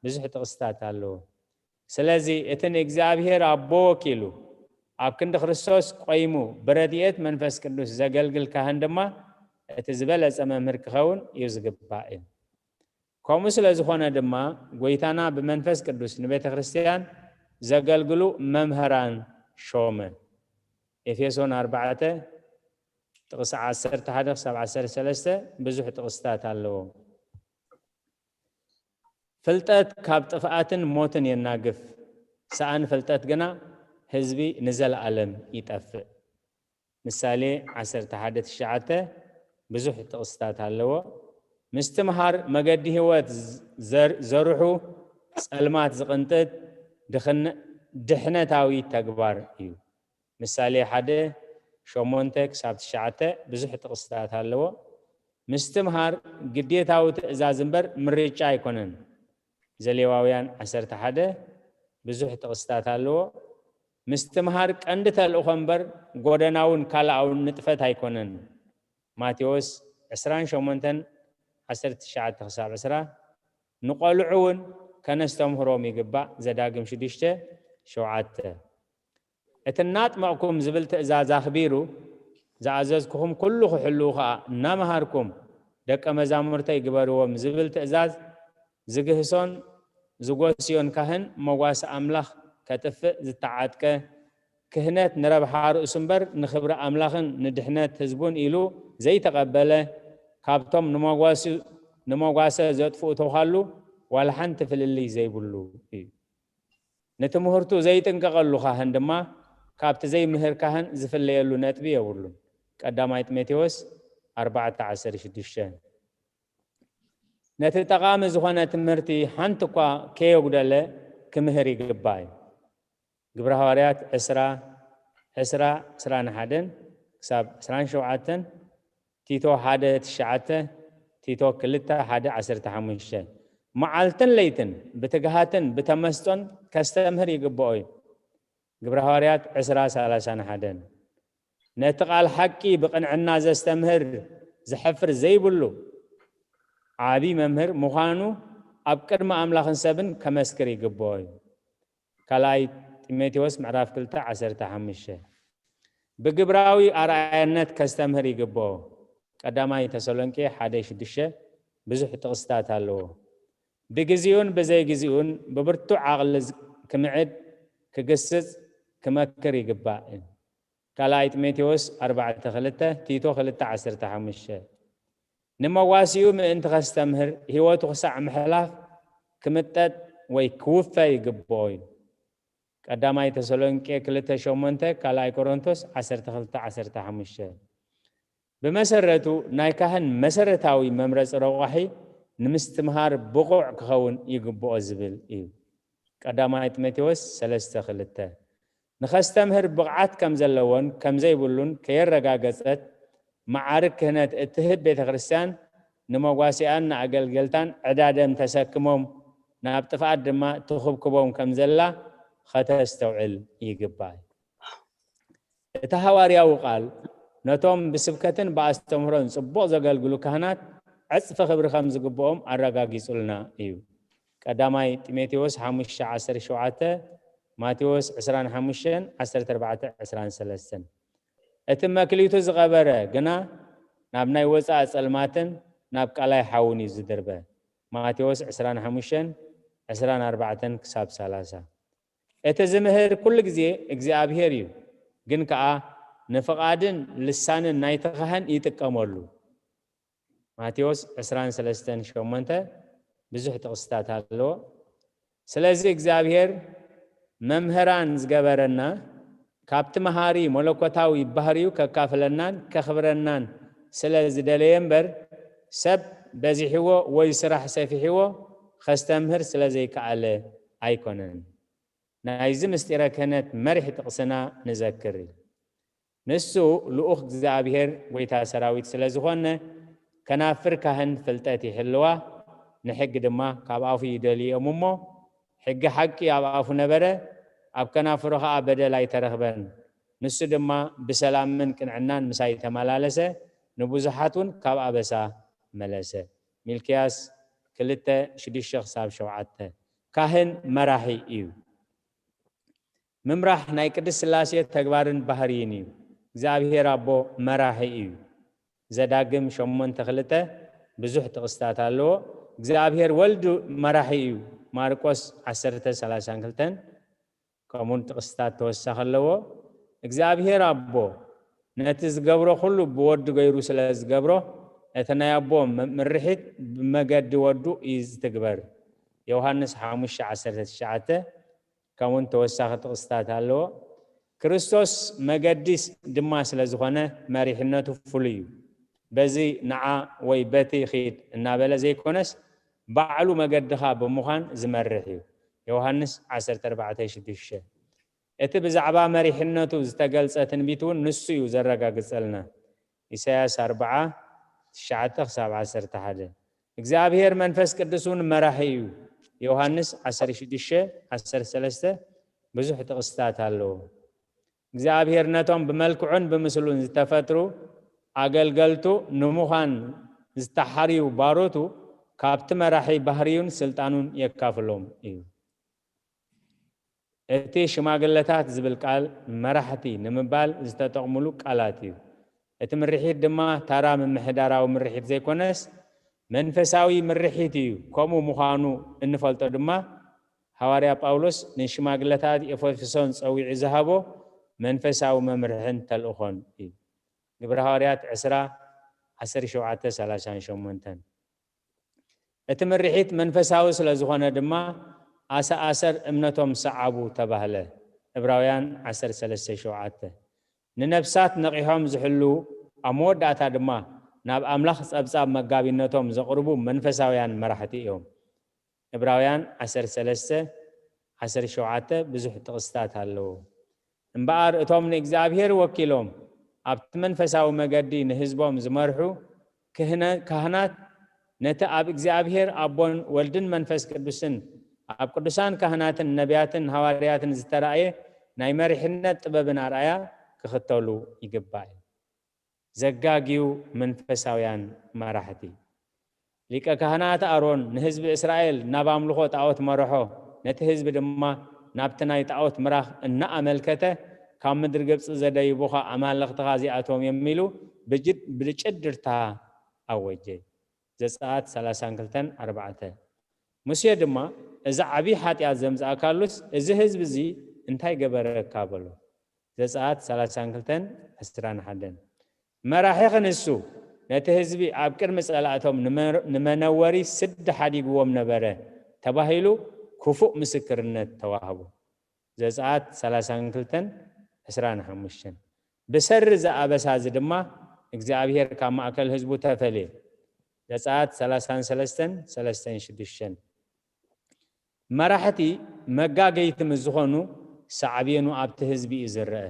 ብዙሕ ጥቕስታት ኣለዎ። ስለዚ እቲ ንእግዚኣብሔር ኣቦ ወኪሉ ኣብ ክንዲ ክርስቶስ ቆይሙ ብረድኤት መንፈስ ቅዱስ ዘገልግል ካህን ድማ እቲ ዝበለጸ መምህር ክኸውን እዩ ዝግባእ እዩ። ከምኡ ስለ ዝኾነ ድማ ጐይታና ብመንፈስ ቅዱስ ንቤተ ክርስቲያን ዘገልግሉ መምህራን ሾመ። ኤፌሶን ኣርባዕተ ጥቕሲ ዓሰርተ ሓደ ክሳብ ዓሰርተ ሰለስተ ብዙሕ ጥቕስታት ኣለዎ። ፍልጠት ካብ ጥፍኣትን ሞትን የናግፍ፣ ሰኣን ፍልጠት ግና ህዝቢ ንዘለኣለም ይጠፍእ። ምሳሌ ዓሰርተ ሓደ ትሽዓተ ብዙሕ ጥቕስታት ኣለዎ። ምስትምሃር መገዲ ህይወት ዘር-፣ ዘርሑ ጸልማት ዝቕንጥጥ ድኽነ-፣ ድሕነታዊ ተግባር እዩ። ምሳሌ ሓደ ሸሞንተ ክሳብ ትሽዓተ ብዙሕ ጥቕስታት ኣለዎ። ምስትምሃር ግዴታዊ ትእዛዝ እምበር ምርጫ ኣይኮነን። ዘሌዋውያን ዓሰርተ ሓደ ብዙሕ ጥቕስታት ኣለዎ። ምስትምሃር ቀንዲ ተልእኾ እምበር ጎደናውን ካልኣውን ንጥፈት ኣይኮነን። ማቴዎስ ዕስራን ሸሞንተን ዓሰርተ ትሽዓተ ክሳብ ዕስራ፣ ንቖልዑ እውን ከነስተምህሮም ይግባእ። ዘዳግም ሽዱሽተ ሸውዓተ። እቲ እናጥመቕኩም ዝብል ትእዛዝ ኣኽቢሩ፣ ዝኣዘዝኩኹም ኩሉ ክሕልዉ ኸኣ እናመሃርኩም ደቀ መዛሙርተይ ግበርዎም ዝብል ትእዛዝ ዝግህሶን ዝጎስዮን ካህን መጓሰ ኣምላኽ ከጥፍእ ዝተዓጥቀ፣ ክህነት ንረብሓ ርእሱ እምበር ንኽብሪ ኣምላኽን ንድሕነት ህዝቡን ኢሉ ዘይተቐበለ፣ ካብቶም ንመጓሲ-፣ ንመጓሰ ዘጥፍኡ ተዃሉ ዋላ ሓንቲ ፍልልይ ዘይብሉ እዩ። ንትምህርቱ ዘይጥንቀቐሉ ካህን ድማ ካብቲ ዘይምህር ካህን ዝፍለየሉ ነጥቢ የብሉን። ቀዳማይ ጢሞቴዎስ ኣርባዕተ ዓሰርተ ሽዱሽተ። ነቲ ጠቓሚ ዝኾነ ትምህርቲ ሓንቲ እኳ ከየጉደለ ክምህር ይግባእ እዩ። ግብረ ሃዋርያት ዕስራ፣ ዕስራ፣ ዕስራን ሓደን ክሳብ ዕስራን ሸውዓተን፣ ቲቶ ሓደ ትሽዓተ፣ ቲቶ ክልተ ሓደ ዓሰርተ ሓሙሽተ። መዓልትን ለይትን ብትግሃትን ብተመስጦን ከስተምህር ይግብኦ እዩ። ግብረ ሃዋርያት ዕስራ ሰላሳን ሓደን። ነቲ ቃል ሓቂ ብቕንዕና ዘስተምህር ዘሕፍር ዘይብሉ ዓቢ መምህር ምዃኑ ኣብ ቅድሚ ኣምላኽን ሰብን ከመስክር ይግብኦ እዩ። ካልኣይ ጢሞቴዎስ ምዕራፍ ክልተ ዓሰርተ ሓሙሽተ። ብግብራዊ ኣርኣያነት ከስተምህር ይግብኦ። ቀዳማይ ተሰሎንቄ ሓደ ሽዱሽተ ብዙሕ ጥቕስታት ኣለዎ። ብግዜኡን ብዘይግዜኡን ብብርቱዕ ዓቕሊ ዝ-፣ ክምዕድ፣ ክግስጽ፣ ክመክር ይግባእ። ካልኣይ ጢሞቴዎስ ኣርባዕተ ክልተ፣ ቲቶ ክልተ ዓሰርተ ሓሙሽተ። ንመዋሲኡ ምእንቲ ከስተምህር ህይወቱ ክሳዕ ምሕላፍ ክምጠጥ ወይ ክውፈ ይግብኦ እዩ። ቀዳማይ ተሰሎንቄ ክልተ ሸሞንተ፣ ካልኣይ ቆሮንቶስ ዓሰርተ ክልተ ዓሰርተ ሓሙሽተ። ብመሰረቱ ናይ ካህን መሰረታዊ መምረጺ ረቋሒ ንምስትምሃር ብቑዕ ክኸውን ይግብኦ ዝብል እዩ። ቀዳማይ ጢሞቴዎስ ሰለስተ ክልተ። ንኸስተምህር ብቕዓት ከም ዘለዎን ከም ዘይብሉን ከየረጋገጸት፣ መዓርግ ክህነት እትህብ ቤተ ክርስቲያን ንመጓሲኣን ንኣገልገልታን ዕዳ ደም ተሰክሞም ናብ ጥፍኣት ድማ ትኹብክቦም ከም ዘላ ኸተስተውዕል ይግባእ። እቲ ሃዋርያዊ ቃል ነቶም ብስብከትን ብኣስተምህሮን ጽቡቕ ዘገልግሉ ካህናት ዕጽፊ ክብሪ ከም ዝግብኦም ኣረጋጊጹልና እዩ። ቀዳማይ ጢሞቴዎስ ሓሙሽተ ዓሰርተ ሸውዓተ፣ ማቴዎስ ዕስራን ሓሙሽተን ዓሰርተ ኣርባዕተ ዕስራን ሰለስተን። እቲ መክሊቱ ዝቐበረ ግና ናብ ናይ ወጻኢ ጸልማትን ናብ ቀላይ ሓውን እዩ ዝድርበ። ማቴዎስ ዕስራን ሓሙሽተን ዕስራን ኣርባዕተን ክሳብ ሰላሳ። እቲ ዝምህር ኩሉ ግዜ እግዚኣብሔር እዩ፣ ግን ከኣ ንፍቓድን ልሳንን ናይቲ ካህን ይጥቀመሉ። ማቴዎስ ዕስራን ሰለስተን ሸሞንተ ብዙሕ ጥቕስታት ኣለዎ። ስለዚ እግዚኣብሔር መምህራን ዝገበረና ካብቲ መሃሪ መለኮታዊ ባህሪኡ ከካፍለናን ከኽብረናን ስለ ዝደለየ እምበር፣ ሰብ በዚሕዎ ወይ ስራሕ ሰፊሕዎ ከስተምህር ስለ ዘይከኣለ ኣይኮነን። ናይዚ ምስጢረ ክህነት መሪሕ ጥቕስና ንዘክር። ንሱ ልኡኽ እግዚኣብሔር ጐይታ ሰራዊት ስለ ዝኾነ፣ ከናፍር ካህን ፍልጠት ይሕልዋ፣ ንሕጊ ድማ ካብ ኣፉ ይደልዮም እሞ፣ ሕጊ ሓቂ ኣብ ኣፉ ነበረ፣ ኣብ ከናፍሩ ኸኣ በደል ኣይተረኽበን። ንሱ ድማ ብሰላምን ቅንዕናን ምሳይ ተመላለሰ፣ ንብዙሓት እውን ካብ ኣበሳ መለሰ። ሚልክያስ ክልተ ሽዱሽተ ክሳብ ሸውዓተ። ካህን መራሒ እዩ። ምምራሕ ናይ ቅድስት ስላሴ ተግባርን ባህርይን እዩ። እግዚኣብሔር ኣቦ መራሒ እዩ። ዘዳግም ሸሞንተ ክልተ ብዙሕ ጥቕስታት ኣለዎ። እግዚኣብሔር ወልድ መራሒ እዩ። ማርቆስ ዓሰርተ ሰላሳን ክልተን ከምኡን ጥቕስታት ተወሳኺ ኣለዎ። እግዚኣብሔር ኣቦ ነቲ ዝገብሮ ኩሉ ብወዱ ገይሩ ስለ ዝገብሮ፣ እቲ ናይ ኣቦ ም-፣ ምርሒት ብመገዲ ወዱ እዩ ዝትግበር። ዮሃንስ ሓሙሽተ ዓሰርተ ትሽዓተ ከምኡን ተወሳኺ ጥቕስታት ኣለዎ። ክርስቶስ መገዲ ስ-፣ ድማ ስለ ዝኾነ መሪሕነቱ ፍሉይ እዩ። በዚ ንዓ ወይ በቲ ኺድ እናበለ ዘይኮነስ፣ ባዕሉ መገድኻ ብምዃን ዝመርሕ እዩ። ዮሃንስ ዓሰርተ ኣርባዕተ ሽዱሽተ። እቲ ብዛዕባ መሪሕነቱ ዝተገልጸ ትንቢት እውን ንሱ እዩ ዘረጋግጸልና። ኢሳያስ ኣርብዓ ትሽዓተ ክሳብ ዓሰርተ ሓደ። እግዚኣብሔር መንፈስ ቅዱስ እውን መራሒ እዩ። ዮሃንስ ዓሰርተ ሽዱሽተ ዓሰርተ ሰለስተ ብዙሕ ጥቕስታት ኣለዎ። እግዚኣብሔር ነቶም ብመልክዑን ብምስሉን ዝተፈጥሩ ኣገልገልቱ ንምዃን ዝተሓርዩ ባሮቱ ካብቲ መራሒ ባህርዩን ስልጣኑን የካፍሎም እዩ። እቲ ሽማግለታት ዝብል ቃል መራሕቲ ንምባል ዝተጠቕምሉ ቃላት እዩ። እቲ ምርሒት ድማ ታራ ምምሕዳራዊ ምርሒት ዘይኮነስ መንፈሳዊ ምርሒት እዩ። ከምኡ ምዃኑ እንፈልጦ ድማ ሃዋርያ ጳውሎስ ንሽማግለታት ኤፌሶን ጸዊዑ ዝሃቦ መንፈሳዊ መምርሕን ተልእኾን እዩ። ግብረ ሃዋርያት ዕስራ ዓሰርተ ሸውዓተ ሰላሳን ሸሞንተን። እቲ ምርሒት መንፈሳዊ ስለ ዝኾነ ድማ ኣሰኣሰር እምነቶም ሰዓቡ ተባህለ። ዕብራውያን ዓሰርተ ሰለስተ ሸውዓተ። ንነፍሳት ነቒሖም ዝሕልዉ፣ ኣብ መወዳእታ ድማ ናብ ኣምላኽ ጸብጻብ መጋቢነቶም ዘቕርቡ መንፈሳውያን መራሕቲ እዮም። ዕብራውያን ዓሰርተ ሰለስተ ዓሰርተ ሸውዓተ ብዙሕ ጥቕስታት ኣለዉ። እምበኣር እቶም ንእግዚኣብሔር ወኪሎም ኣብቲ መንፈሳዊ መገዲ ንህዝቦም ዝመርሑ ክህነ-፣ ካህናት ነቲ ኣብ እግዚኣብሔር ኣቦን ወልድን መንፈስ ቅዱስን ኣብ ቅዱሳን ካህናትን ነቢያትን ሃዋርያትን ዝተራእየ ናይ መሪሕነት ጥበብን ኣርኣያ ክኽተሉ ይግባእ። ዘጋግዩ መንፈሳውያን መራሕቲ። ሊቀ ካህናት ኣሮን ንህዝቢ እስራኤል ናብ ኣምልኾ ጣዖት መርሖ፣ ነቲ ህዝቢ ድማ ናብቲ ናይ ጣዖት ምራኽ እናኣመልከተ፣ ካብ ምድሪ ግብጺ ዘደይቡኻ ኣማልኽትኻ እዚኣቶም እዮም ኢሉ ብጅድ-፣ ብጭድርታ ኣወጀ። ዘጸኣት ሰላሳን ክልተን ኣርባዕተ። ሙሴ ድማ፣ "እዚ ዓብዪ ሓጢኣት ዘምጽኣካሉስ እዚ ህዝቢ እዚ እንታይ ገበረካ?" በሎ። ዘጸኣት ሰላሳን ክልተን ዕስራን ሓደን። መራሒኺ ንሱ፣ ነቲ ህዝቢ ኣብ ቅድሚ ጸላእቶም ንመ-፣ ንመነወሪ ስዲ ሓዲግዎም ነበረ ተባሂሉ ክፉእ ምስክርነት ተዋህቦ። ዘጸኣት ሰላሳን ክልተን ዕስራን ሓሙሽተን። ብሰሪ እዚ ኣበሳ እዚ ድማ እግዚኣብሔር ካብ ማእከል ህዝቡ ተፈልየ። ዘጸኣት ሰላሳን ሰለስተን፣ ሰለስተን ሽዱሽተን። መራሕቲ መጋገይቲ ምስ ዝኾኑ ሳዕቤኑ ኣብቲ ህዝቢ እዩ ዝረአ።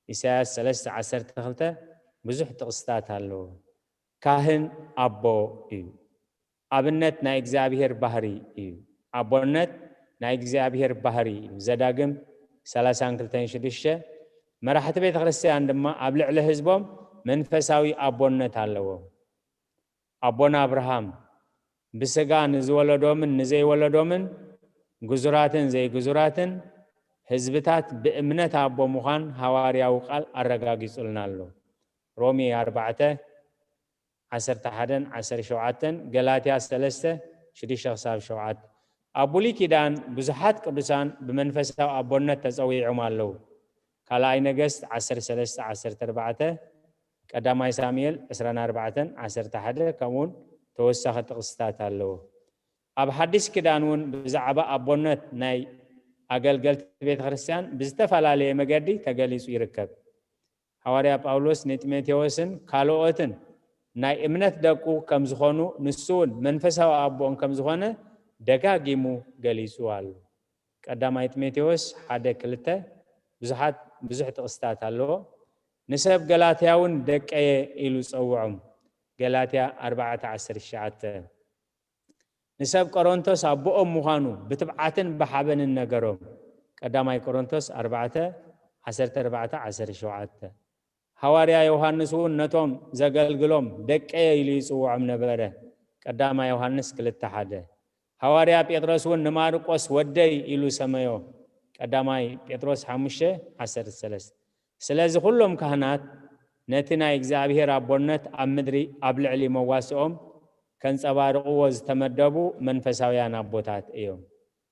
ኢሳያስ ሰለስተ ዓሰርተ ክልተ ብዙሕ ጥቕስታት ኣለዎ። ካህን ኣቦ እዩ። ኣብነት ናይ እግዚኣብሔር ባህሪ እዩ። ኣቦነት ናይ እግዚኣብሔር ባህሪ እዩ። ዘዳግም ሰላሳን ክልተን ሽዱሽተ። መራሕቲ ቤተ ክርስቲያን ድማ ኣብ ልዕሊ ህዝቦም መንፈሳዊ ኣቦነት ኣለዎም። ኣቦና ኣብርሃም ብስጋ ንዝወለዶምን ንዘይወለዶምን፣ ግዙራትን ዘይግዙራትን ህዝብታት ብእምነት ኣቦ ምዃን ሃዋርያዊ ቃል ኣረጋጊጹልና ኣሎ። ሮሜ ኣርባዕተ፣ ዓሰርተ ሓደን ዓሰርተ ሸውዓተን፣ ገላትያ ሰለስተ፣ ሽዱሽተ ክሳብ ሸውዓተ። ኣብ ብሉይ ኪዳን ብዙሓት ቅዱሳን ብመንፈሳዊ ኣቦነት ተጸዊዖም ኣለዉ። ካልኣይ ነገስት ዓሰርተ ሰለስተ፣ ዓሰርተ ኣርባዕተ፣ ቀዳማይ ሳሙኤል ዕስራን ኣርባዕተን፣ ዓሰርተ ሓደ፣ ከምኡውን ተወሳኺ ጥቕስታት ኣለዎ። ኣብ ሓድሽ ኪዳን እውን ብዛዕባ ኣቦነት ናይ ኣገልገልቲ ቤተ ክርስቲያን ብዝተፈላለየ መገዲ ተገሊጹ ይርከብ። ሃዋርያ ጳውሎስ ንጢሞቴዎስን ካልኦትን ናይ እምነት ደቁ ከም ዝኾኑ፣ ንሱ እውን መንፈሳዊ ኣቦኦም ከም ዝኾነ ደጋጊሙ ገሊጹ ኣሎ። ቀዳማይ ጢሞቴዎስ ሓደ ክልተ፣ ብዙሓት፣ ብዙሕ ጥቕስታት ኣለዎ። ንሰብ ገላትያ እውን ደቀየ ኢሉ ጸውዖም። ገላትያ ኣርባዕተ ዓሰርተ ትሽዓተ። ንሰብ ቆሮንቶስ ኣቦኦም ምዃኑ ብትብዓትን ብሓበንን ነገሮም። ቀዳማይ ቆሮንቶስ ኣርባዕተ፣ ዓሰርተ ኣርባዕተ፣ ዓሰርተ ሸውዓተ። ሃዋርያ ዮሃንስ እውን ነቶም ዘገልግሎም ደቀየ ኢሉ ይጽውዖም ነበረ። ቀዳማይ ዮሃንስ ክልተ ሓደ። ሃዋርያ ጴጥሮስ እውን ንማርቆስ ወደይ ኢሉ ሰመዮ። ቀዳማይ ጴጥሮስ ሓሙሽተ፣ ዓሰርተ ሰለስተ። ስለዚ ኩሎም ካህናት ነቲ ናይ እግዚኣብሔር ኣቦነት ኣብ ምድሪ ኣብ ልዕሊ መዋስኦም ከንጸባርቕዎ ዝተመደቡ መንፈሳውያን ኣቦታት እዮም።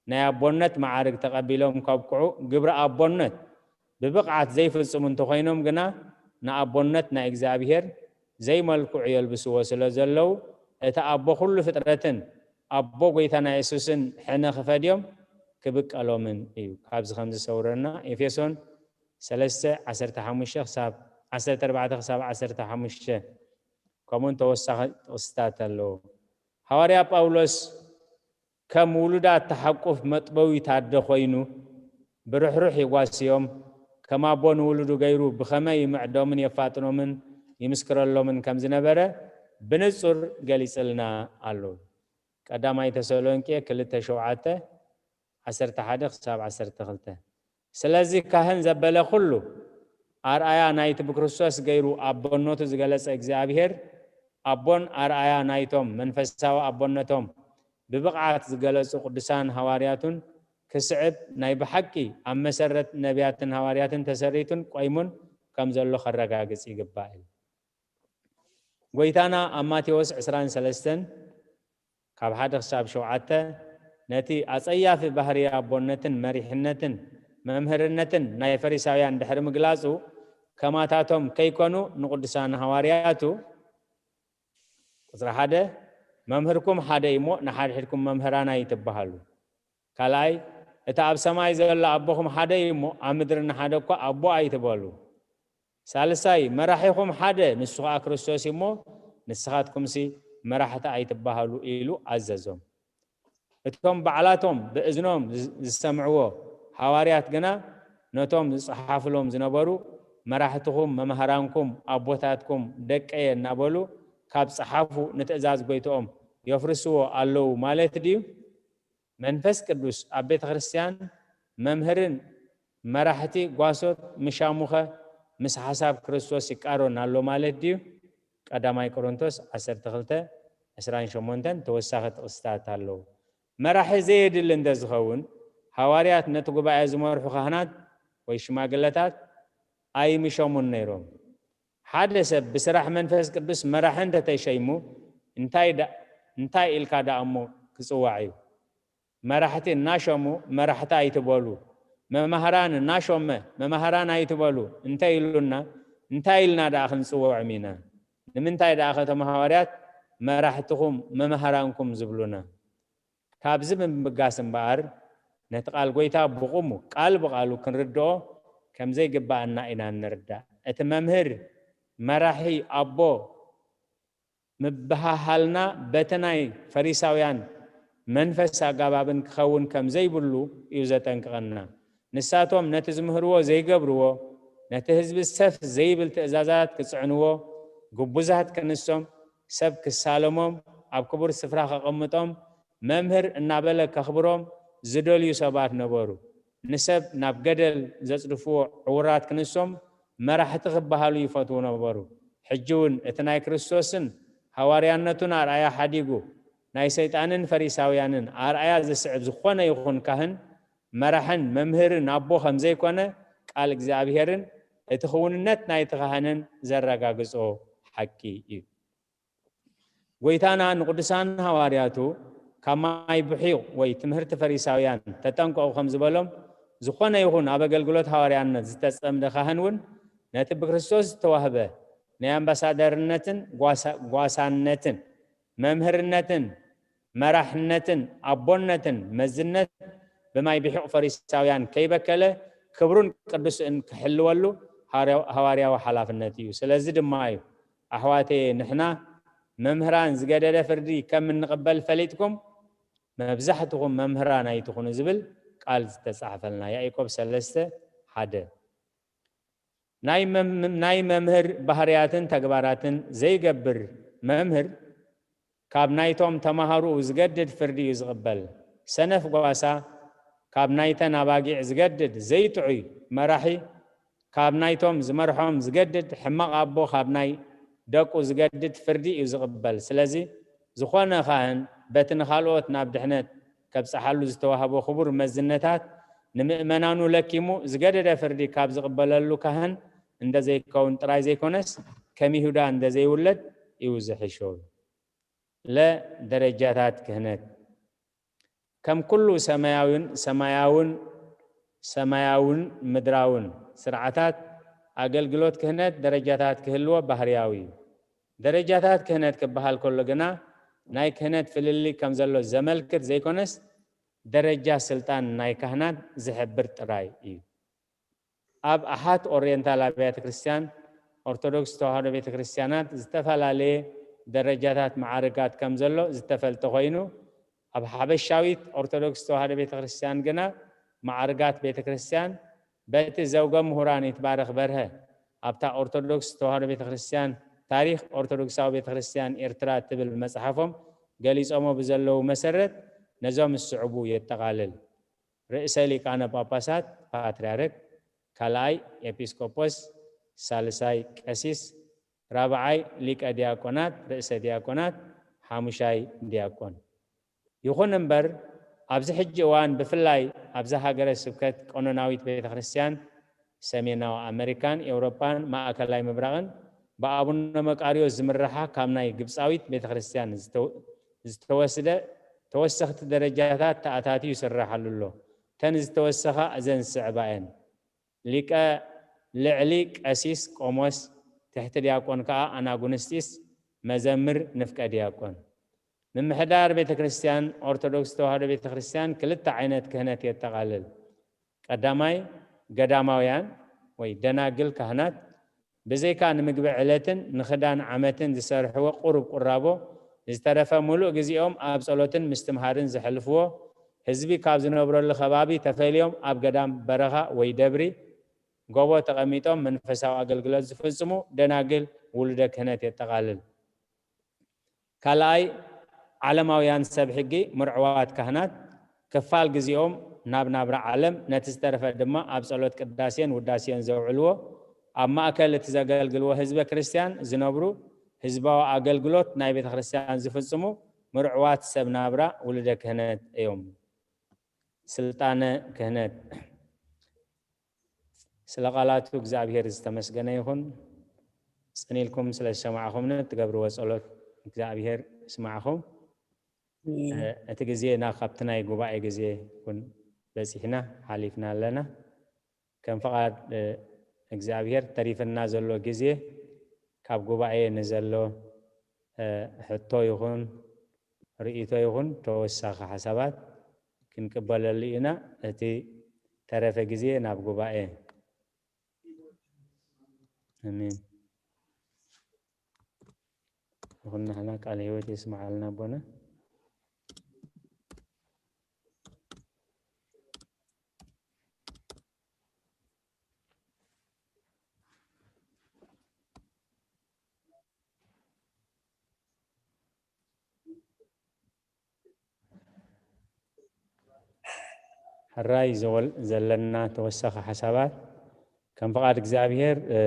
ናይ ኣቦነት መዓርግ ተቐቢሎም ከብቅዑ ግብረ ኣቦነት ብብቕዓት ዘይፍጽሙ እንተኾይኖም ግና፣ ንኣቦነት ናይ እግዚኣብሔር ዘይመልክዑ የልብስዎ ስለ ዘለዉ፣ እቲ ኣቦ ኩሉ ፍጥረትን ኣቦ ጐይታና የሱስን ሕነ ክፈድዮም ክብቀሎምን እዩ። ካብዚ ከም ዝሰውረና ኤፌሶን ሰለስተ፣ ዓሰርተ ሓሙሽተ ክሳብ፣ ዓሰርተ ኣርባዕተ ክሳብ ዓሰርተ ሓሙሽተ፣ ከምኡውን ተወሳኺ ጥቕስታት ኣለዎ። ሃዋርያ ጳውሎስ ከም ውሉዳት ተሓቁፍ መጥበዊ ታደ ኮይኑ ብርሕሩሕ ይጓስዮም፣ ከም ኣቦ ንውሉዱ ገይሩ ብኸመይ ይምዕዶምን የፋጥኖምን ይምስክረሎምን ከም ዝነበረ ብንጹር ገሊጽልና ኣሎ። ቀዳማይ ተሰሎንቄ ክልተ ሸውዓተ፣ ዓሰርተ ሓደ ክሳብ ዓሰርተ ክልተ። ስለዚ ካህን ዘበለ ኩሉ ኣርኣያ ናይቲ ብክርስቶስ ገይሩ ኣቦነቱ ዝገለጸ እግዚኣብሔር ኣቦን ኣርኣያ ናይቶም መንፈሳዊ ኣቦነቶም ብብቕዓት ዝገለጹ ቅዱሳን ሃዋርያቱን ክስዕብ ናይ ብሓቂ ኣብ መሰረት ነቢያትን ሃዋርያትን ተሰሪቱን ቆይሙን ከም ዘሎ ከረጋግጽ ይግባእ እዩ። ጐይታና ኣብ ማቴዎስ ዕስራን ሰለስተን ካብ ሓደ ክሳብ ሸውዓተ ነቲ ኣጸያፊ ባህሪ ኣቦነትን መሪሕነትን መምህርነትን ናይ ፈሪሳውያን ድሕሪ ምግላጹ፣ ከማታቶም ከይኮኑ ንቅዱሳን ሃዋርያቱ፣ ቁጽሪ ሓደ፣ መምህርኩም ሓደ እዩ እሞ ንሓድሕድኩም መምህራናይ ትበሃሉ። ካልኣይ፣ እቲ ኣብ ሰማይ ዘሎ ኣቦኹም ሓደ እዩ እሞ ኣብ ምድሪ ንሓደ እኳ ኣቦ ኣይትበሉ። ሳልሳይ፣ መራሒኹም ሓደ ንሱ ኸኣ ክርስቶስ እዩ እሞ ንስኻትኩምሲ መራሕቲ ኣይትበሃሉ ኢሉ ኣዘዞም። እቶም ባዕላቶም ብእዝኖም ዝ-፣ ዝሰምዕዎ ሃዋርያት ግና ነቶም ዝጸሓፍሎም ዝነበሩ መራሕትኹም፣ መማህራንኩም፣ ኣቦታትኩም፣ ደቀየ እናበሉ ካብ ጸሓፉ ንትእዛዝ ጎይትኦም የፍርስዎ ኣለዉ ማለት ድዩ? መንፈስ ቅዱስ ኣብ ቤተ ክርስቲያን መምህርን መራሕቲ ጓሶት ምሻሙኸ ምስ ሓሳብ ክርስቶስ ይቃሮን ኣሎ ማለት ድዩ? ቀዳማይ ቆሮንቶስ ዓሰርተ ክልተ ዕስራን ሸሞንተን ተወሳኺ ጥቕስታት ኣለዉ። መራሒ ዘየድሊ እንተ ዝኸውን፣ ሃዋርያት ነቲ ጉባኤ ዝመርሑ ካህናት ወይ ሽማግለታት ኣይምሸሙን ነይሮም። ሓደ ሰብ ብስራሕ መንፈስ ቅዱስ መራሒ እንተ ተሸይሙ፣ እንታይ ዳ-፣ እንታይ ኢልካ ደኣ እሞ ክጽዋዕ እዩ? መራሕቲ እናሸሙ መራሕቲ ኣይትበሉ፣ መማህራን እናሾመ መማህራን ኣይትበሉ እንተ ኢሉና፣ እንታይ ኢልና ደኣ ክንጽውዖም ኢና? ንምንታይ ደኣ ከቶም ሃዋርያት መራሕትኹም መማህራንኩም ዝብሉና? ካብዚ ብምብጋስ እምበኣር፣ ነቲ ቃል ጐይታ ብቑሙ፣ ቃል ብቓሉ ክንርድኦ ከም ዘይግብኣና ኢና እንርዳእ። እቲ መምህር፣ መራሒ፣ ኣቦ ምብሃሃልና በቲ ናይ ፈሪሳውያን መንፈስ ኣጋባብን ክኸውን ከም ዘይብሉ እዩ ዘጠንቅቐና። ንሳቶም ነቲ ዝምህርዎ ዘይገብርዎ፣ ነቲ ህዝቢ ሰፍ ዘይብል ትእዛዛት ክጽዕንዎ፣ ግቡዛት ክንሶም፣ ሰብ ክሳለሞም፣ ኣብ ክቡር ስፍራ ከቐምጦም፣ መምህር እናበለ ከኽብሮም ዝደልዩ ሰባት ነበሩ። ንሰብ ናብ ገደል ዘጽድፍዎ ዕዉራት ክንሶም መራሕቲ ክበሃሉ ይፈትዉ ነበሩ። ሕጂ እውን እቲ ናይ ክርስቶስን ሃዋርያነቱን ኣርኣያ ሓዲጉ ናይ ሰይጣንን ፈሪሳውያንን ኣርኣያ ዝስዕብ ዝኾነ ይኹን ካህን መራሕን መምህርን ኣቦ ከም ዘይኮነ ቃል እግዚኣብሔርን እቲ ክውንነት ናይቲ ካህንን ዘረጋግጾ ሓቂ እዩ። ጎይታና ንቅዱሳን ሃዋርያቱ ካብ ማይ ብሒቕ ወይ ትምህርቲ ፈሪሳውያን ተጠንቀቑ ከም ዝበሎም፣ ዝኾነ ይኹን ኣብ ኣገልግሎት ሃዋርያነት ዝተጸምደ ካህን እውን ነቲ ብክርስቶስ ዝተዋህበ ናይ ኣምባሳደርነትን ጓሳ-፣ ጓሳነትን መምህርነትን መራሕነትን ኣቦነትን መዝነት ብማይ ብሒቕ ፈሪሳውያን ከይበከለ ክብሩን ቅዱስን ክሕልወሉ ሃዋርያዊ ሓላፍነት እዩ። ስለዚ ድማ እዩ ኣሕዋተየ ንሕና መምህራን ዝገደደ ፍርዲ ከም እንቕበል ፈሊጥኩም መብዛሕትኹም መምህራን ኣይትኹኑ ዝብል ቃል ዝተጻሕፈልና። ያዕቆብ ሰለስተ ሓደ። ናይ መም-፣ ናይ መምህር ባህርያትን ተግባራትን ዘይገብር መምህር ካብ ናይቶም ተማሃሮኡ ዝገድድ ፍርዲ እዩ ዝቕበል። ሰነፍ ጓሳ ካብ ናይተን ኣባጊዕ ዝገድድ ዘይጥዑይ መራሒ ካብ ናይቶም ዝመርሖም ዝገድድ ሕማቕ ኣቦ ካብ ናይ ደቁ ዝገድድ ፍርዲ እዩ ዝቕበል። ስለዚ ዝኾነ ካህን በቲ ንኻልኦት ናብ ድሕነት ከብጽሓሉ ዝተዋህቦ ክቡር መዝነታት ንምእመናኑ ለኪሙ ዝገደደ ፍርዲ ካብ ዝቕበለሉ ካህን እንደ ዘይከውን ጥራይ ዘይኮነስ ከም ይሁዳ እንደ ዘይውለድ እዩ ዝሕሾ። ለ ደረጃታት ክህነት ከም ኩሉ ሰማያዊን ሰማያውን ሰማያውን ምድራውን ስርዓታት ኣገልግሎት ክህነት ደረጃታት ክህልዎ ባህርያዊ እዩ። ደረጃታት ክህነት ክበሃል ከሎ ግና ናይ ክህነት ፍልልይ ከም ዘሎ ዘመልክት ዘይኮነስ ደረጃ ስልጣን ናይ ካህናት ዝሕብር ጥራይ እዩ። ኣብ ኣሓት ኦሪየንታል ኣብያተ ክርስቲያን ኦርቶዶክስ ተዋህዶ ቤተ ክርስቲያናት ዝተፈላለየ ደረጃታት መዓርጋት ከም ዘሎ ዝተፈልጠ ኮይኑ ኣብ ሓበሻዊት ኦርቶዶክስ ተዋህዶ ቤተ ክርስቲያን ግና መዓርጋት ቤተ ክርስቲያን በቲ ዘውገ ምሁራን ይትባረኽ በርሀ ኣብታ ኦርቶዶክስ ተዋህዶ ቤተ ክርስቲያን ታሪኽ ኦርቶዶክሳዊ ቤተ ክርስቲያን ኤርትራ ትብል መጽሓፎም ገሊጾሞ ብዘለዉ መሰረት ነዞም ዝስዕቡ የጠቓልል። ርእሰ ሊቃነ ጳጳሳት ፓትርያርክ፣ ካልኣይ ኤጲስቆጶስ፣ ሳልሳይ ቀሲስ፣ ራብዓይ ሊቀ ዲያቆናት፣ ርእሰ ዲያቆናት፣ ሓሙሻይ ዲያቆን። ይኹን እምበር ኣብዚ ሕጂ እዋን ብፍላይ ኣብዛ ሃገረ ስብከት ቀኖናዊት ቤተ ክርስቲያን ሰሜናዊ ኣመሪካን ኤውሮጳን ማእከላይ ምብራቕን ብኣቡነ መቃርዮስ ዝምርሓ ካብ ናይ ግብጻዊት ቤተ ክርስቲያን ዝተወ-፣ ዝተወስደ ተወሰኽቲ ደረጃታት ተኣታትዩ ይስረሓሉ ኣሎ። እተን ዝተወሰኻ እዘን ዝስዕባ እየን። ሊቀ ልዕሊ ቀሲስ ቆሞስ፣ ትሕቲ ዲያቆን ከኣ ኣናጉንስጢስ፣ መዘምር ንፍቀ ዲያቆን። ምምሕዳር ቤተ ክርስቲያን ኦርቶዶክስ ተዋህዶ ቤተ ክርስቲያን ክልተ ዓይነት ክህነት የጠቓልል። ቀዳማይ ገዳማውያን ወይ ደናግል ካህናት ብዘይካ ንምግቢ ዕለትን ንኽዳን ዓመትን ዝሰርሕዎ ቁሩብ ቁራቦ ዝተረፈ ሙሉእ ግዜኦም ኣብ ጸሎትን ምስትምሃርን ዘሕልፍዎ፣ ህዝቢ ካብ ዝነብረሉ ከባቢ ተፈልዮም ኣብ ገዳም፣ በረኻ ወይ ደብሪ፣ ጎቦ ተቐሚጦም መንፈሳዊ ኣገልግሎት ዝፍጽሙ ደናግል ውሉደ ክህነት የጠቓልል። ካልኣይ ዓለማውያን ሰብ ሕጊ ምርዕዋት ካህናት ክፋል ግዜኦም ናብ ናብራ ዓለም ነቲ ዝተረፈ ድማ ኣብ ጸሎት ቅዳሴን ውዳሴን ዘውዕልዎ ኣብ ማእከል እቲ ዘገልግልዎ ህዝበ ክርስቲያን ዝነብሩ ህዝባዊ ኣገልግሎት ናይ ቤተ ክርስቲያን ዝፍጽሙ ምርዕዋት ሰብ ናብራ ውሉደ ክህነት እዮም። ስልጣነ ክህነት ስለ ቃላቱ እግዚኣብሔር ዝተመስገነ ይኹን። ጽን ኢልኩም ስለ ዝሰማዕኹምኒ እትገብርዎ ጸሎት እግዚኣብሔር ይስማዕኹም። ኣሜን። እ፣ እቲ ግዜና ካብቲ ናይ ጉባኤ ግዜ እውን በጺሕና ሓሊፍና ኣለና። ከም ፍቓድ፣ እ፣ እግዚኣብሔር ተሪፍና ዘሎ ግዜ ካብ ጉባኤ ንዘሎ፣ እ፣ ሕቶ ይኹን ርእይቶ ይኹን ተወሳኺ ሓሳባት ክንቅበለሉ ኢና። እቲ ተረፈ ግዜ ናብ ጉባኤ። ኣሜን። ይኹን ንሕና ቃለ ሕይወት የስምዓልና ኣቦና። ሕራይ ዘወል-፣ ዘለና ተወሳኺ ሓሳባት ከም ፍቓድ እግዚኣብሔር፣ እ፣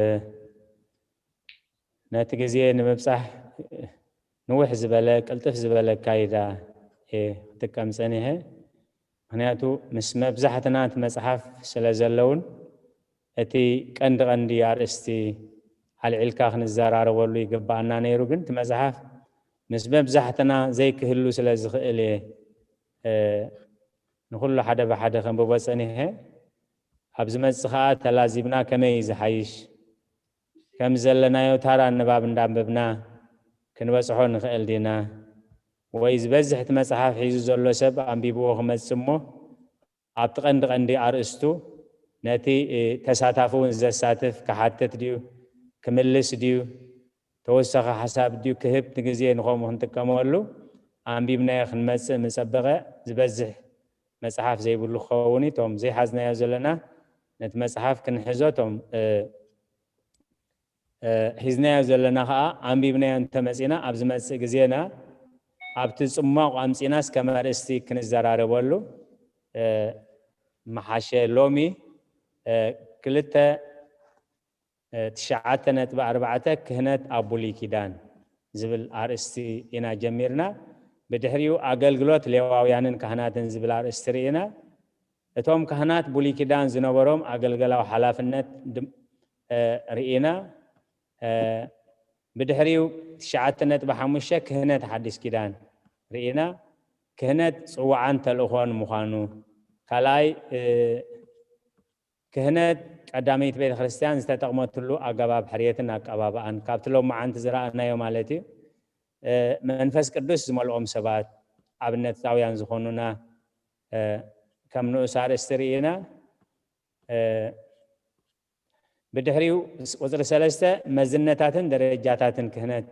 ነቲ ግዜ ንምብጻሕ፣ እ፣ ንውሕ ዝበለ ቅልጥፍ ዝበለ ኣካይዳ እየ ክጥቀም ጸኒሐ። ምኽንያቱ ምስ መብዛሕትና እቲ መጽሓፍ ስለ ዘለውን እቲ ቀንዲ ቀንዲ ኣርእስቲ ኣልዒልካ ክንዘራረበሉ ይግባኣና ነይሩ፣ ግን እቲ መጽሓፍ ምስ መብዛሕትና ዘይክህሉ ስለ ዝኽእል እየ ንኹሉ ሓደ ብሓደ ከንብቦ ጸኒሐ። ኣብ ዝመጽእ ኸኣ ተላዚብና ከመይ እዩ ዝሓይሽ፣ ከም ዘለናዮ ታራ ንባብ እንዳንበብና ክንበጽሖ ንኽእል ዲና? ወይ ዝበዝሕ እቲ መጽሓፍ ሒዙ ዘሎ ሰብ ኣንቢብዎ ክመጽእ እሞ ኣብቲ ቀንዲ ቀንዲ ኣርእስቱ ነቲ ተሳታፊ እውን ዘሳትፍ ክሓትት ድዩ ክምልስ ድዩ ተወሳኺ ሓሳብ ድዩ ክህብ ንግዜ ንኸምኡ ክንጥቀመሉ ኣንቢብናዮ ክንመጽእ ምጸበቐ ዝበዝሕ መጽሓፍ ዘይብሉ ክኸውን እዩ። እቶም ዘይሓዝናዮ ዘለና ነቲ መጽሓፍ ክንሕዞ እቶም ሒዝናዮ ዘለና ከዓ ኣንቢብናዮ እንተመፂና ኣብ ዝመፅእ ግዜና ኣብቲ ፅሟቕ ኣምፂና እስከ መርእስቲ ክንዘራረበሉ ምሓሸ። ሎሚ ክልተ ትሽዓተ ነጥቢ ኣርባዕተ ክህነት ኣብ ብሉይ ኪዳን ዝብል ኣርእስቲ ኢና ጀሚርና። ብድሕሪኡ ኣገልግሎት ሌዋውያንን ካህናትን ዝብል ኣርእስቲ ርኢና። እቶም ካህናት ብሉይ ኪዳን ዝነበሮም ኣገልገላዊ ሓላፍነት ርኢና። ብድሕሪኡ ትሽዓተ ነጥቢ ሓሙሽተ ክህነት ሓዲስ ኪዳን ርኢና። ክህነት ጽዋዓን ተልእኾን ምዃኑ፣ ካልኣይ ክህነት ቀዳመይቲ ቤተ ክርስቲያን ዝተጠቕመትሉ ኣገባብ ሕርየትን ኣቀባብኣን ካብቲ ሎማዓንቲ ዝረኣናዮ ማለት እዩ። መንፈስ ቅዱስ ዝመልኦም ሰባት ኣብነታውያን ዝኾኑና ከም ንኡስ ኣርእስቲ ርኢና። ብድሕሪኡ ቁፅሪ ሰለስተ መዝነታትን ደረጃታትን ክህነት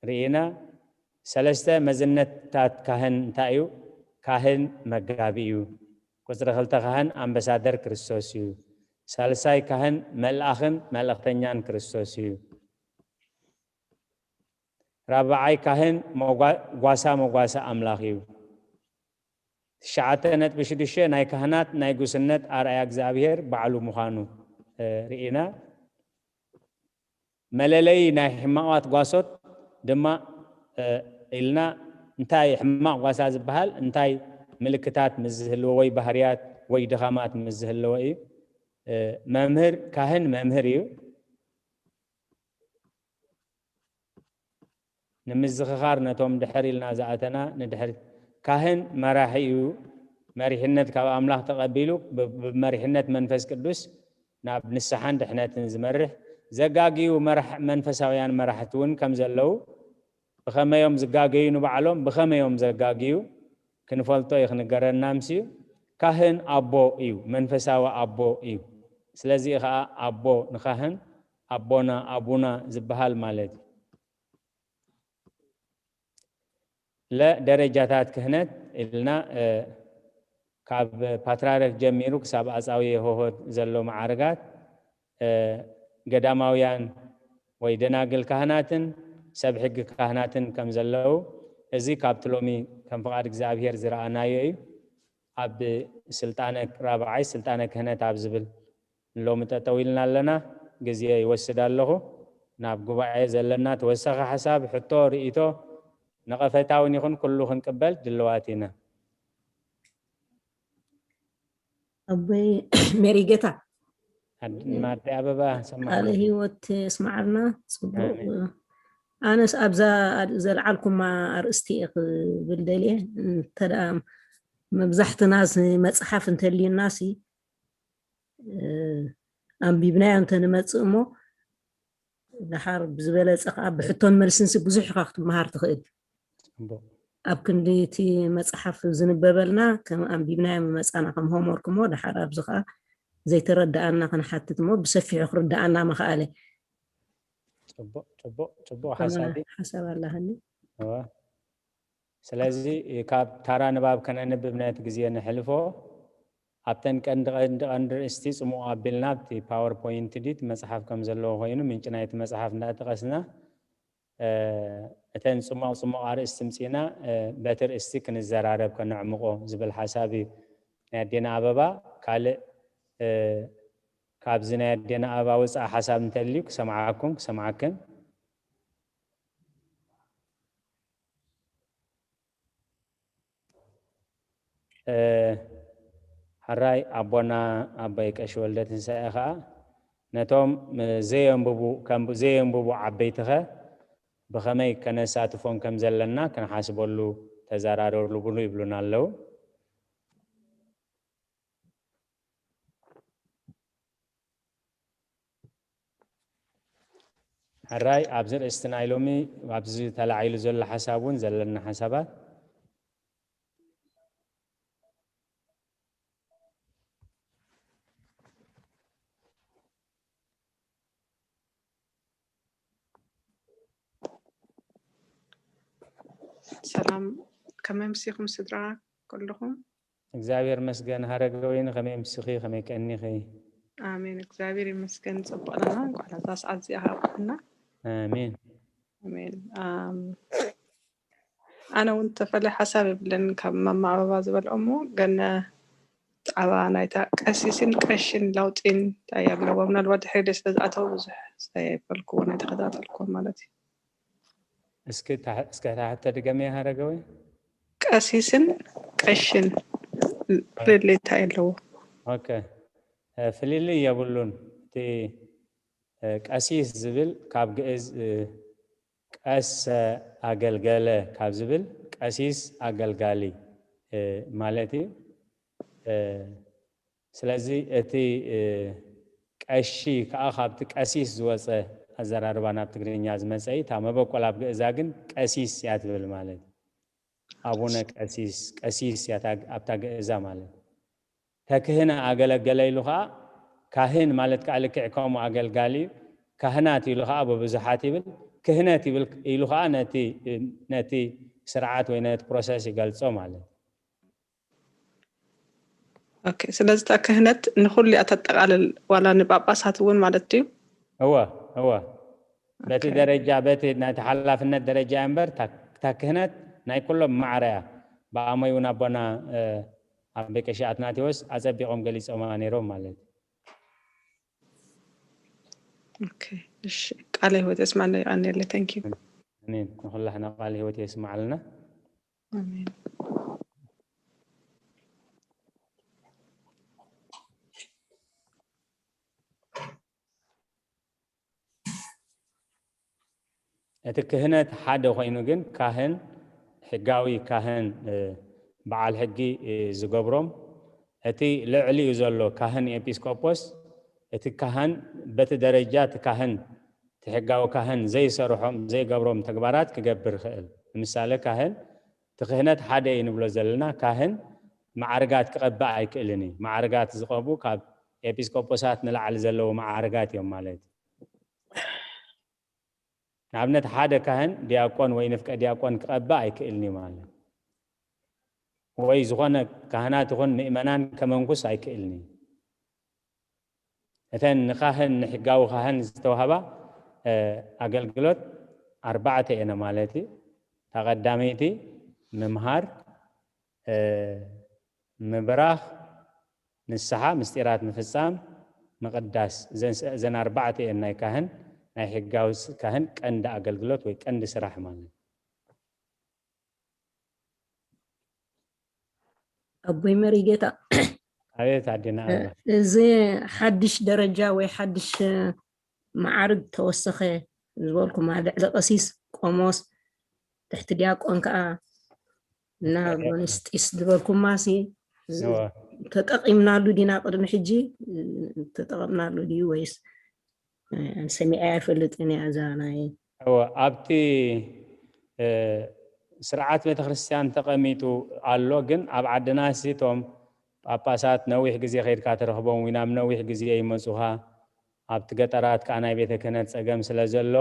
ርኢና። ሰለስተ መዝነታት ካህን እንታይ እዩ? ካህን መጋቢ እዩ። ቁፅሪ ክልተ ካህን ኣምበሳደር ክርስቶስ እዩ። ሳልሳይ ካህን መልኣኽን መልእኽተኛን ክርስቶስ እዩ። ራብዓይ ካህን ጓሳ መጓሰ ኣምላኽ እዩ። ትሽዓተ ነጥቢ ሽዱሽተ ናይ ካህናት ናይ ጉስነት ኣርኣያ እግዚኣብሔር ባዕሉ ምዃኑ ርኢና። መለለዪ ናይ ሕማቓት ጓሶት ድማ ኢልና እንታይ ሕማቕ ጓሳ ዝበሃል እንታይ ምልክታት ምስ ዝህልዎ ወይ ባህርያት ወይ ድኻማት ምስ ዝህልዎ እዩ። መምህር ካህን መምህር እዩ። ንምዝኽኻር ነቶም ድሕር ኢልና ዝኣተና ንድሕር ካህን መራሒ እዩ። መሪሕነት ካብ ኣምላኽ ተቐቢሉ ብመሪሕነት መንፈስ ቅዱስ ናብ ንስሓን ድሕነትን ዝመርሕ ዘጋግዩ መንፈሳውያን መራሕቲ እውን ከም ዘለዉ ብኸመዮም ዝጋገዩ ንባዕሎም ብኸመዮም ዘጋግዩ ክንፈልጦ እዩ ክንገረና ምስዩ። ካህን ኣቦ እዩ፣ መንፈሳዊ ኣቦ እዩ። ስለዚ ከዓ ኣቦ ንካህን ኣቦና ኣቡና ዝበሃል ማለት እዩ። ለደረጃታት ክህነት ኢልና ካብ ፓትራርክ ጀሚሩ ክሳብ ኣጻዊ የሆሆት ዘሎ መዓርጋት ገዳማውያን ወይ ደናግል ካህናትን ሰብ ሕጊ ካህናትን ከም ዘለዉ እዚ ካብቲ ሎሚ ከም ፍቓድ እግዚኣብሔር ዝረኣናዮ እዩ። ኣብ ስልጣነ ራብዓይ ስልጣነ ክህነት ኣብ ዝብል ሎሚ ጠጠው ኢልና ኣለና። ግዜ ይወስድ ኣለኹ። ናብ ጉባኤ ዘለና ተወሳኺ ሓሳብ፣ ሕቶ፣ ርእይቶ፣ ነቐፈታ እውን ይኹን ኩሉ ክንቅበል ድልዋት ኢና። ኣቦይ ሜሪ ጌታ ማዲ ኣበባ ሰማዕና ቃለ ህይወት የስማዓልና። ጽቡቅ። ኣነስ ኣብዛ ዘልዓልኩማ ኣርእስቲ እየ ክብል ደልየ። እንተደኣ መብዛሕትና መፅሓፍ እንተልዩና ሲ ኣንቢብናዮ እንተንመፅእ እሞ ደሓር ብዝበለፀ ከዓ ብሕቶን መልስንሲ ብዙሕ ኢኻ ክትመሃር ትኽእል። ኣብ ክንዲ እቲ መፅሓፍ ዝንበበልና ከም ኣንቢብናዮ ምመፃና ከም ሆምወርክ እሞ ደሓር ኣብዚ ከዓ ዘይተረዳኣና ክንሓትት እሞ ብሰፊሑ ክርዳኣና ምኽኣለ። ፅቡቅ ፅቡቅ ፅቡቅ ሓሳብ እዩ። ሓሳብ ኣላሃኒ። እወ። ስለዚ ካብ ታራ ንባብ ከነንብብ ነቲ ግዜ ንሕልፎ። ኣብተን ቀንዲ ቀንዲ ቀንዲ ርእስቲ ፅሙቕ ኣቢልና ኣብቲ ፓወርፖይንት ድዩ እቲ መፅሓፍ ከም ዘለዎ ኮይኑ ምንጪ ናይቲ መፅሓፍ እንዳጠቐስና እተን ጽማቕ ጽማቕ ኣርእስቲ ምጺና በቲ ርእስቲ ክንዘራረብ ከነዕምቆ ዝብል ሓሳብ እዩ ናይ ኣዴና ኣበባ። ካልእ ካብዚ ናይ ኣዴና ኣበባ ወጻኢ ሓሳብ እንተልዩ ክሰምዓኩም ክሰምዓክን። እ፣ ሕራይ ኣቦና ኣባይ ቀሺ ወልደ ትንሳኤ ኸኣ ነቶም፣ እ፣ ዘየንብቡ፣ ከም ዘየንብቡ ዓበይትኸ ብኸመይ ከነሳትፎም ከም ዘለና ክንሓስበሉ ተዘራረብሉ ብሉ ይብሉና ኣለዉ። ሕራይ ኣብዚ ርእስቲ ናይ ሎሚ ኣብዚ ተላዒሉ ዘሎ ሓሳብ እውን ዘለና ሓሳባት ሰላም፣ ከመይ ምሲኹም ስድራ ኩልኹም? እግዚኣብሔር መስገን። ሃረገ ወይኒ ከመይ ምስኺ፣ ከመይ ቀኒኺ? ኣሜን፣ እግዚኣብሔር ይመስገን ጽቡቕ ኣለና። እንኳዕ ናብዛ ሰዓት እዚኣ ኣብቅዓና። ኣሜን። ኣሜን። ኣም፣ ኣነ እውን ተፈለ ሓሳብ የብለን ካብ ማማ ኣበባ ዝበልኦ እሞ፣ ግን ጣባ ናይታ ቀሲስን ቀሽን ለውጢን እንታይ ኣለዎ? ምናልባት ድሕሪ ስለ ዝኣተው ብዙሕ ዝተፈልክዎ ናይ ተኸታተልክዎ ማለት እዩ። እስኪ ታሕ-፣ እስከ ታሕተ ድገምያ ሃረገ ወይ? ቀሲስን ቀሽን ፍልልይ እንታይ ኣለዎ? ኦኬ። እ፣ ፍልልይ የብሉን። እቲ፣ እ፣ ቀሲስ ዝብል ካብ ግእዝ፣ እ፣ ቀሰ ኣገልገለ ካብ ዝብል ቀሲስ ኣገልጋሊ፣ እ፣ ማለት እዩ። እ፣ ስለዚ እቲ፣ እ፣ ቀሺ ከኣ ካብቲ ቀሲስ ዝወጸ ኣዘራርባ ናብ ትግርኛ ዝመጸ እዩ። እታ መበቆል ኣብ ግእዛ ግን ቀሲስ እያ ትብል ማለት እዩ። ኣቡነ ቀሲስ፣ ቀሲስ እያ እታ፣ ኣብታ ግእዛ ማለት። ተክህነ ኣገለገለ ኢሉ ኸዓ ካህን ማለት ከዓ ልክዕ ከምኡ ኣገልጋሊ እዩ። ካህናት ኢሉ ኸዓ ብብዙሓት ይብል። ክህነት ይብል ኢሉ ኸዓ ነቲ፣ ነቲ ስርዓት ወይ ነቲ ፕሮሰስ ይገልጾ ማለት። ኦኬ፣ ስለዚ እታ ክህነት ንኹሉ እያ ተጠቓልል፣ ዋላ ንጳጳሳት እውን ማለት ድዩ? እወ፣ እወ። በቲ ኦኬ። ደረጃ፣ በቲ ናይቲ ሓላፍነት ደረጃ እያ እምበር፣ እታ፣ እታ ክህነት ናይ ኩሎም ማዕረ እያ። ብኣሞይ እውን ኣቦና፣ እ፣ ኣቦይ ቀሺ ኣትናቴዎስ ኣጸቢቖም ገሊጾማ ነይሮም ማለት እዩ። ኦኬ፣ እሺ። ቃለ ህይወት የስማዕና፣ የቐንየለይ። Thank you። ኣሜን። ንኹላህና ቃለ ህይወት የስማዓልና። ኣሜን። እቲ ክህነት ሓደ ኮይኑ ግን ካህን፣ ሕጋዊ ካህን፣ እ፣ በዓል ሕጊ፣ እ፣ ዝገብሮም፣ እቲ ልዕሊኡ ዘሎ ካህን ኤጲስቆጶስ፣ እቲ ካህን በቲ ደረጃ እቲ ካህን፣ እቲ ሕጋዊ ካህን ዘይሰርሖም፣ ዘይገብሮም ተግባራት ክገብር ይኽእል። ንምሳሌ ካህን፣ እቲ ክህነት ሓደ እዩ ንብሎ ዘለና፣ ካህን ማዕርጋት ክቐብእ ኣይክእልን እዩ። ማዕርጋት ዝቐቡ ካብ ኤጲስቆጶሳት ንላዕሊ ዘለዉ ማዕርጋት እዮም ማለት እዩ። ንኣብነት ሓደ ካህን ዲያቆን ወይ ንፍቀ ዲያቆን ክቐብእ ኣይክእልን እዩ ማለት እዩ። ወይ ዝኾነ ካህናት ይኹን ምእመናን ከመንኩስ ኣይክእልን እዩ። እተን ንካህን፣ ንሕጋዊ ካህን ዝተዋህባ፣ እ፣ ኣገልግሎት ኣርባዕተ እየን ማለት እዩ። እታ ቀዳመይቲ ምምሃር፣ እ፣ ምብራኽ፣ ንስሓ፣ ምስጢራት ምፍጻም፣ ምቕዳስ። እዘን ስ-፣ እዘን ኣርባዕተ እየን ናይ ካህን፣ ናይ ሕጋዊ ስ-፣ ካህን ቀንዲ ኣገልግሎት ወይ ቀንዲ ስራሕ ማለት እዩ። ኣቦይ መሪጌታ፣ ኣቤት ኣዴና ኣበባ። እዚ ሓድሽ ደረጃ ወይ ሓድሽ ማዕርግ ተወሰኸ ዝበልኩማ፣ ልዕሊ ቀሲስ፣ ቆሞስ፣ ትሕቲ ዲያቆን ከዓ እና ጎንስጢስ ዝበልኩማ ሲ እወ። ተጠቂምናሉ ዲና ቅድሚ ሕጂ? ተጠቀምናሉ ድዩ ወይስ ሰሚዐ ኣይፈልጥን እያ እዛ ናይ እወ፣ ኣብቲ፣ እ፣ ስርዓት ቤተክርስትያን ተቐሚጡ ኣሎ። ግን ኣብ ዓድና ሲ እቶም ጳጳሳት ነዊሕ ግዜ ከይድካ ትረኽቦም ወይ ናብ ነዊሕ ግዜ ይመጹኻ። ኣብቲ ገጠራት ከዓ ናይ ቤተ ክህነት ጸገም ስለ ዘሎ፣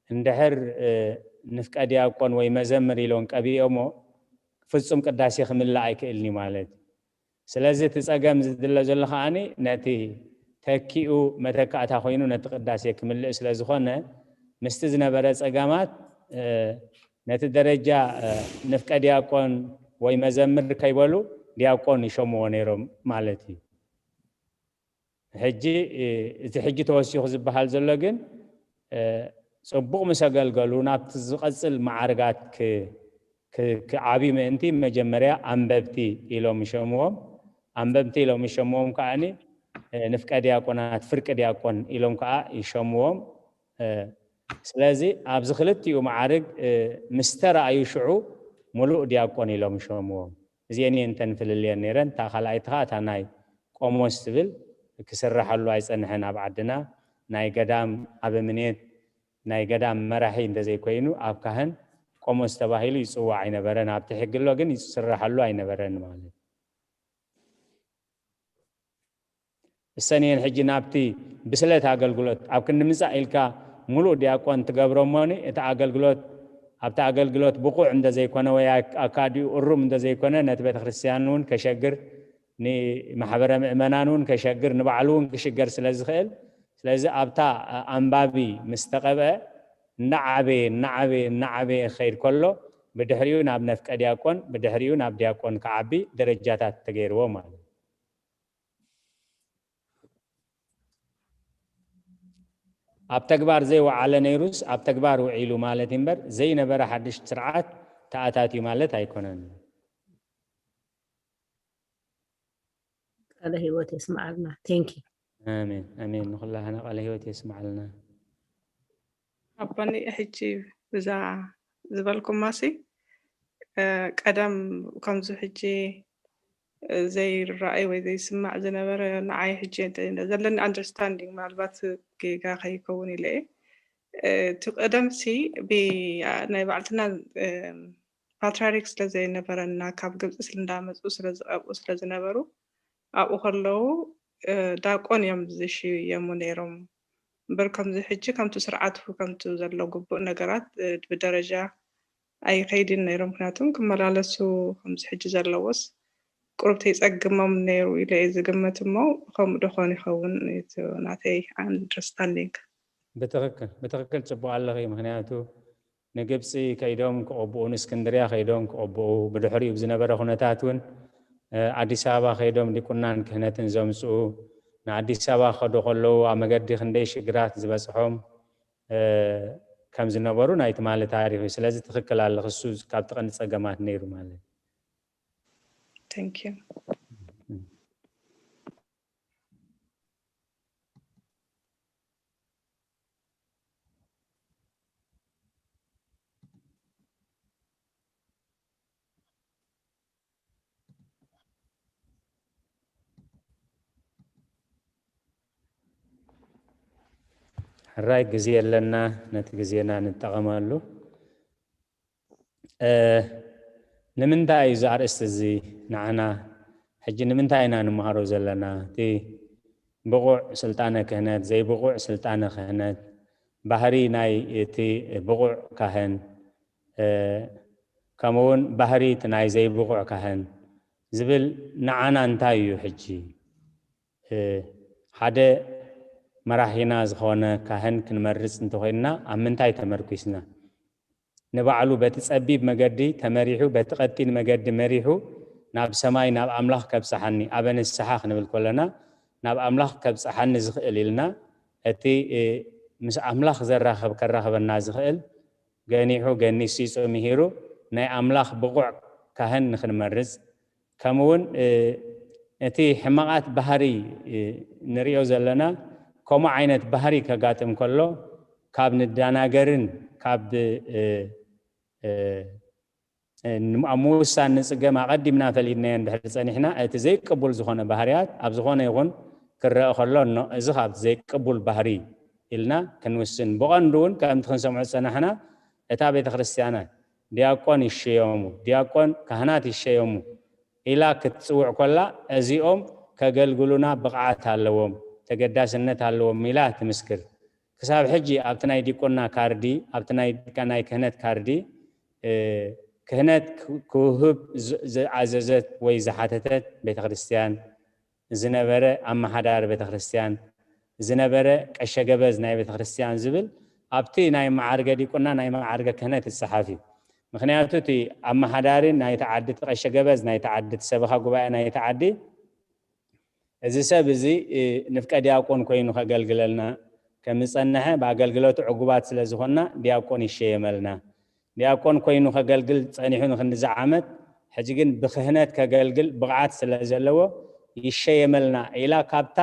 እንድሕር፣ እ፣ ንፍቀ ዲያቆን ወይ መዘምር ኢሎም ቀቢኦሞ፣ ፍጹም ቅዳሴ ክምልእ ኣይክእልን እዩ ማለት እዩ። ስለዚ እቲ ጸገም ዝድለ ዘሎ ከዓኒ ነቲ ተኪኡ መተካእታ ኮይኑ ነቲ ቅዳሴ ክምልእ ስለ ዝኾነ፣ ምስቲ ዝነበረ ጸገማት፣ እ፣ ነቲ ደረጃ፣ እ፣ ንፍቀ ዲያቆን ወይ መዘምር ከይበሉ ዲያቆን ይሸምዎ ነይሮም ማለት እዩ። ሕጂ፣ እ፣ እቲ ሕጂ ተወሲኹ ዝበሃል ዘሎ ግን፣ እ፣ ጽቡቕ ምስ ኣገልገሉ ናብቲ ዝቐጽል መዓርጋት ክ-፣ ክዓብዩ ምእንቲ መጀመርያ ኣንበብቲ ኢሎም ይሸምዎም። ኣንበብቲ ኢሎም ይሸምዎም ከዓኒ ንፍቀ ዲያቆናት፣ ፍርቂ ዲያቆን ኢሎም ከዓ ይሸምዎም። ስለዚ ኣብዚ ክልቲኡ መዓርግ ምስ ተረኣዩ ሽዑ ሙሉእ ዲያቆን ኢሎም ይሸምዎም። እዚአን እየን እተን ፍልልየን ነይረን። እታ ካልኣይቲ ከዓ እታ ናይ ቆሞስ ትብል ክስረሐሉ ኣይጸንሐን ኣብ ዓድና። ናይ ገዳም ኣበምኔት፣ ናይ ገዳም መራሒ እንተዘይኮይኑ ኣብ ካህን ቆሞስ ተባሂሉ ይጽዋዕ ኣይነበረን። ኣብቲ ሕጊ ኣሎ ግን ይስረሐሉ ኣይነበረን ማለት። እሰን እየን ሕጂ ናብቲ ብስለት ኣገልግሎት ኣብ ክንዲ ምጻእ ኢልካ ሙሉእ ዲያቆን ትገብሮ እሞኒ እቲ ኣገልግሎት ኣብቲ ኣገልግሎት ብቑዕ እንተዘይኮነ ወይ ኣካዲኡ እሩም እንተዘይኮነ ነቲ ቤተክርስትያን እውን ከሸግር፣ ንማሕበረ ምእመናን እውን ከሸግር፣ ንባዕሉ እውን ክሽገር ስለ ዝኽእል፣ ስለዚ ኣብታ ኣንባቢ ምስ ተቐብአ እናዓበየ እናዓበየ እናዓበየ ክኸይድ ከሎ ብድሕሪኡ ናብ ነፍቀ ዲያቆን ብድሕሪኡ ናብ ዲያቆን ክዓቢ ደረጃታት ተገይርዎ ማለት እዩ። ኣብ ተግባር ዘይወዓለ ነይሩስ ኣብ ተግባር ውዒሉ ማለት እምበር ዘይነበረ ሓድሽ ስርዓት ተኣታትዩ ማለት ኣይኮነን። ቃለ ህይወት የስምዓልና። Thank you። ኣሜን ኣሜን። ንኩላህና ቃለ ህይወት የስምዓልና። ኣቦኒ ሕጂ ብዛ ዝበልኩማሲ ቀደም ከምዚ ሕጂ ዘይረኣይ ወይ ዘይስማዕ ዝነበረ ንዓይ ሕጂ ዘለኒ understanding ምናልባት ጌጋ ከይከውን ኢለ እየ። እቲ ቀደምሲ ናይ ባዕልትና ፓትሪያርክ ስለ ዘይነበረና ካብ ግብፂ እንዳመፁ ስለ ዝቀብኡ ስለ ዝነበሩ ኣብኡ ከለዉ ዳቆን እዮም ዝሽየሙ ነይሮም። እምበር ከምዚ ሕጂ ከምቲ ስርዓቱ ከምቲ ዘሎ ግቡእ ነገራት ብደረጃ ኣይኸይድን ነይሮም። ምክንያቱም ክመላለሱ ከምዚ ሕጂ ዘለዎስ ቁሩብ ተይፀግሞም ነይሩ ኢለ እየ ዝግምት እሞ ከምኡ ዶ ኾን ይኸውን? ናተይ understanding። ብትኽክል ብትኽክል ፅቡቕ ኣለኺ። ምክንያቱ ንግብፂ ከይዶም ክቐብኡ፣ ንእስክንድርያ ከይዶም ክቐብኡ፣ ብድሕሪኡ ብዝነበረ ኩነታት እውን ኣዲስ ኣበባ ከይዶም ዲቁናን ክህነትን ዘምፅኡ፣ ንኣዲስ ኣበባ ክኸዱ ከለዉ ኣብ መገዲ ክንደይ ሽግራት ዝበፅሖም ከም ዝነበሩ ናይ ትማሊ ታሪኽ እዩ። ስለዚ ትኽክል ኣለኺ፣ እሱ ካብቲ ቀንዲ ፀገማት ነይሩ ማለት እዩ። Thank you። ሕራይ ግዜ ኣለና፣ ነቲ ግዜና ንጠቐመሉ። ንምንታይ እዩ እዚ ኣርእስቲ እዚ ንዓና ሕጂ ንምንታይ ኢና ንምሃሮ ዘለና? እቲ ብቑዕ ስልጣነ ክህነት፣ ዘይብቑዕ ስልጣነ ክህነት፣ ባህሪ ናይ እቲ ብቑዕ ካህን፣ ከምኡ እውን ባህሪ እቲ ናይ ዘይብቑዕ ካህን ዝብል ንዓና እንታይ እዩ? ሕጂ ሓደ መራሒና ዝኾነ ካህን ክንመርፅ እንተኾይንና ኣብ ምንታይ ተመርኲስና? ንባዕሉ በቲ ጸቢብ መገዲ ተመሪሑ፣ በቲ ቀጢን መገዲ መሪሑ ናብ ሰማይ ናብ ኣምላኽ ከብጽሓኒ፣ ኣበ ንስሓ ክንብል ከለና ናብ ኣምላኽ ከብጽሓኒ ዝኽእል ኢልና እቲ ምስ ኣምላኽ ዘራኽብ ከራኽበና ዝኽእል ገኒሑ ገኒሲጹ ምሂሩ ናይ ኣምላኽ ብቑዕ ካህን ንኽንመርጽ ከምኡ እውን እቲ ሕማቓት ባህሪ ንሪኦ ዘለና ከምኡ ዓይነት ባህሪ ከጋጥም ከሎ ካብ ንደናገርን ካብ ኣብ ምውሳን ንፅገም ኣቐዲምና ፈሊድናዮ እንድሕር ፀኒሕና እቲ ዘይቅቡል ዝኾነ ባህርያት ኣብ ዝኾነ ይኹን ክረአ ከሎ እኖ እዚ ካብቲ ዘይቅቡል ባህሪ ኢልና ክንውስን ብቐንዱ እውን ከምቲ ክንሰምዖ ዝፀናሕና እታ ቤተ ክርስቲያናት ዲያቆን ይሸየሙ፣ ዲያቆን ካህናት ይሸየሙ ኢላ ክትፅውዕ ኮላ እዚኦም ከገልግሉና ብቕዓት ኣለዎም፣ ተገዳስነት ኣለዎም ኢላ ትምስክር። ክሳብ ሕጂ ኣብቲ ናይ ዲቁና ካርዲ ኣብቲ ናይ ናይ ክህነት ካርዲ ክህነት ክውህብ ዝኣዘዘት ወይ ዝሓተተት ቤተክርስትያን ዝነበረ ኣመሓዳሪ ቤተክርስትያን ዝነበረ ቀሸ ገበዝ ናይ ቤተክርስትያን ዝብል ኣብቲ ናይ መዓርገ ዲቁና ናይ መዓርገ ክህነት ይፀሓፍ እዩ። ምክንያቱ እቲ ኣመሓዳሪ ናይቲ ዓዲ እቲ ቀሸ ገበዝ ናይቲ ዓዲ እቲ ሰበኻ ጉባኤ ናይቲ ዓዲ እዚ ሰብ እዚ ንፍቀ ዲያቆን ኮይኑ ከገልግለልና ከም ዝጸንሐ ብኣገልግሎቱ ዕጉባት ስለ ዝኾንና ዲያቆን ይሸየመልና። ዲያቆን ኮይኑ ከገልግል ጸኒሑ ንክንድዚ ዓመት፣ ሕጂ ግን ብክህነት ከገልግል ብቕዓት ስለ ዘለዎ ይሸየመልና ኢላ ካብታ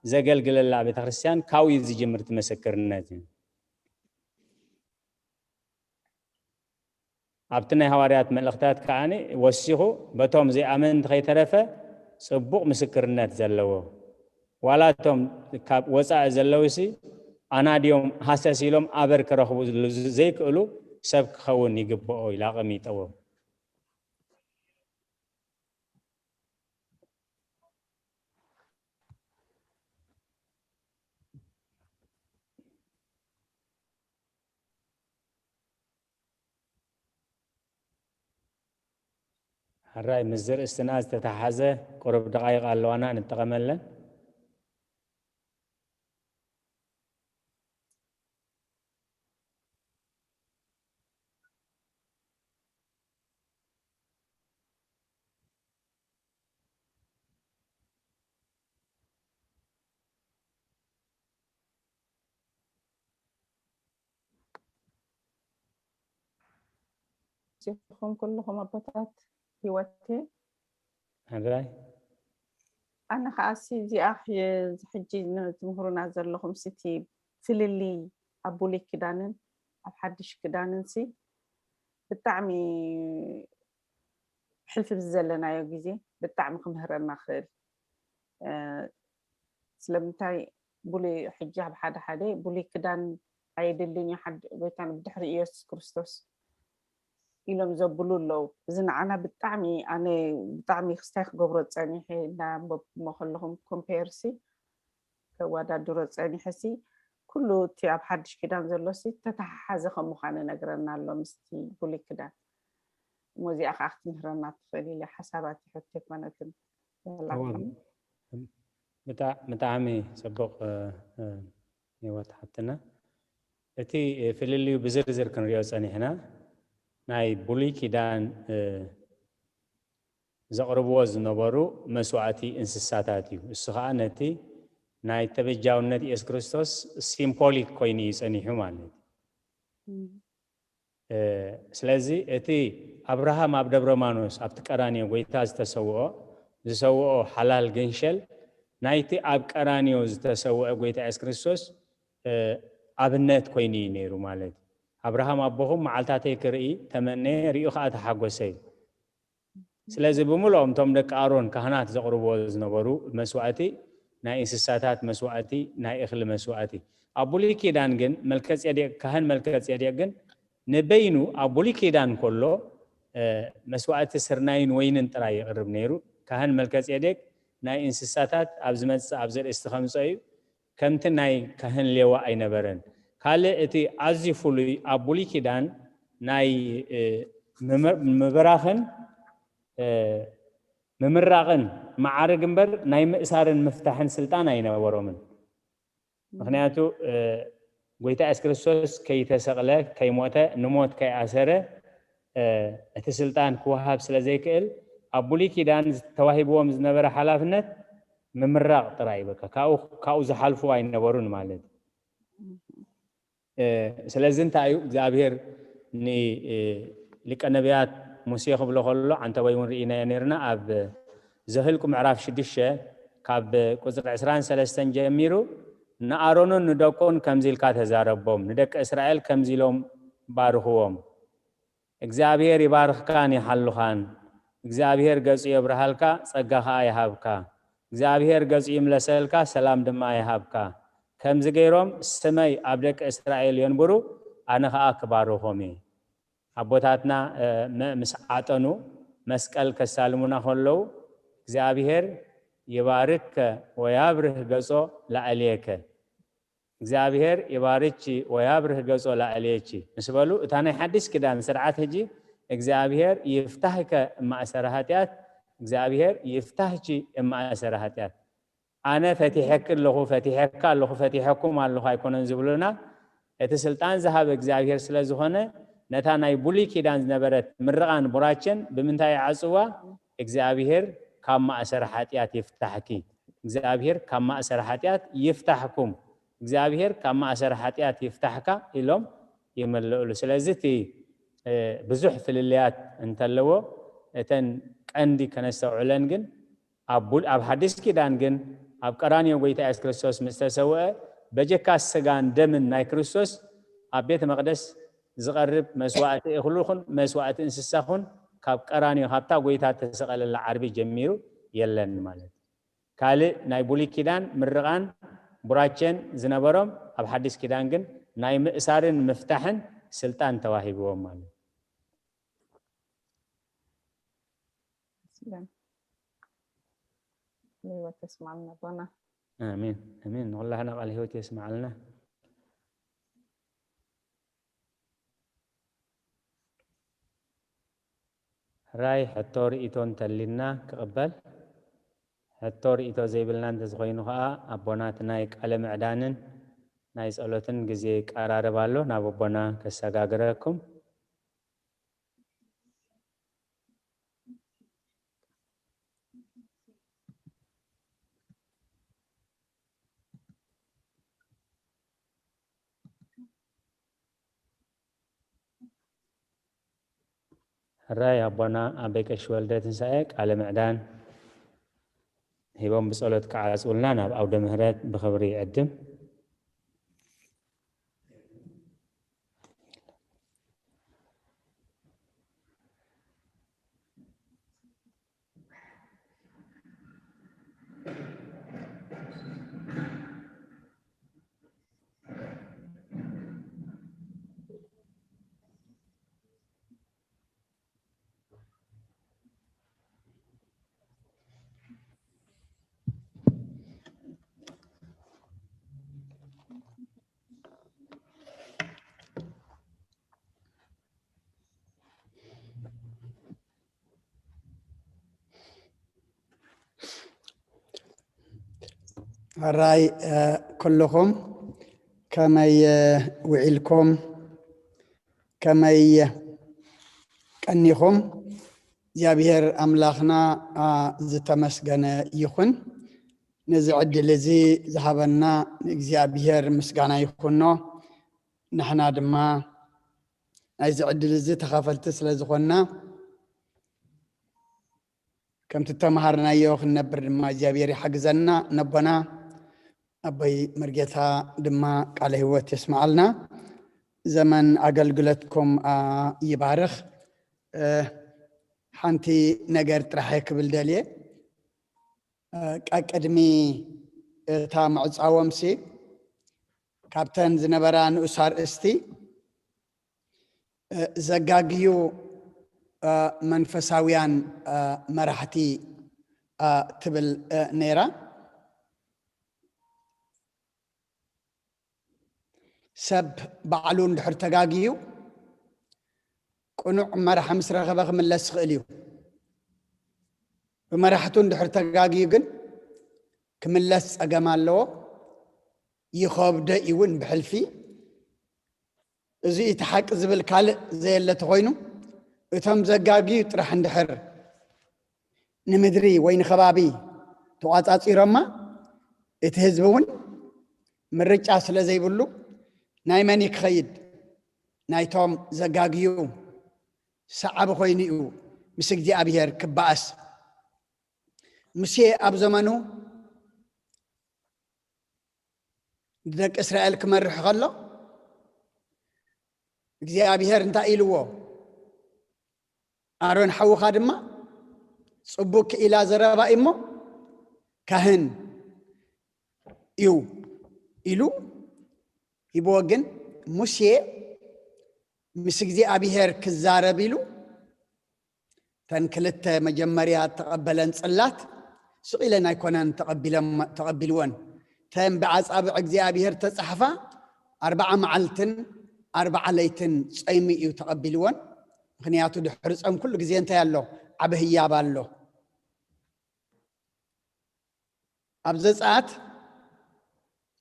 ዘገልግለላ ቤተክርስትያን ካብኡ እዩ ዝጅምር እቲ ምስክርነት እዩ። ኣብቲ ናይ ሃዋርያት መልእኽታት ከኣ ወሲኹ በቶም ዘይኣመንቲ ከይተረፈ ጽቡቕ ምስክርነት ዘለዎ፣ ዋላ እቶም ካብ ወጻኢ ዘለውሲ ኣናድዮም ሃሰስ ኢሎም ኣበር ክረኽቡ ዘይክእሉ ሰብ ክኸውን ይግብኦ ኢሉ ኣቐሚጠዎ። ሕራይ ምስ ዘርእስትና ዝተተሓዘ ቁሩብ ደቓይቕ ኣለዋና፣ ንጠቐመለን። ኹም ኩልኹም ኣቦታት ህይወቴ። ሕራይ ኣነ ከዓሲ እዚኣ ሕጂ ትምህሩና ዘለኹም ስቲ ፍልልይ ኣብ ብሉይ ኪዳንን ኣብ ሓድሽ ኪዳንን ሲ ብጣዕሚ ሕልፊ ብዘለናዮ ግዜ ብጣዕሚ ክምህረና ክእል። ስለምንታይ ብሉይ ሕጂ ኣብ ሓደ ሓደ ብሉይ ክዳን ኣየድልን እዩ፣ ሓደ ጎይታን ብድሕሪ ኢየሱስ ክርስቶስ ኢሎም ዘብሉ ኣለዉ። እዚ ንዓና ብጣዕሚ ኣነ ብጣዕሚ ክስታይ ክገብሮ ጸኒሐ እንዳንበብኩሞ ከለኹም ኮምፔርሲ ከወዳድሮ ጸኒሐ ሲ ኩሉ እቲ ኣብ ሓድሽ ኪዳን ዘሎ ሲ ተተሓሓዘ ከም ምዃኑ ነግረና ኣሎ ምስቲ ብሉይ ክዳን። እሞ እዚኣ ከዓ ክትምህረና ትኽእል ኢለ ሓሳባት ይሕቶ ኣይኮነትን። ብጣዕሚ ጽቡቕ ህይወት ሓብትና። እቲ ፍልልዩ ብዝርዝር ክንሪኦ ጸኒሕና ናይ ብሉይ ኪዳን ዘቕርብዎ ዝነበሩ መስዋእቲ እንስሳታት እዩ። እሱ ከዓ ነቲ ናይ ተበጃውነት ኢየሱስ ክርስቶስ ሲምቦሊክ ኮይኑ እዩ ጸኒሑ ማለት እዩ። ስለዚ እቲ ኣብርሃም ኣብ ደብረ ማኖስ ኣብቲ ቀራንዮ ጎይታ ዝተሰውኦ ዝሰውኦ ሓላል ገንሸል ናይቲ ኣብ ቀራንዮ ዝተሰውአ ጎይታ ኢየሱስ ክርስቶስ ኣብነት ኮይኑ እዩ ነይሩ ማለት እዩ። ኣብርሃም ኣቦኹም መዓልታተይ ክርኢ ተመነየ፣ ሪኡ ከዓ ተሓጎሰ እዩ። ስለዚ ብምልኦም እቶም ደቂ ኣሮን ካህናት ዘቕርብዎ ዝነበሩ መስዋእቲ ናይ እንስሳታት መስዋእቲ፣ ናይ እኽሊ መስዋእቲ። ኣብ ብሉይ ኪዳን ግን መልከጼዴቅ ካህን መልከጼዴቅ ግን ንበይኑ ኣብ ብሉይ ኪዳን ከሎ መስዋእቲ ስርናይን ወይንን ጥራይ የቕርብ ነይሩ። ካህን መልከጼዴቅ ናይ እንስሳታት ኣብ ዝመጽእ ኣብ ዘርእስቲ ከምጽኦ እዩ። ከምቲ ናይ ካህን ሌዋ ኣይነበረን። ካልእ እቲ ኣዝዩ ፍሉይ ኣብ ብሉይ ኪዳን ናይ ምብራኽን ምምራቕን መዓርግ እምበር ናይ ምእሳርን ምፍታሕን ስልጣን ኣይነበሮምን። ምክንያቱ ጎይታ የሱስ ክርስቶስ ከይተሰቕለ ከይሞተ ንሞት ከይኣሰረ እቲ ስልጣን ክወሃብ ስለ ዘይክእል ኣብ ብሉይ ኪዳን ተዋሂብዎም ዝነበረ ሓላፍነት ምምራቕ ጥራይ በቃ ካብኡ ዝሓልፉ ኣይነበሩን ማለት እዩ። ስለዚ እንታይ እዩ እግዚኣብሔር ንሊቀ ነቢያት ሙሴ ክብሎ ከሎ ዓንተበይ እውን ርኢናዮ ነርና ኣብ ዘህልቁ ምዕራፍ ሽዱሽተ ካብ ቁፅሪ ዕስራን ሰለስተን ጀሚሩ ንኣሮንን ንደቁን ከምዚ ኢልካ ተዛረቦም፣ ንደቂ እስራኤል ከምዚ ኢሎም ባርኽዎም። እግዚኣብሔር ይባርኽካን ይሓልኻን። እግዚኣብሔር ገጹ የብርሃልካ፣ ጸጋ ኸኣ ይሃብካ። እግዚኣብሔር ገጹ ይምለሰልካ፣ ሰላም ድማ ይሃብካ። ከምዚ ገይሮም ስመይ ኣብ ደቂ እስራኤል የንብሩ፣ ኣነ ኸኣ ክባርኾም እየ። ኣቦታትና ምስ ዓጠኑ መስቀል ከሳልሙና ከለዉ እግዚኣብሔር ይባርክ ወያብርህ ገጾ ላዕሌከ። እግዚኣብሔር ይባርኪ ወያብርህ ገጾ ላዕሌኪ ምስ በሉ እታ ናይ ሓድሽ ኪዳን ስርዓት ሕጂ እግዚኣብሔር ይፍታህከ እማእሰረ ኃጢኣት፣ እግዚኣብሔር ይፍታህኪ እማእሰረ ኃጢኣት። ኣነ ፈቲሐኪ ኣለኹ፣ ፈቲሐካ ኣለኹ፣ ፈቲሐኩም ኣለኹ ኣይኮነን ዝብሉና። እቲ ስልጣን ዝሃበ እግዚኣብሔር ስለ ዝኾነ ነታ ናይ ብሉይ ኪዳን ዝነበረት ምርቓን ቡራቸን ብምንታይ ይዓጽዋ? እግዚኣብሔር ካብ ማእሰር ኃጢኣት ይፍታሕኪ፣ እግዚኣብሔር ካብ ማእሰር ኃጢኣት ይፍታሕኩም፣ እግዚኣብሔር ካብ ማእሰር ኃጢኣት ይፍታሕካ ኢሎም ይምልእሉ። ስለዚ እቲ ብዙሕ ፍልልያት እንተለዎ፣ እተን ቀንዲ ከነስተውዕለን ግን ኣብ ሓድሽ ኪዳን ግን ኣብ ቀራንዮ ጎይታ የሱስ ክርስቶስ ምስ ተሰውአ፣ በጀካ ስጋን ደምን ናይ ክርስቶስ ኣብ ቤተ መቕደስ ዝቐርብ መስዋእቲ እኽሉ ኹን መስዋእቲ እንስሳ ኹን ካብ ቀራንዮ፣ ካብታ ጎይታ ተሰቐለላ ዓርቢ ጀሚሩ የለን ማለት እዩ። ካልእ ናይ ብሉይ ኪዳን ምርቓን ቡራቸን ዝነበሮም፣ ኣብ ሓድሽ ኪዳን ግን ናይ ምእሳርን ምፍታሕን ስልጣን ተዋሂብዎም ማለት እዩ። ህይወት የስማዕልና ኣቦና። ኣሜን ኣሜን። ንኹላህና ቃል ህይወት የስማዕልና። ሕራይ ሕቶ ርእይቶ እንተሊና ክቕበል፣ ሕቶ ርእይቶ ዘይብልና እንተዝኾይኑ ከዓ ኣቦና እቲ ናይ ቃለ ምዕዳንን ናይ ጸሎትን ግዜ ይቀራረብ ኣሎ፣ ናብ ኣቦና ከሰጋግረኩም። ሕራይ ኣቦና ኣበይ ቀሺ ወልደ ትንሳኤ ቃለ ምዕዳን ሂቦም ብጸሎት ክዓጽውልና ናብ ኣውደ ምህረት ብኽብሪ ይዕድም። ሕራይ ኩልኹም፣ ከመይ ውዒልኩም? ከመይ ቀኒኹም? እግዚኣብሔር ኣምላኽና ዝተመስገነ ይኹን። ነዚ ዕድል እዚ ዝሃበና ንእግዚኣብሔር ምስጋና ይኹኖ። ንሕና ድማ ናይዚ ዕድል እዚ ተኻፈልቲ ስለ ዝኾንና፣ ከምቲ ተምሃርናዮ ክንነብር ድማ እግዚኣብሔር ይሓግዘና። ነቦና ኣቦይ መርጌታ ድማ ቃለ ህይወት የስምዓልና፣ ዘመን ኣገልግሎትኩም ይባርኽ። ሓንቲ ነገር ጥራሕ ክብል ደልየ። ቀቅድሚ እታ ምዕጻዎምሲ ካብተን ዝነበራ ንኡስ ኣርእስቲ ዘጋግዩ መንፈሳውያን መራሕቲ ትብል ነይራ። ሰብ ባዕሉ እንድሕር ተጋግዩ ቅኑዕ መራሒ ምስ ረኸበ ክምለስ ይኽእል እዩ። ብመራሕቱ እንድሕር ተጋግዩ ግን ክምለስ ጸገም ኣለዎ። ይኸብዶ እዩ እውን ብሕልፊ። እዚ እቲ ሓቂ ዝብል ካልእ ዘየለ ተኾይኑ፣ እቶም ዘጋግዩ ጥራሕ እንድሕር ንምድሪ ወይ ንኸባቢ ተቋጻጺሮማ፣ እቲ ህዝቢ እውን ምርጫ ስለ ዘይብሉ ናይ መን እዩ ክኸይድ? ናይቶም ዘጋግዩ ሰዓቢ ኮይኑ እዩ ምስ እግዚኣብሔር ክበኣስ። ሙሴ ኣብ ዘመኑ ንደቂ እስራኤል ክመርሕ ከሎ እግዚኣብሔር እንታይ ኢልዎ? ኣሮን ሓውኻ ድማ ጽቡቅ ክኢላ ዘረባ እሞ ካህን እዩ ኢሉ ሂብዎ። ግን ሙሴ ምስ እግዚኣብሔር ክዛረብ ኢሉ ተን ክልተ መጀመርያ ተቐበለን ጽላት ስቕ ኢለን ኣይኮነን ተቐቢሎም-፣ ተቐቢልወን። ተን ብኣጻብዕ እግዚኣብሔር ተጻሕፋ ኣርብዓ መዓልትን ኣርብዓ ለይትን ጸይሙ እዩ ተቐቢልወን። ምኽንያቱ ድሕሪ ጾም ኩሉ ግዜ እንታይ ኣሎ? ዓቢ ህያብ ኣሎ። ኣብ ዘጸኣት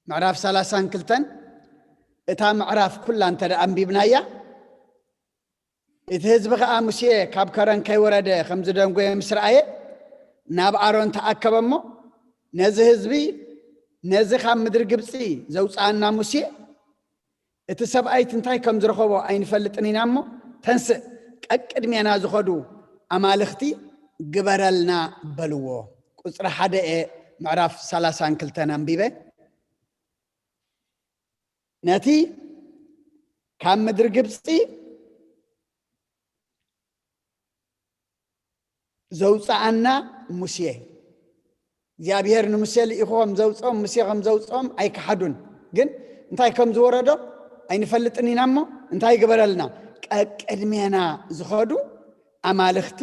ምዕራፍ ሰላሳን ክልተን እታ ምዕራፍ ኩላ እንተ ደኣ ኣንቢብናያ፣ እቲ ህዝቢ ኸኣ ሙሴ ካብ ከረን ከይወረደ ከም ዝደንጎየ ምስ ረኣየ፣ ናብ ኣሮን ተኣከበ እሞ፣ ነዚ ህዝቢ፣ ነዚ ካብ ምድሪ ግብጺ ዘውጽኣና ሙሴ፣ እቲ ሰብኣይት እንታይ ከም ዝረኸቦ ኣይንፈልጥን ኢና እሞ፣ ተንስእ፣ ቀቅድሜና ዝኸዱ ኣማልኽቲ ግበረልና በልዎ። ቁፅሪ ሓደ እየ፣ ምዕራፍ ሰላሳን ክልተን ኣንቢበ። ነቲ ካብ ምድሪ ግብፂ ዘውፅኣና ሙሴ፣ እግዚኣብሔር ንሙሴ ልኢኹ ከም ዘውፅኦም፣ ሙሴ ከም ዘውፅኦም ኣይከሓዱን። ግን እንታይ ከም ዝወረዶ ኣይንፈልጥን ኢና እሞ እንታይ ግበረልና? ቀቅድሜና ዝኸዱ ኣማልኽቲ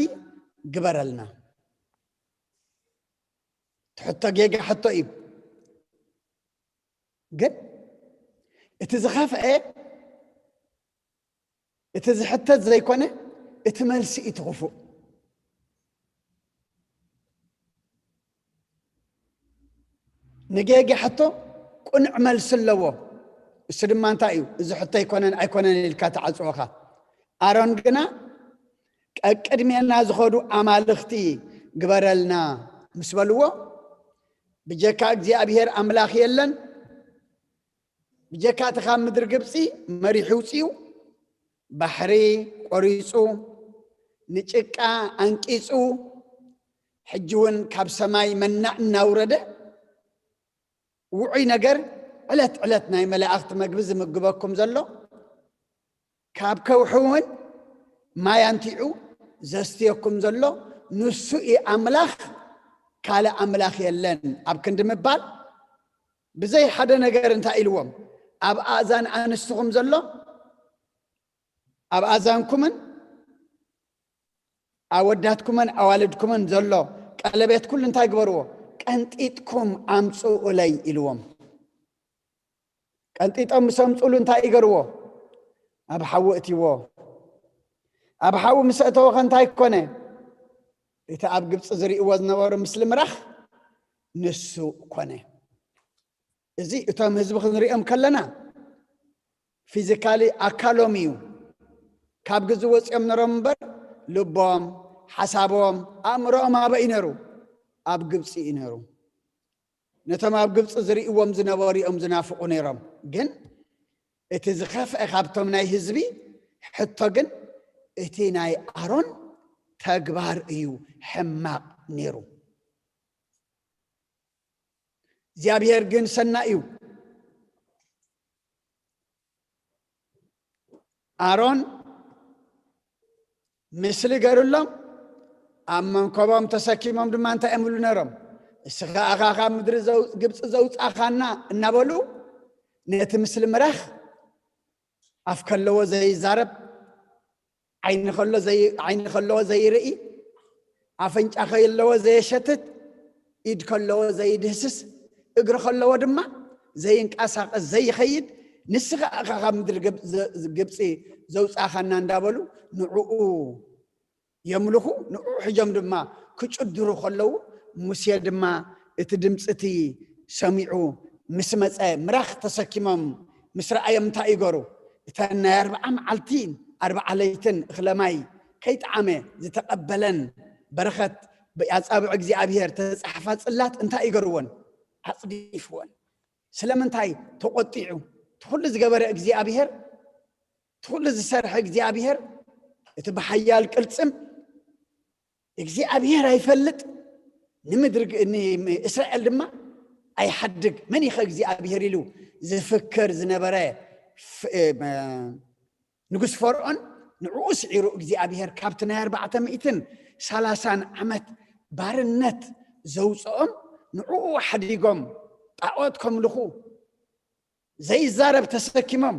ግበረልና። ትሕቶ ጌጋ ሕቶ እዩ። ግን እቲ ዝኸፍአ እቲ ዝሕተት ዘይኮነ እቲ መልሲ እዩ እቲ ክፉእ። ንጌጋ ሕቶ ቅኑዕ መልሲ ኣለዎ። እሱ ድማ እንታይ እዩ? እዚ ሕቶ ኣይኮነን ኣይኮነን ኢልካ ትዓጽወኻ። ኣሮን ግና ቀቅድሜና ዝኸዱ ኣማልኽቲ ግበረልና ምስ በልዎ፣ ብጀካ እግዚኣብሔር ኣምላኽ የለን፣ ብጀካ እቲ ካብ ምድሪ ግብፂ መሪሑ ውፅኡ፣ ባሕሪ ቆሪፁ፣ ንጭቃ ኣንቂፁ፣ ሕጂ እውን ካብ ሰማይ መና እናውረደ ውዑይ ነገር ዕለት ዕለት ናይ መላእኽቲ መግቢ ዝምግበኩም ዘሎ፣ ካብ ከውሒ እውን ማይ ኣንቲዑ ዘስትየኩም ዘሎ ንሱ እዩ ኣምላኽ፣ ካልእ ኣምላኽ የለን ኣብ ክንዲ ምባል፣ ብዘይ ሓደ ነገር እንታይ ኢልዎም? ኣብ ኣእዛን ኣንስትኹም ዘሎ፣ ኣብ ኣእዛንኩምን ኣወዳትኩምን ኣዋልድኩምን ዘሎ ቀለቤት ኩሉ እንታይ ግበርዎ? ቀንጢጥኩም ኣምጽኡለይ ኢልዎም። ቀንጢጦም ምስ ኣምጽኡሉ እንታይ ይገርዎ? ኣብ ሓዊ እትይዎ። ኣብ ሓዊ ምስ ኣእተዎ ከ እንታይ ኮነ? እቲ ኣብ ግብፂ ዝርእይዎ ዝነበሩ ምስሊ ምራኽ ንሱ ኮነ። እዚ እቶም ህዝቢ ክንሪኦም ከለና ፊዚካሊ ኣካሎም እዩ። ካብ ግዚ ወፂኦም ነሮም እምበር ልቦም፣ ሓሳቦም፣ ኣእምሮኦም ኣበይ ነሩ? ኣብ ግብፂ እዩ ነሩ። ነቶም ኣብ ግብፂ ዝርእይዎም ዝነበሩ እዮም ዝናፍቑ ነይሮም። ግን እቲ ዝኸፍአ ካብቶም ናይ ህዝቢ ሕቶ ግን እቲ ናይ ኣሮን ተግባር እዩ ሕማቕ ነይሩ። እግዚኣብሔር ግን ሰናይ እዩ። ኣሮን ምስሊ ገሩሎም ኣብ መንኮቦም ተሰኪሞም ድማ እንታይ እዮም ይብሉ ነሮም? እስኻ ኢኻ ካብ ምድሪ ዘው- ግብፂ ዘውፃኻና እናበሉ ነቲ ምስሊ ምራኽ ኣፍ ከለዎ ዘይዛረብ፣ ዓይኒ ከሎ ዘይ- ዓይኒ ከለዎ ዘይርኢ፣ ኣፍንጫ ከለዎ ዘየሸትት፣ ኢድ ከለዎ ዘይድህስስ፣ እግሪ ከለዎ ድማ ዘይንቀሳቐስ ዘይኸይድ፣ ንስኻ ኢኻ ካብ ምድሪ ግብ- ዘ- ግብፂ ዘውፃኻና እንዳበሉ ንዕኡ የምልኹ፣ ንዕኡ ሕጆም ድማ ክጭድሩ ከለዉ፣ ሙሴ ድማ እቲ ድምፂ እቲ ሰሚዑ ምስ መፀ፣ ምራኽ ተሰኪሞም ምስ ረኣዮም እንታይ ይገሩ? እተን ናይ ኣርብዓ መዓልቲ ኣርብዓ ለይትን እኽለ ማይ ከይጠዓመ ዝተቐበለን በረኸት ብኣጻብዕ እግዚኣብሔር ተጻሕፋ ጽላት እንታይ ይገርወን? ኣጽዲፍወን። ስለምንታይ ተቖጢዑ? እቲ ኩሉ ዝገበረ እግዚኣብሔር፣ እቲ ኩሉ ዝሰርሐ እግዚኣብሔር፣ እቲ ብሓያል ቅልጽም እግዚኣብሔር ኣይፈልጥ፣ ንምድሪ ግ- ን- እስራኤል ድማ ኣይሓድግ። መን ኢኸ እግዚኣብሔር ኢሉ ዝፍክር ዝነበረ ፍ- እ፣ መ- ንጉስ ፈርዖን ንዕኡ ስዒሩ እግዚኣብሔር ካብቲ ናይ ኣርባዕተ ሚእትን ሰላሳን ዓመት ባርነት ዘውፅኦም ንዕኡ ሓዲጎም ጣዖት ከምልኹ ዘይዛረብ ተሰኪሞም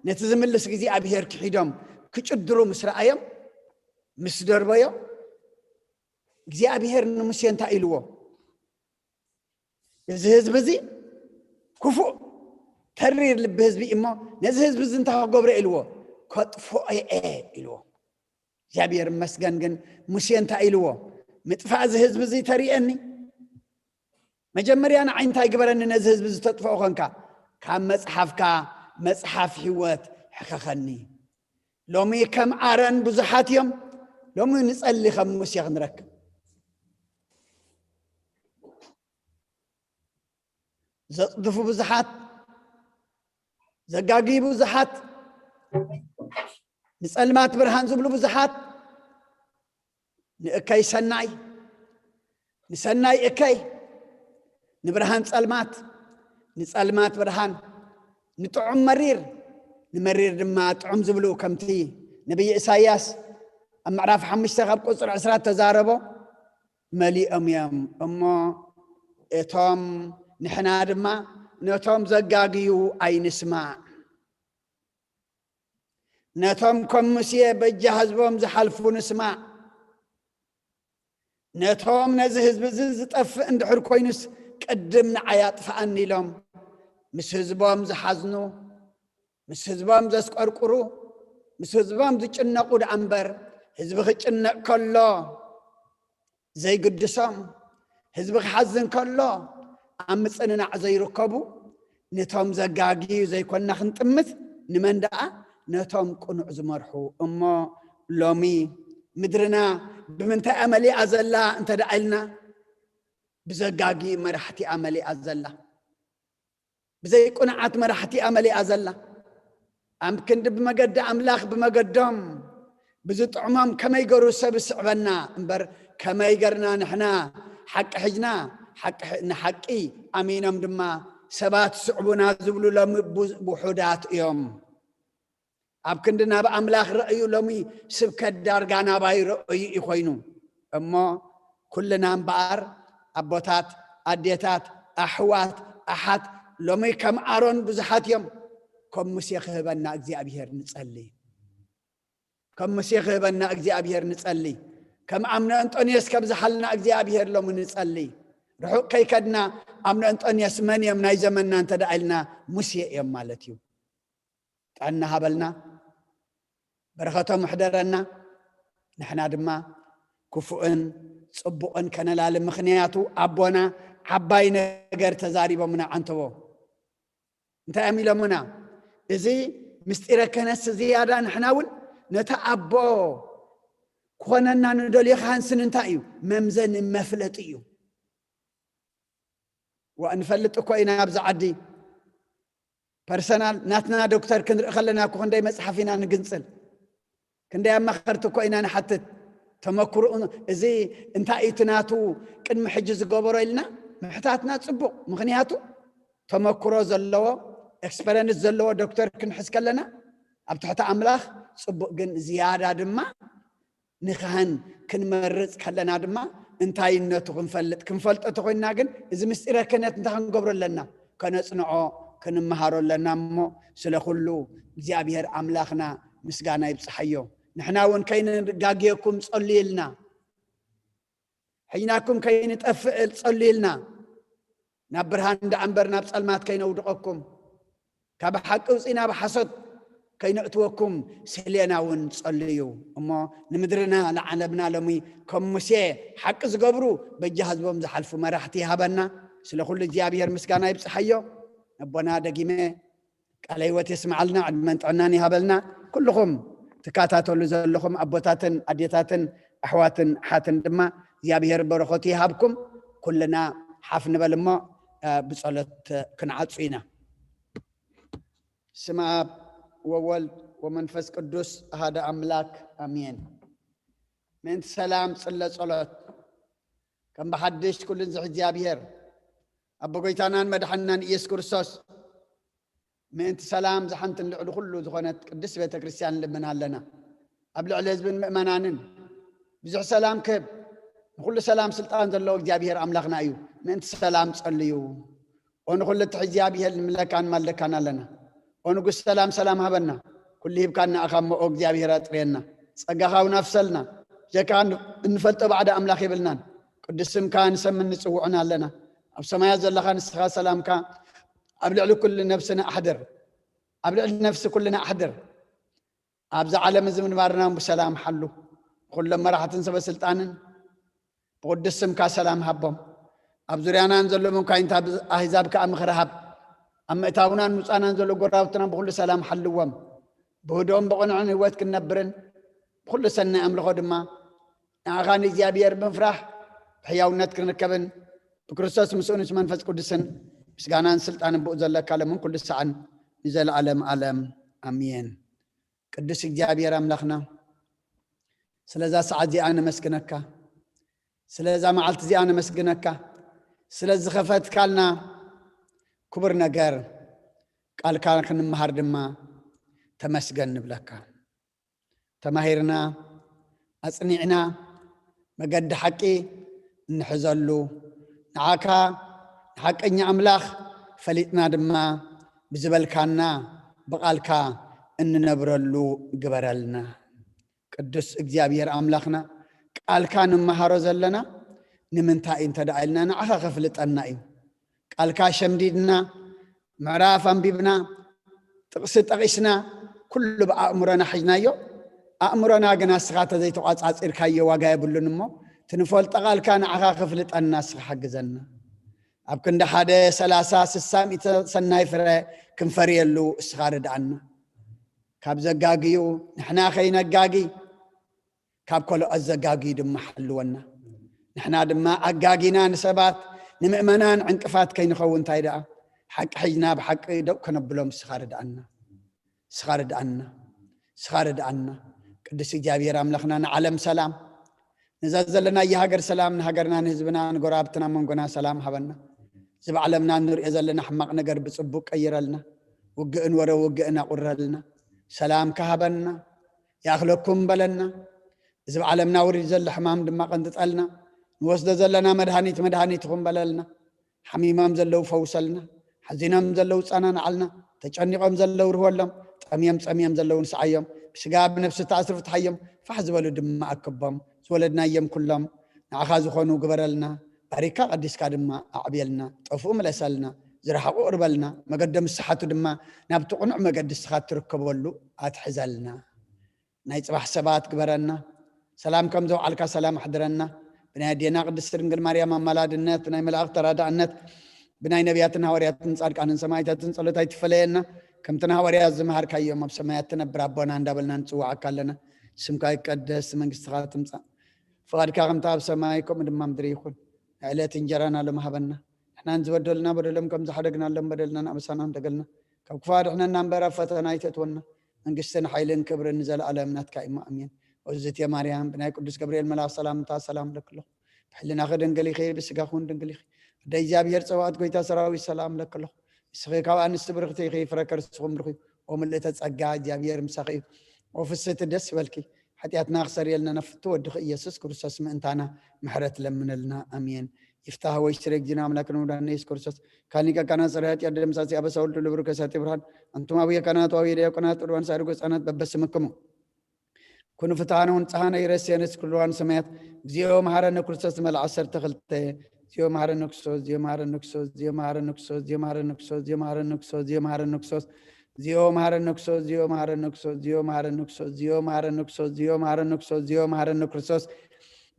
ነቲ ዝምልስ እግዚኣብሔር ክሒዶም ክጭድሩ ምስ ረኣዮም ምስ ደርበዮ እግዚኣብሔር ንሙሴ እንታይ ኢልዎ? እዚ ህዝቢ እዚ ክፉእ ተሪር ልቢ ህዝቢ እዩ እሞ ነዚ ህዝቢ እዚ እንታይ ክገብሮ ኢልዎ? ከጥፍኦ እየ ኢልዎ። እግዚኣብሔር ይመስገን ግን ሙሴ እንታይ ኢልዎ? ምጥፋእ እዚ ህዝቢ እዚ ተሪእየኒ። መጀመርያ ንዓይ እንታይ ግበረኒ ነዚ ህዝቢ እዚ ተጥፍኦ ኮንካ? ካብ መጽሓፍካ መጽሓፍ ህይወት ሕኸኸኒ። ሎሚ ከም ኣረን ብዙሓት እዮም። ሎሚ ንጸሊ ከም ሙሴ ክንረክብ። ዘጽድፉ ብዙሓት፣ ዘጋግዩ ብዙሓት፣ ንጸልማት ብርሃን ዝብሉ ብዙሓት፣ ንእከይ ሰናይ፣ ንሰናይ እከይ፣ ንብርሃን ጸልማት፣ ንጸልማት ብርሃን፣ ንጥዑም መሪር፣ ንመሪር ድማ ጥዑም ዝብሉ፣ ከምቲ ነቢይ ኢሳይያስ ኣብ ምዕራፍ ሓሙሽተ ካብ ቁጽሪ ዕስራ እተዛረቦ፣ መሊኦም እዮም። እሞ እቶም ንሕና ድማ ነቶም ዘጋግዩ ኣይንስማዕ። ነቶም ከም ሙሴ በጃ ህዝቦም ዝሓልፉ ንስማዕ። ነቶም ነዚ ህዝቢ እዚ ዝጠፍእ እንድሕር ኮይኑስ ቅድም ንዓይ ኣጥፍኣኒ ኢሎም ምስ ህዝቦም ዝሓዝኑ፣ ምስ ህዝቦም ዘስቀርቅሩ፣ ምስ ህዝቦም ዝጭነቑ ደኣ እምበር፣ ህዝቢ ክጭነቕ ከሎ ዘይግድሶም፣ ህዝቢ ክሓዝን ከሎ ኣብ ምጽንናዕ ዘይርከቡ፣ ነቶም ዘጋግዩ ዘይኮንና ክንጥምት፣ ንመን ደኣ? ነቶም ቅኑዕ ዝመርሑ። እሞ ሎሚ ምድርና ብምንታይ እያ መሊኣ ዘላ እንተ ደኣ ኢልና፣ ብዘጋግዩ መራሕቲ እያ መሊኣ ዘላ። ብዘይቅኑዓት መራሕቲ እያ መሊኣ ዘላ። ኣብ ክንዲ ብመገዲ ኣምላኽ ብመገዶም ብዝጥዕሞም ከመይ ገሩ ሰብ ይስዕበና እምበር፣ ከመይ ገርና ንሕና ሓቂ ሒዝና፣ ሓቂ ሕ-፣ ንሓቂ ኣሚኖም ድማ ሰባት ስዕቡና ዝብሉ ሎሚ ቡ-፣ ውሑዳት እዮም። ኣብ ክንዲ ናብ ኣምላኽ ረእዩ ሎሚ ስብከት ዳርጋ ናባይ ረእዩ እዩ ኮይኑ። እሞ ኩልና እምበኣር ኣቦታት፣ ኣዴታት፣ ኣሕዋት፣ ኣሓት ሎሚ ከም ኣሮን ብዙሓት እዮም። ከም ሙሴ ክህበና እግዚኣብሔር ንጸሊ። ከም ሙሴ ክህበና እግዚኣብሔር ንጸሊ። ከም ኣምነ እንጦንዮስ ከብዝሓልና እግዚኣብሔር ሎሚ ንጸሊ። ርሑቕ ከይከድና ኣምነ እንጦንዮስ መን እዮም ናይ ዘመንና እንተ ደኣ ኢልና ሙሴ እዮም ማለት እዩ። ጥዕና ሃበልና፣ በረኸቶም ይሕደረና። ንሕና ድማ ክፉእን ጽቡቕን ከነላሊ፣ ምኽንያቱ ኣቦና ዓባይ ነገር ተዛሪቦምና ዓንተቦ። እንታይ እዮም ኢሎምና? እዚ ምስጢረ ክህነት ዝያዳ ንሕና እውን ነቲ ኣቦ ክኾነና ንደልዮ ክሃንስን እንታይ እዩ? መምዘኒ መፍለጢ እዩ። ዋ፣ ንፈልጥ እኮ ኢና ኣብዚ ዓዲ ፐርሰናል ናትና ዶክተር ክንርኢ ከለና እኮ ክንደይ መጽሓፍ ኢና ንግንጽል፣ ክንደይ ኣማኸርቲ እኮ ኢና ንሓትት። ተመክሮኡ እዚ እንታይ እዩ እቲ ናቱ ቅድሚ ሕጂ ዝገበሮ ኢልና ምሕታትና ጽቡቕ። ምኽንያቱ ተመክሮ ዘለዎ፣ ኤክስፐረንስ ዘለዎ ዶክተር ክንሕዝ ከለና ኣብ ትሕቲ ኣምላኽ ጽቡቕ። ግን ዝያዳ ድማ ንካህን ክንመርጽ ከለና ድማ እንታይነቱ ክንፈልጥ፣ ክንፈልጦ ተኾይንና ግን እዚ ምስጢረ ክህነት እንታይ ክንገብሮ ኣለና? ከነጽንዖ፣ ክንመሃሮ ኣለና። እሞ ስለ ኩሉ እግዚኣብሔር ኣምላኽና ምስጋና ይብጽሓዮ። ንሕና እውን ከይንጋግየኩም ጸልዩልና፣ ሕይናኩም ከይንጠፍእ ጸልዩልና፣ ናብ ብርሃን ደኣ እምበር ናብ ጸልማት ከይነውድቐኩም፣ ካብ ሓቂ ውፅእ ናብ ሓሶት ከይነእትወኩም ስሌና እውን ጸልዩ። እሞ ንምድርና ንዓለምና ሎሚ ከም ሙሴ ሓቂ ዝገብሩ በጃ ህዝቦም ዝሓልፉ መራሕቲ ይሃበና። ስለ ኩሉ እግዚኣብሔር ምስጋና ይብጽሓዮ። ነቦና ደጊመ ቃለ ህይወት የስምዓልና፣ ዕድመን ጥዕናን ይሃበልና። ኩልኹም ትከታተሉ ዘለኹም ኣቦታትን ኣዴታትን ኣሕዋትን ሓትን ድማ እግዚኣብሔር በረኸቱ ይሃብኩም። ኩልና ሓፍ ንበል እሞ፣ እ፣ ብጸሎት ክንዓጹ ኢና። ስመ ኣብ ወወልድ ወመንፈስ ቅዱስ ኣሃደ ኣምላክ ኣሜን። ምእንቲ ሰላም ጽለ ጸሎት። ከም ብሓድሽ ኩሉን ዝሕ እግዚኣብሔር ኣቦ ጎይታናን መድሓንናን ኢየሱስ ክርስቶስ ምእንቲ ሰላም ዝሓንትን ልዕሊ ኩሉ ዝኾነት ቅድስት ቤተ ክርስቲያን ንልምን ኣለና። ኣብ ልዕሊ ህዝብን ምእመናንን ብዙሕ ሰላም ክህብ፣ ንኹሉ ሰላም ስልጣን ዘለዎ እግዚኣብሔር ኣምላኽና እዩ። ምእንቲ ሰላም ጸልዩ። ኦ ንኹሉ እቲ እግዚኣብሔር ንምለካን ማልደካን ኣለና። ኦ ንጉስ ሰላም ሰላም ሃበና። ኩሉ ሂብካና ኣኻ እሞ ኦ እግዚኣብሔር ኣጥርየና። ጸጋኻ እውን ኣፍሰልና። ብጀካ እንፈልጦ ባዕዲ ኣምላኽ የብልናን። ቅዱስ ስምካ ንሰምን ንጽውዕን ኣለና። ኣብ ሰማያት ዘለኻ ንስኻ ሰላምካ ኣብ ልዕሊ ኩሉ ነፍስና ኣሕድር። ኣብ ልዕሊ ነፍሲ ኩልና ኣሕድር። ኣብዚ ዓለም እዚ ምንባርና እውን ብሰላም ሓሉ። ኩሎም መራሕትን ሰበ ስልጣንን ብቕዱስ ስምካ ሰላም ሃቦም። ኣብ ዙርያና ንዘሎ መንኳይንታ ኣህዛብ ከኣ ምኽሪ ሃብ። ኣብ ምእታውናን ምውጻእናን ዘሎ ጎራብትና ብኹሉ ሰላም ሓልዎም። ብህድኦም ብቕኑዕን ህይወት ክንነብርን ብኹሉ ሰናይ ኣምልኾ ድማ ንኣኻ ንእግዚኣብሔር ብምፍራሕ ብሕያውነት ክንርከብን ብክርስቶስ ምስኡ ምስ መንፈስ ቅዱስን ምስጋናን ስልጣንን ብኡ ዘለካ ለምን ኩሉ ሰዓን ንዘለዓለም ዓለም ኣሜን። ቅዱስ እግዚኣብሔር ኣምላኽና፣ ስለዛ ሰዓት እዚኣ ነመስግነካ፣ ስለዛ መዓልቲ እዚኣ ነመስግነካ፣ ስለ ዝኸፈትካልና ክቡር ነገር ቃልካ ክንመሃር ድማ ተመስገን ንብለካ። ተማሂርና ኣጽኒዕና መገዲ ሓቂ እንሕዘሉ፣ ንዓካ ንሓቀኛ ኣምላኽ ፈሊጥና ድማ ብዝበልካና ብቓልካ እንነብረሉ ግበረልና። ቅዱስ እግዚኣብሔር ኣምላኽና፣ ቃልካ ንመሃሮ ዘለና ንምንታይ እዩ እንተ ደኣ ኢልና ንዓኻ ከፍልጠና እዩ። ቃልካ ሸምዲድና፣ ምዕራፍ ኣንቢብና፣ ጥቕሲ ጠቒስና፣ ኩሉ ብኣእምሮና ሒዝናዮ። ኣእምሮና ግና ንስኻ ተዘይተቋጻጺርካዮ ዋጋ የብሉን እሞ፣ እቲ ንፈልጦ ቃልካ ንዓኻ ከፍልጠና ንስኻ ሓግዘና። ኣብ ክንዲ ሓደ ሰላሳ ስሳ ሚእቲ ሰናይ ፍረ ክንፈርየሉ እስኻ ርድኣና። ካብ ዘጋግዩ ንሕና ከይነጋጊ፣ ካብ ከልኦት ዘጋግዩ ድማ ሓልወና። ንሕና ድማ ኣጋጊና ንሰባት ንምእመናን ዕንቅፋት ከይንኸውን እንታይ ደኣ ሓቂ ሒዝና ብሓቂ ደው ከነብሎም እስኻ ርድኣና። እስኻ ርድኣና። እስኻ ርድኣና። ቅዱስ እግዚኣብሔር ኣምላኽና ንዓለም ሰላም፣ ነዛ ዘለናያ ሃገር ሰላም፣ ንሃገርና ንህዝብና ንጎረባብትና መንጎና ሰላም ሃበና። እዚ ብዓለምና እንሪኦ ዘለና ሕማቕ ነገር ብጽቡቕ ቀይረልና። ውግእን ወረ ውግእን ኣቑረልና። ሰላም ክሃበና። ይኣኽለኩም በለና። እዚ ብዓለምና ውሪድ ዘሎ ሕማም ድማ ቀንጥጠልና። ንወስዶ ዘለና መድሃኒት መድሃኒት ይኹን በለልና። ሓሚሞም ዘለዉ ፈውሰልና። ሓዚኖም ዘለዉ ጸናንዓልና። ተጨኒቖም ዘለዉ ርህወሎም። ጠምዮም ጸምዮም ዘለዉ ንስዓዮም። ብስጋ ብነፍሲ ተኣስሩ ፍትሓዮም። ፋሕ ዝበሉ ድማ ኣክቦም። ዝወለድናዮም ኩሎም ንዓኻ ዝኾኑ ግበረልና። ባሪካ ቀዲስካ ድማ ኣዕብየልና። ጠፍኡ ምለሰልና። ዝረሓቑ ቅርበልና። መገዶም ዝሰሓቱ ድማ ናብቲ ቅኑዕ መገዲ ንስኻ እትርከበሉ ኣትሕዘልና። ናይ ጽባሕ ሰባት ግበረና። ሰላም ከም ዘውዓልካ ሰላም ኣሕድረና። ብናይ ኣዴና ቅድስቲ ድንግል ማርያም ኣማላድነት፣ ብናይ መላእኽቲ ተራዳእነት፣ ብናይ ነቢያትን ሃዋርያትን ጻድቃንን ሰማዕታትን ጸሎት ኣይትፈለየና። ከምቲ ንሃዋርያት ዝመሃርካዮም ኣብ ሰማያት ትነብር ኣቦና እንዳበልና ንጽውዓካ ኣለና። ስምካ ይቀደስ፣ መንግስትኻ ትምጻእ፣ ፍቓድካ ከምቲ ኣብ ሰማይ ከምኡ ድማ ምድሪ ይኹን። ንዕለት እንጀራና ሎም ሃበና። ንሕና ንዝበደሉና በደሎም ከም ዝሓደግናሎም በደልና ንኣበሳና እንተገልና፣ ካብ ክፉእ ኣድሕነና እምበር ኣብ ፈተና ኣይተእትወና። መንግስትን ሓይልን ክብርን ንዘለኣለም ናትካ እዩ። ኣሜን። ኦዝትየ ማርያም፣ ብናይ ቅዱስ ገብርኤል መልኣኽ ሰላምታ ሰላም ለክሎ። ብሕልናኺ ድንግል ኢኺ፣ ብስጋኺ እውን ድንግል ኢኺ። ኣደ እግዚኣብሔር ጸባኦት፣ ጎይታ ሰራዊት፣ ሰላም ለክሎ። ንስኺ ካብ ኣንስቲ ብርኽቲ ኢኺ፣ ፍረ ከርስኹም ብሩኽ እዩ። ኦ ምልእተ ጸጋ፣ እግዚኣብሔር ምሳኺ እዩ። ኦ ፍስህቲ፣ ደስ ይበልኪ። ሓጢኣትና ክሰርየልና ነፍቱ ወድኺ ኢየሱስ ክርስቶስ ምእንታና ምሕረት ለምነልና። ኣሜን። ይፍታህ ወይ ስሬ ጊዜና ኣምላክ ንውዳነ ኢየሱስ ክርስቶስ ካሊቀ ካህናት ጸረ ኃጢአት ደምሳሲ አበሳ ወልድ ልብሩ ከሳቴ ብርሃን። አንቱም አብየ ካህናት ወአብየ ዲያቆናት ቅዱሳን ሳድጎ ሕፃናት በበስምክሙ ኩኑ ፍትሐነ ወንጽሐነ ይረስየነ እስኩልዋን ሰማያት። እግዚኦ መሐረነ ክርስቶስ መልዓ ዓሰርተ ክልተ። እግዚኦ መሐረነ ክርስቶስ፣ እግዚኦ መሐረነ ክርስቶስ፣ እግዚኦ መሐረነ ክርስቶስ፣ እግዚኦ መሐረነ ክርስቶስ፣ እግዚኦ መሐረነ ክርስቶስ፣ እግዚኦ መሐረነ ክርስቶስ፣ እግዚኦ መሐረነ ክርስቶስ፣ እግዚኦ መሐረነ ክርስቶስ፣ እግዚኦ መሐረነ ክርስቶስ፣ እግዚኦ መሐረነ ክርስቶስ፣ እግዚኦ መሐረነ ክርስቶስ።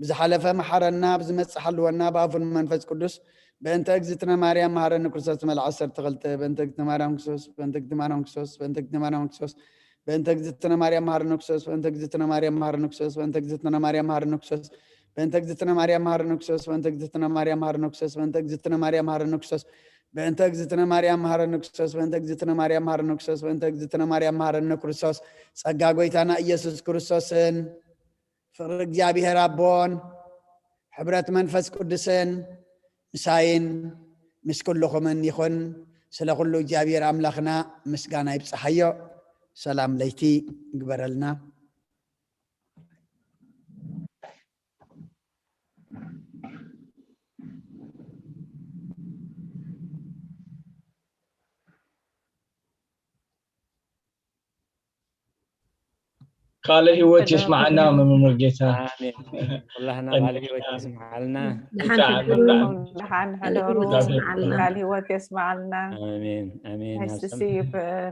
ብዝሓለፈ መሓረና፣ ብዝመጽእ ሓልወና፣ ብኣፉን መንፈስ ቅዱስ። በእንተ እግዝእትነ ማርያም መሓረኒ ክርስቶስ መልዓ ዓሰርተ ክልተ። በእንተ እግዝእትነ ማርያም ክርስቶስ፣ በእንተ እግዝእትነ ማርያም ክርስቶስ፣ በእንተ እግዝእትነ ማርያም ክርስቶስ፣ በእንተ እግዝእትነ ማርያም መሓረኒ ክርስቶስ፣ በእንተ እግዝእትነ ማርያም መሓረኒ ክርስቶስ፣ በእንተ እግዝእትነ ማርያም መሓረኒ ክርስቶስ፣ በእንተ እግዝእትነ ማርያም መሓረኒ ክርስቶስ፣ በእንተ እግዝእትነ ማርያም መሓረኒ ክርስቶስ፣ በእንተ እግዝእትነ ማርያም መሓረኒ ክርስቶስ፣ በእንተ እግዝእትነ ማርያም መሓረኒ ክርስቶስ፣ በእንተ እግዝእትነ ማርያም መሓረኒ ክርስቶስ፣ በእንተ እግዝእትነ ማርያም መሓረኒ ክርስቶስ። ጸጋ ጎይታና ኢየሱስ ክርስቶስን ፍቕሪ እግዚኣብሔር ኣቦን ሕብረት መንፈስ ቅዱስን ምሳይን ምስ ኩልኹምን ይኹን። ስለ ኩሉ እግዚኣብሔር ኣምላኽና ምስጋና ይብጽሓዮ። ሰላም ለይቲ ይግበረልና። ቃለ ህይወት የስማዓና መምህር ጌታ። ኣሜን። ኩላህና ቃለ ህይወት የስማዓልና። ደሓን ሕደሩ። ደሓን ሕደሩ። ቃለ ህይወት የስማዓልና። ኣሜን ኣሜን። ናይ ስሲ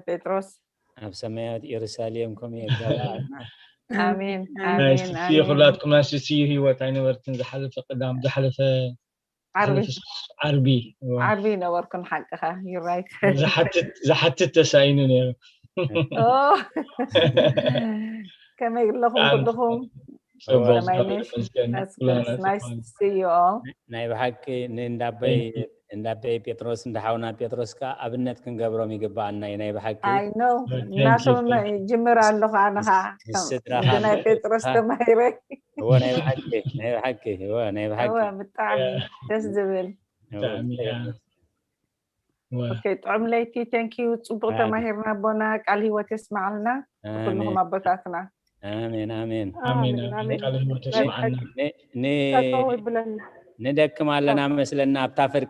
ጴጥሮስ ኣብ ሰማያዊት ኢየሩሳሌም ከምኡ የጋባና። ኣሜን ናይ ኣሜን ስሲ ኣሜን። ኩላትኩም ናይ ስሲ ህይወት ኣይነበርትን ዝሓለፈ ቅዳም ዝሓለፈ ዓርቢ ዓርቢ እዋ። ዓርቢ ነበርኩ ንሓቅኻ። You're right። ዝሓትት ዝሓትት ተሳኢኑ ነይሩ። ኦ፣ ከመይ ኣለኹም ኩልኹም? ጸባው ሰማይ ዝሓበረ ነሽ መስገን That's ኩላና good. Nice ጽቡቅ። To see you all. ናይ ብሓቂ ንእንዳበይ እንዳ ኣቦይ ጴጥሮስ፣ እንዳ ሓውና ጴጥሮስ ከኣ ኣብነት ክንገብሮም ይግባኣና እዩ። ናይ ብሓቂ ኣይ ኖ ናቶም ጅምር ኣለኹ ኣነ ኸዓ ንስድራኻ ብናይ ጴጥሮስ ተማሂረ። እወ ናይ ብሓቂ ናይ ብሓቂ እወ ናይ ብሓቂ እወ ብጣዕሚ ደስ ዝብል። እወ ብጣዕሚ እንታይ እያ። እዩ? እወ። ኦኬ ጥዑም ለይቲ። ቴንክ ዩ። ጽቡቅ ኣሜን። ተማሂርና ኣቦና፣ ቃል ህይወት የስማዓልና ኣሜን ኩልኹም ኣቦታትና። ኣሜን ኣሜን። ኣሜን ኣሜን፣ ኣሜን። ኣሜን። ቃል ህይወት ናይ የስማዓልና። ን- ን- ጠጠው ይብለና። ንደክም ኣለና መስለና ኣብታ ፍርቂ